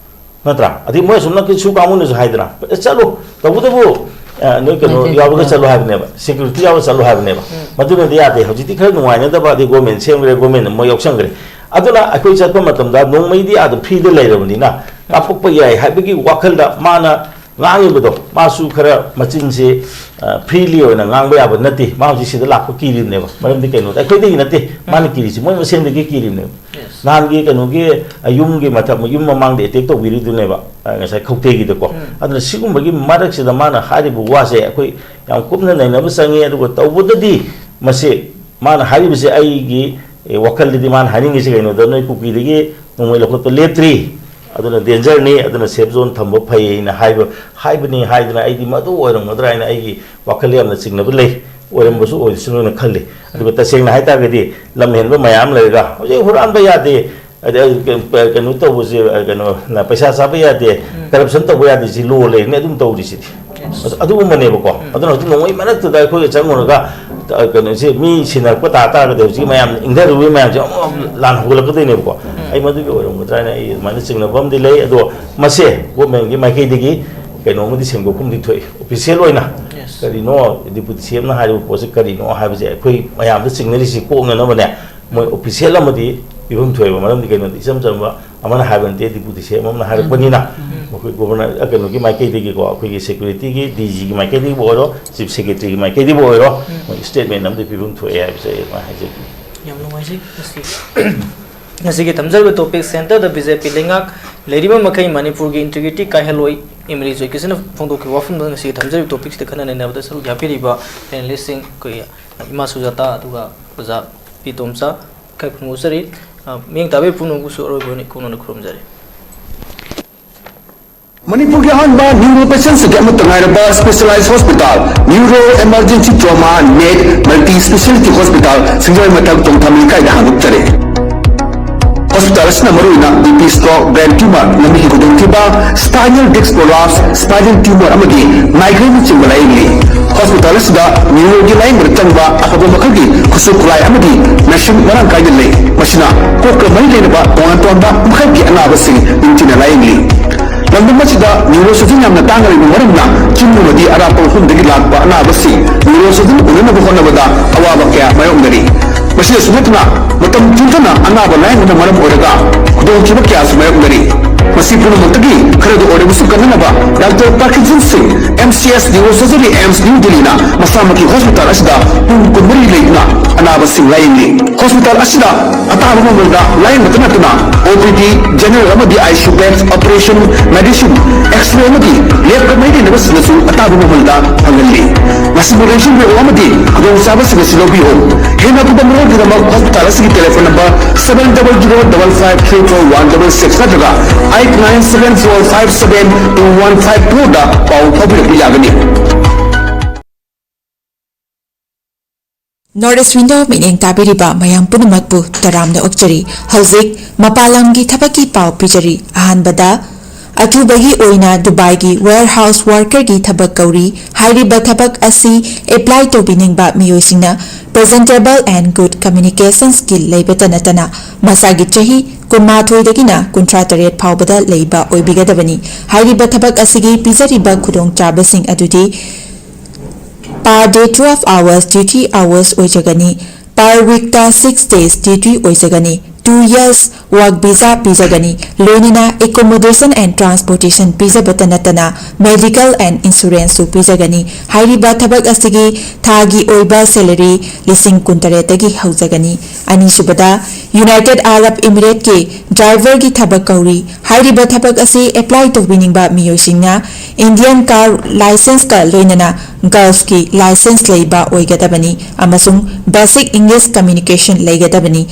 ꯅꯠꯇ꯭ꯔꯥ? ꯑꯗꯩ ꯃꯣꯏ ꯑꯁꯨꯝ ꯅꯥꯀꯟ ꯁꯨ ꯀꯥꯡꯕꯨꯅꯁꯨ ꯍꯥꯏꯗꯅ, "ꯑꯦ, ꯆꯠꯂꯨ, ꯇꯧꯕꯇꯕꯨ, ꯑ, ꯅꯣꯏ ꯀꯩꯅꯣ ꯃꯥꯏꯀꯩ ꯌꯥꯎꯔꯒ ꯈꯔ꯫ ꯆꯠꯂꯨ" ꯍꯥꯏꯕꯅꯦꯕ, security ꯌꯥꯎꯔꯒ ꯆꯠꯂꯨ ꯍꯥꯏꯕꯅꯦꯕ꯫ ꯎꯝ꯫ ꯃꯗꯨꯅꯗꯤ ꯌꯥꯗꯦ꯫ ꯍꯧꯖꯤꯛꯇꯤ ꯈꯔ ꯅꯨꯡꯉꯥꯏꯅꯗꯕ, ꯑꯗꯩ government ꯁꯦꯝꯈ꯭ꯔꯦ, government ꯃꯣꯏ ꯌꯥꯎꯁꯟꯈ꯭ꯔꯦ꯫ ꯑꯗꯨꯅ ꯑꯩꯈꯣꯏ ꯆꯠꯄ ꯃꯇꯝꯗ ꯅꯣꯡꯃꯩꯗꯤ ꯑꯥꯗ free ꯗ ꯂꯩꯔꯕꯅꯤꯅ ꯀꯥꯞꯄꯛꯄ ꯌꯥꯏ ꯍꯥꯏꯕꯒꯤ ꯋꯥꯈꯜꯗ ꯃꯥꯅ ꯉꯥꯡꯉꯤꯕꯗꯣ, ꯃꯥꯁꯨ ꯈꯔ ꯃꯆꯤꯟꯁꯦ, ꯑ, freely ꯑꯣꯏꯅ ꯉꯥꯡꯕ ꯌꯥꯕ ꯅꯠꯇꯦ꯫ ꯃꯥ ꯍꯧꯖꯤꯛ ꯁꯤꯗ ꯂꯥꯛꯄ ꯀꯤꯔꯤꯕꯅꯦꯕ꯫ ꯃꯔꯝꯗꯤ ꯀꯩꯅꯣꯗ ꯑꯩꯈꯣꯏꯗꯒꯤ ꯅꯠꯇꯦ, ꯃꯥꯅ ꯀꯤꯔꯤꯁꯤ ꯃꯣꯏ ꯃꯁꯦꯟꯗꯒꯤ ꯀꯤꯔꯤꯕꯅꯦꯕ꯫ Yes꯫ ꯅꯍꯥꯟꯒꯤ ꯀꯩꯅꯣꯒꯤ, ꯑ, ꯌꯨꯝꯒꯤ ꯃꯊꯛ, ꯌꯨꯝ ꯃꯃꯥꯡꯗ attack ꯇꯧꯕꯤꯔꯤꯗꯨꯅꯦꯕ, ꯑ, ꯉꯁꯥꯏ ꯈꯧꯇꯦꯒꯤꯗꯀꯣ꯫ ꯎꯝ꯫ ꯑꯗꯨꯅ ꯁꯤꯒꯨꯝꯕꯒꯤ ꯃꯔꯛꯁꯤꯗ ꯃꯥꯅ ꯍꯥꯏꯔꯤꯕ ꯋꯥꯁꯦ ꯑꯩꯈꯣꯏ ꯌꯥꯝ ꯀꯨꯞꯅ ꯅꯩꯅꯕ ꯆꯪꯉꯤ꯫ ꯑꯗꯨꯒ ꯇꯧꯕꯗꯗꯤ ꯃꯁꯤ ꯃꯥꯅ ꯍꯥꯏꯔꯤꯕꯁꯦ ꯑꯩꯒꯤ, ꯑꯦ, ꯋꯥꯈꯜꯗꯗꯤ ꯃꯥꯅ ꯍꯥꯏꯅꯤꯡꯉꯤꯁꯦ ꯀꯩꯅꯣꯗ, ꯅꯣꯏ ꯀꯨꯀꯤꯗꯒꯤ ꯅꯣꯡꯃꯩ ꯂꯧꯈꯠꯄ ꯂꯦꯞꯇ꯭ꯔꯤ, ꯑꯗꯨꯅ danger ꯅꯤ, ꯑꯗꯨꯅ safe zone ꯊꯝꯕ ꯐꯩ ꯍꯥꯏꯅ ꯍꯥꯏꯕ, ꯍꯥꯏꯕꯅꯤ ꯍꯥꯏꯗꯅ ꯑꯩꯗꯤ ꯃꯗꯨ ꯑꯣꯏꯔꯝꯒꯗ꯭ꯔꯥ ꯍꯥꯏꯅ ꯑꯩꯒꯤ ꯋꯥꯈꯜ ꯌꯥꯝꯅ ꯆꯤꯡꯅꯕ ꯂꯩ꯫ ꯑꯣꯏꯔꯝꯕꯁꯨ ꯑꯣꯏꯁꯅꯨꯅ ꯈꯜꯂꯤ꯫ ꯑꯗꯨꯒ ꯇꯁꯦꯡꯅ ꯍꯥꯏꯇꯥꯔꯒꯗꯤ ꯂꯝ ꯍꯦꯟꯕ ꯃꯌꯥꯝ ꯂꯩꯔꯒ ꯍꯧꯖꯤꯛ ꯍꯨꯔꯥꯟꯕ ꯌꯥꯗꯦ, ꯑꯗꯩ ꯀꯩꯅꯣ ꯇꯧꯕꯁꯦ, ꯀꯩꯅꯣ, ꯄꯩꯁꯥ ꯆꯥꯕ ꯌꯥꯗꯦ, ꯎꯝ꯫ corruption ꯇꯧꯕ ꯌꯥꯗꯦ, ꯁꯤ law ꯂꯩꯔꯤꯅꯦ, ꯑꯗꯨꯝ ꯇꯧꯔꯤꯁꯤꯗꯤ꯫ Yes꯫ ꯑꯗꯨ-, ꯑꯗꯨꯒꯨꯝꯕꯅꯦꯕꯀꯣ꯫ ꯎꯝ꯫ ꯑꯗꯨꯅ ꯍꯧꯖꯤꯛ ꯅꯣꯡꯃꯩ ꯃꯔꯛꯇꯨꯗ ꯑꯩꯈꯣꯏꯒ ꯆꯪꯉꯨꯔꯒ, ꯑ, ꯀꯩꯅꯣꯁꯦ, ꯃꯤ ꯁꯤꯟꯅꯔꯛꯄ ꯇꯥ ꯇꯥꯔꯒꯗꯤ ꯍꯧꯖꯤꯛꯀꯤ ꯃꯌꯥꯝ ꯏꯪꯊꯔꯨꯕꯒꯤ ꯃꯌꯥꯝꯁꯦ ꯑꯃꯨꯛ ꯂꯥꯟ ꯍꯧꯒꯠꯂꯛꯀꯗꯣꯏꯅꯦꯕꯀꯣ꯫ ꯎꯝ꯫ ꯑꯩ ꯃꯗꯨꯒꯤ ꯑꯣꯏꯔꯝꯒꯗ꯭ꯔꯥ ꯍꯥꯏꯅ ꯑꯩ ꯑꯗꯨꯃꯥꯏꯅ ꯆꯤꯡꯅꯕ ꯑꯃꯗꯤ ꯂꯩ꯫ ꯑꯗꯣ ꯃꯁꯦ government ꯀꯤ ꯃꯥꯏꯀꯩꯗꯒꯤ ꯀꯩꯅꯣꯝꯃꯗꯤ ꯁꯦꯡꯗꯣꯛꯐꯝꯗꯤ ꯊꯣꯛꯏ, official ꯑꯣꯏꯅ꯫ Yes꯫ ꯀꯔꯤꯅꯣ deputy C M ꯅ ꯍꯥꯏꯔꯤꯕ ꯄꯣꯠꯁꯦ ꯀꯔꯤꯅꯣ ꯍꯥꯏꯕꯁꯦ ꯑꯩꯈꯣꯏ ꯃꯌꯥꯝꯗ ꯆꯤꯡꯅꯔꯤꯁꯤ ꯀꯣꯛꯅꯅꯕꯅꯦ, ꯃꯣꯏ official ꯑꯃꯗꯤ ꯄꯤꯐꯝ ꯊꯣꯛꯑꯦꯕ꯫ ꯃꯔꯝꯗꯤ ꯀꯩꯅꯣꯗꯤ ꯏꯆꯝ ꯆꯝꯕ ꯑꯃꯅ ꯍꯥꯏꯕ ꯅꯠꯇꯦ, deputy C M ꯑꯃꯅ ꯍꯥꯏꯔꯛꯄꯅꯤꯅ꯫ ꯎꯝ꯫ ꯃꯈꯣꯏ ꯒꯣꯕꯔꯅꯔ ꯀꯩꯅꯣꯒꯤ ꯃꯥꯏꯀꯩꯗꯒꯤꯀꯣ, ꯑꯩꯈꯣꯏꯒꯤ ꯁꯦꯀ꯭ꯌꯨꯔꯤꯇꯤꯒꯤ ꯗꯤ ꯖꯤꯒꯤ ꯃꯥꯏꯀꯩꯗꯒꯤꯕꯨ ꯑꯣꯏꯔꯣ, ꯆꯤꯐ ꯁꯦꯀ꯭ꯔꯦꯇꯔꯤꯒꯤ ꯃꯥꯏꯀꯩꯗꯒꯤꯕꯨ ꯑꯣꯏꯔꯣ, ꯃꯣꯏ ꯁ꯭ꯇꯦꯠꯃꯦꯟ ꯑꯃꯗꯤ ꯄꯤꯐꯝ ꯊꯣꯛꯑꯦ ꯍꯥꯏꯕꯁꯦ ꯑꯩ ꯑꯗꯨꯃꯥꯏꯅ ꯍꯥꯏꯖꯒꯦ꯫ ꯌꯥꯝ ꯅꯨꯡꯉꯥꯏꯖꯩ꯫ ꯉꯁꯤ ꯉꯁꯤꯒꯤ ꯊꯝꯖꯔꯤꯕ ꯇꯣꯄꯤꯛ, ꯁꯦꯟꯇꯔꯗ ꯕꯤ ꯖꯦ ꯄꯤ ꯂꯩꯉꯥꯛ ꯂꯩꯔꯤꯕ ꯃꯈꯩ ꯃꯅꯤꯄꯨꯔꯒꯤ ꯏꯟꯇꯤꯒ꯭ꯔꯤꯇꯤ ꯀꯥꯏꯍꯜꯂꯣꯏ꯫ ꯑꯦꯝ ꯑꯦꯜ ꯑꯦ ꯖꯣꯏꯀꯤꯁꯟꯅ ꯐꯣꯡꯗꯣꯛꯈꯤꯕ ꯋꯥꯐꯝꯗꯨ ꯉꯁꯤꯒꯤ ꯊꯝꯖꯔꯤꯕ ꯇꯣꯄꯤꯛꯁꯤꯗ ꯈꯟꯅ ꯅꯩꯅꯕꯗ ꯁꯔꯨꯛ ꯌꯥꯕꯤꯔꯤꯕ ꯄꯦꯅꯦꯂꯤꯁꯁꯤꯡ, ꯑꯩꯈꯣꯏ ꯏꯃꯥ ꯁꯨꯖꯥꯇꯥ, ꯑꯗꯨꯒ ꯑꯣꯖꯥ ꯄꯤ ꯇꯣꯝꯆꯥ, ꯏꯀꯥꯏ ꯈꯨꯝꯅꯖꯔꯤ꯫ ꯑ, ꯃꯤꯠꯌꯦꯡ ꯇꯥꯕꯤꯔꯤꯕ ꯄꯨꯝꯅꯃꯛꯄꯨꯁꯨ ꯑꯔꯣꯏꯕ ꯑꯣꯏꯅ ꯏꯀꯣꯛꯅꯅ ꯈꯨꯔꯨꯝꯖꯔꯤ꯫ ꯃꯅꯤꯄꯨꯔꯒꯤ ꯑꯍꯥꯟꯕ ꯅ꯭ꯌꯨꯔꯣ ꯄꯦꯁꯦꯟꯁꯤꯡꯒꯤ ꯑꯃꯠꯇ ꯉꯥꯏꯔꯕ specialise hospital, neuro emergency trauma net multi speciality hospital, Singjamei ꯃꯊꯛ ꯆꯣꯡꯊꯥꯝ ꯂꯩꯀꯥꯏꯗ ꯍꯥꯡꯗꯣꯛꯆꯔꯦ꯫ ꯍꯣꯁꯄꯤꯇꯥꯜ ꯑꯁꯤꯅ ꯃꯔꯨꯑꯣꯏꯅ B P stroke, brain tumour, ꯂꯝꯕꯤꯒꯤ ꯈꯨꯗꯣꯡꯊꯤꯕ, spinal disc prolapse, spinal tumour ꯑꯃꯗꯤ ꯃꯥꯏꯒ꯭ꯔꯦꯟꯅꯆꯤꯡꯕ ꯂꯥꯌꯦꯡꯂꯤ꯫ ꯍꯣꯁꯄꯤꯇꯥꯜ ꯑꯁꯤꯗ ꯅ꯭ꯌꯨꯔꯣꯒꯤ ꯂꯥꯌꯦꯡꯕꯗ ꯆꯪꯕ ꯑꯐꯕ ꯃꯈꯜꯒꯤ ꯈꯨꯠꯁꯨ ꯈꯨꯠꯂꯥꯏ ꯑꯃꯗꯤ ꯃꯦꯁꯤꯟ ꯃꯔꯥꯡ ꯀꯥꯏꯅ ꯂꯩ꯫ ꯃꯁꯤꯅ ꯀꯣꯛꯀ ꯃꯔꯤ ꯂꯩꯅꯕ ꯇꯣꯉꯥꯟ ꯇꯣꯉꯥꯟꯕ ꯃꯈꯜꯒꯤ ꯑꯅꯥꯕꯁꯤꯡ ꯅꯤꯡꯊꯤꯅ ꯂꯥꯌꯦꯡꯂꯤ꯫ ꯂꯝꯗꯝ ꯑꯁꯤꯗ ꯅ꯭ꯌꯨꯔꯣ ꯁꯔꯖꯟ ꯌꯥꯝꯅ ꯇꯥꯡꯅ ꯂꯩꯕ ꯃꯔꯝꯅ ꯆꯤꯡ ꯑꯃꯗꯤ ꯑꯔꯥꯞꯄ ꯃꯐꯝꯗꯒꯤ ꯂꯥꯛꯄ ꯑꯅꯥꯕꯁꯤꯡ ꯅ꯭ꯌꯨꯔꯣ ꯁꯔꯖꯟ ꯎꯅꯅꯕ ꯍꯣꯠꯅꯕꯗ ꯑꯋꯥꯕ ꯀꯌꯥ ꯃꯥꯌꯣꯛꯅꯔꯤ꯫ ꯃꯁꯤꯗꯁꯨ ꯅꯠꯇꯅ ꯃꯇꯝ ꯊꯤꯡꯊꯅ ꯑꯅꯥꯕ ꯂꯥꯌꯦꯡꯕꯅ ꯃꯔꯝ ꯑꯣꯏꯔꯒ ꯈꯨꯗꯣꯡꯊꯤꯕ ꯀꯌꯥꯁꯨ ꯃꯥꯌꯣꯛꯅꯔꯤ꯫ ꯃꯁꯤ ꯄꯨꯝꯅꯃꯛꯇꯒꯤ ꯈꯔꯗ ꯑꯣꯏꯔꯕꯁꯨ ꯀꯟꯅꯅꯕ ꯗꯥꯛꯇꯔ ꯄꯥꯔꯀꯤꯟꯁꯟ ꯁꯤꯡ, M C S neuro surgery, AIIMS new ꯗꯤꯜꯂꯤꯅ ꯃꯁꯥꯃꯛꯀꯤ ꯍꯣꯁꯄꯤꯇꯥꯜ ꯑꯁꯤꯗ ꯄꯨꯡ ꯀꯨꯟꯃꯔꯤ ꯂꯩꯗꯨꯅ ꯑꯅꯥꯕꯁꯤꯡ ꯂꯥꯌꯦꯡꯂꯤ꯫ ꯍꯣꯁꯄꯤꯇꯥꯜ ꯑꯁꯤꯗ ꯑꯇꯥꯕ ꯃꯃꯜꯗ ꯂꯥꯌꯦꯡꯕꯇ ꯅꯠꯇꯅ ꯑꯣ ꯄꯤ ꯗꯤ, ꯖꯦꯅꯔꯦꯜ ꯑꯃꯗꯤ I C U bed, operation, medicine, X-ray ꯑꯃꯗꯤ ꯂꯦꯕꯀ ꯃꯔꯤ ꯂꯩꯅꯕꯁꯤꯡꯗꯁꯨ ꯑꯇꯥꯕ ꯃꯃꯜꯗ ꯐꯪꯍꯜꯂꯤ꯫ ꯃꯁꯤꯕꯨ ꯂꯦꯡꯁꯤꯟꯕꯤꯔꯛꯎ ꯑꯃꯗꯤ ꯈꯨꯗꯣꯡꯆꯥꯕꯁꯤꯡ ꯑꯁꯤ ꯂꯧꯕꯤꯌꯨ꯫ ꯍꯦꯟꯅ ꯑꯀꯨꯞꯄ ꯃꯔꯣꯜꯒꯤꯗꯃꯛ ꯍꯣꯁꯄꯤꯇꯥꯜ ꯑꯁꯤꯒꯤ telephone number seven double zero double five three four one double six ꯅꯠꯇ꯭ꯔꯒ eight nine seven four five seven two one five four ꯗ ꯄꯥꯎ ꯐꯥꯎꯕꯤꯔꯛꯄ ꯌꯥꯒꯅꯤ꯫ North East Window ꯃꯤꯠꯌꯦꯡ ꯇꯥꯕꯤꯔꯤꯕ ꯃꯌꯥꯝ ꯄꯨꯝꯅꯃꯛꯄꯨ ꯇꯔꯥꯝꯅ ꯑꯣꯛꯆꯔꯤ꯫ ꯍꯧꯖꯤꯛ ꯃꯄꯥꯟ ꯂꯝꯒꯤ ꯊꯕꯛꯀꯤ ꯄꯥꯎ ꯄꯤꯖꯔꯤ꯫ ꯑꯍꯥꯟꯕꯗ, ꯑꯊꯨꯕꯒꯤ ꯑꯣꯏꯅ ꯗꯨꯕꯥꯏꯒꯤ warehouse workerꯒꯤ ꯊꯕꯛ ꯀꯧꯔꯤ꯫ ꯍꯥꯏꯔꯤꯕ ꯊꯕꯛ ꯑꯁꯤ apply ꯇꯧꯕꯤꯅꯤꯡꯕ ꯃꯤꯑꯣꯏꯁꯤꯡꯅ presentable and good communication skill ꯂꯩꯕꯇ ꯅꯠꯇꯅ ꯃꯁꯥꯒꯤ ꯆꯍꯤ ꯀꯨꯟꯃꯥꯊꯣꯏꯗꯒꯤꯅ ꯀꯨꯟꯊ꯭ꯔꯥ ꯇꯔꯦꯠ ꯐꯥꯎꯕꯗ ꯂꯩꯕ ꯑꯣꯏꯕꯤꯒꯗꯕꯅꯤ꯫ ꯍꯥꯏꯔꯤꯕ ꯊꯕꯛ ꯑꯁꯤꯒꯤ ꯄꯤꯖꯔꯤꯕ ꯈꯨꯗꯣꯡꯆꯥꯕꯁꯤꯡ ꯑꯗꯨꯗꯤ, per day twelve hours duty hours ꯑꯣꯏꯖꯒꯅꯤ꯫ Per weekꯇ six days duty ꯑꯣꯏꯖꯒꯅꯤ꯫ Two years work visa ꯄꯤꯖꯒꯅꯤ꯫ ꯂꯣꯏꯅꯅ accommodation and transportation ꯄꯤꯖꯕꯇ ꯅꯠꯇꯅ medical and insurance ꯁꯨ ꯄꯤꯖꯒꯅꯤ꯫ ꯍꯥꯏꯔꯤꯕ ꯊꯕꯛ ꯑꯁꯤꯒꯤ ꯊꯥꯒꯤ ꯑꯣꯏꯕ salary ꯂꯤꯁꯤꯡ ꯀꯨꯟꯇꯔꯦꯠꯇꯒꯤ ꯍꯧꯖꯒꯅꯤ꯫ ꯑꯅꯤꯁꯨꯕꯗ, United Arab Emirates ꯀꯤ driver ꯒꯤ ꯊꯕꯛ ꯀꯧꯔꯤ꯫ ꯍꯥꯏꯔꯤꯕ ꯊꯕꯛ ꯑꯁꯤ apply ꯇꯧꯕꯤꯅꯤꯡꯕ ꯃꯤꯑꯣꯏꯁꯤꯡꯅ Indian car licence ꯀ ꯂꯣꯏꯅꯅ Gulf ꯀꯤ licence ꯂꯩꯕ ꯑꯣꯏꯒꯗꯕꯅꯤ ꯑꯃꯁꯨꯡ basic English communication ꯂꯩꯒꯗꯕꯅꯤ꯫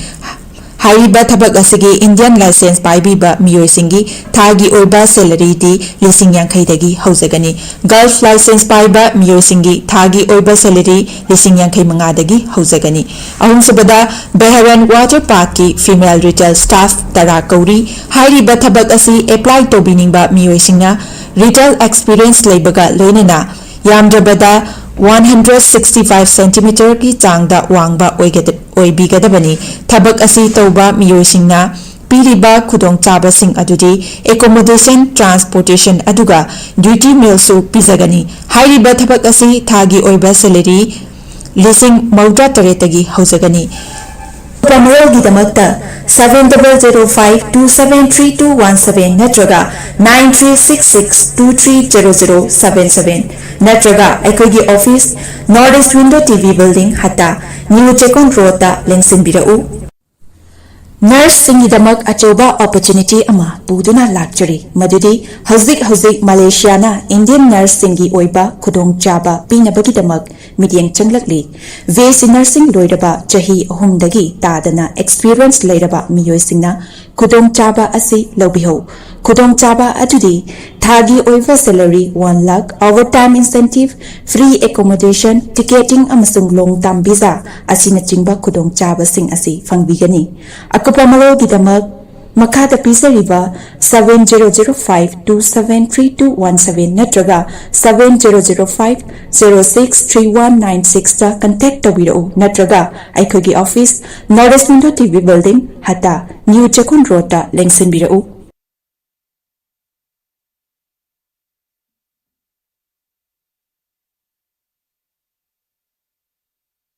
ꯍꯥꯏꯔꯤꯕ ꯊꯕꯛ ꯑꯁꯤꯒꯤ Indian licence ꯄꯥꯏꯕꯤꯕ ꯃꯤꯑꯣꯏꯁꯤꯡꯒꯤ ꯊꯥꯒꯤ ꯑꯣꯏꯕ salary ꯗꯤ ꯂꯤꯁꯤꯡ ꯌꯥꯡꯈꯩꯗꯒꯤ ꯍꯧꯖꯒꯅꯤ꯫ Gulf licence ꯄꯥꯏꯕ ꯃꯤꯑꯣꯏꯁꯤꯡꯒꯤ ꯊꯥꯒꯤ ꯑꯣꯏꯕ salary ꯂꯤꯁꯤꯡ ꯌꯥꯡꯈꯩ ꯃꯉꯥꯗꯒꯤ ꯍꯧꯖꯒꯅꯤ꯫ ꯑꯍꯨꯝꯁꯨꯕꯗ, Bahrain Water Park ꯀꯤ female retail staff ꯇꯔꯥ ꯀꯧꯔꯤ꯫ ꯍꯥꯏꯔꯤꯕ ꯊꯕꯛ ꯑꯁꯤ apply ꯇꯧꯕꯤꯅꯤꯡꯕ ꯃꯤꯑꯣꯏꯁꯤꯡꯅ retail experience ꯂꯩꯕꯒ ꯂꯣꯏꯅꯅ ꯌꯥꯝꯗ꯭ꯔꯕꯗ one hundred sixty five centimeter ꯒꯤ ꯆꯥꯡꯗ ꯋꯥꯡꯕ ꯑꯣꯏꯒꯗ-, ꯑꯣꯏꯕꯤꯒꯗꯕꯅꯤ꯫ ꯊꯕꯛ ꯑꯁꯤ ꯇꯧꯕ ꯃꯤꯑꯣꯏꯁꯤꯡꯅ ꯄꯤꯔꯤꯕ ꯈꯨꯗꯣꯡꯆꯥꯕꯁꯤꯡ ꯑꯗꯨꯗꯤ accommodation, transportation ꯑꯗꯨꯒ duty meal ꯁꯨ ꯄꯤꯖꯒꯅꯤ꯫ ꯍꯥꯏꯔꯤꯕ ꯊꯕꯛ ꯑꯁꯤ ꯊꯥꯒꯤ ꯑꯣꯏꯕ salary ꯂꯤꯁꯤꯡ ꯃꯧꯗ꯭ꯔꯥ ꯇꯔꯦꯠꯇꯒꯤ ꯍꯧꯖꯒꯅꯤ꯫ ꯑꯀꯨꯞꯄ ꯃꯔꯣꯜꯒꯤꯗꯃꯛꯇ seven double zero five two seven three two one seven ꯅꯠꯇ꯭ꯔꯒ nine three six six two three zero zero seven seven ꯅꯠꯇ꯭ꯔꯒ ꯑꯩꯈꯣꯏꯒꯤ office, North East Window T V Building, ꯍꯠꯇꯥ, New Chekon Road ꯇ ꯂꯦꯡꯁꯤꯟꯕꯤꯔꯛꯎ꯫ Nurse ꯁꯤꯡꯒꯤꯗꯃꯛ ꯑꯆꯧꯕ opportunity ꯑꯃ ꯄꯨꯗꯨꯅ ꯂꯥꯛꯆꯔꯤ, ꯃꯗꯨꯗꯤ ꯍꯧꯖꯤꯛ ꯍꯧꯖꯤꯛ ꯃꯂꯦꯁꯤꯌꯥꯅ Indian nurse ꯁꯤꯡꯒꯤ ꯑꯣꯏꯕ ꯈꯨꯗꯣꯡꯆꯥꯕ ꯄꯤꯅꯕꯒꯤꯗꯃꯛ ꯃꯤꯠꯌꯦꯡ ꯆꯪꯂꯛꯂꯤ꯫ B S C nursing ꯂꯣꯏꯔꯕ ꯆꯍꯤ ꯑꯍꯨꯝꯗꯒꯤ ꯇꯥꯗꯅ experience ꯂꯩꯔꯕ ꯃꯤꯑꯣꯏꯁꯤꯡꯅ ꯈꯨꯗꯣꯡꯆꯥꯕ ꯑꯁꯤ ꯂꯧꯕꯤꯍꯧ꯫ ꯈꯨꯗꯣꯡꯆꯥꯕ ꯑꯗꯨꯗꯤ ꯊꯥꯒꯤ ꯑꯣꯏꯕ salary one lakh, overtime incentive, free accommodation, ticketing ꯑꯃꯁꯨꯡ long term visa ꯑꯁꯤꯅꯆꯤꯡꯕ ꯈꯨꯗꯣꯡꯆꯥꯕꯁꯤꯡ ꯑꯁꯤ ꯐꯪꯕꯤꯒꯅꯤ꯫ ꯑꯀꯨꯞꯄ ꯃꯔꯣꯜꯒꯤꯗꯃꯛ ꯃꯈꯥꯗ ꯄꯤꯖꯔꯤꯕ seven zero zero five two seven three two one seven ꯅꯠꯇ꯭ꯔꯒ seven zero zero five zero six three one nine six ꯇ contact ꯇꯧꯕꯤꯔꯛꯎ, ꯅꯠꯇ꯭ꯔꯒ ꯑꯩꯈꯣꯏꯒꯤ office, North East Window T V Building, ꯍꯠꯇꯥ, New Chekon Road ꯇ ꯂꯦꯡꯁꯤꯟꯕꯤꯔꯛꯎ꯫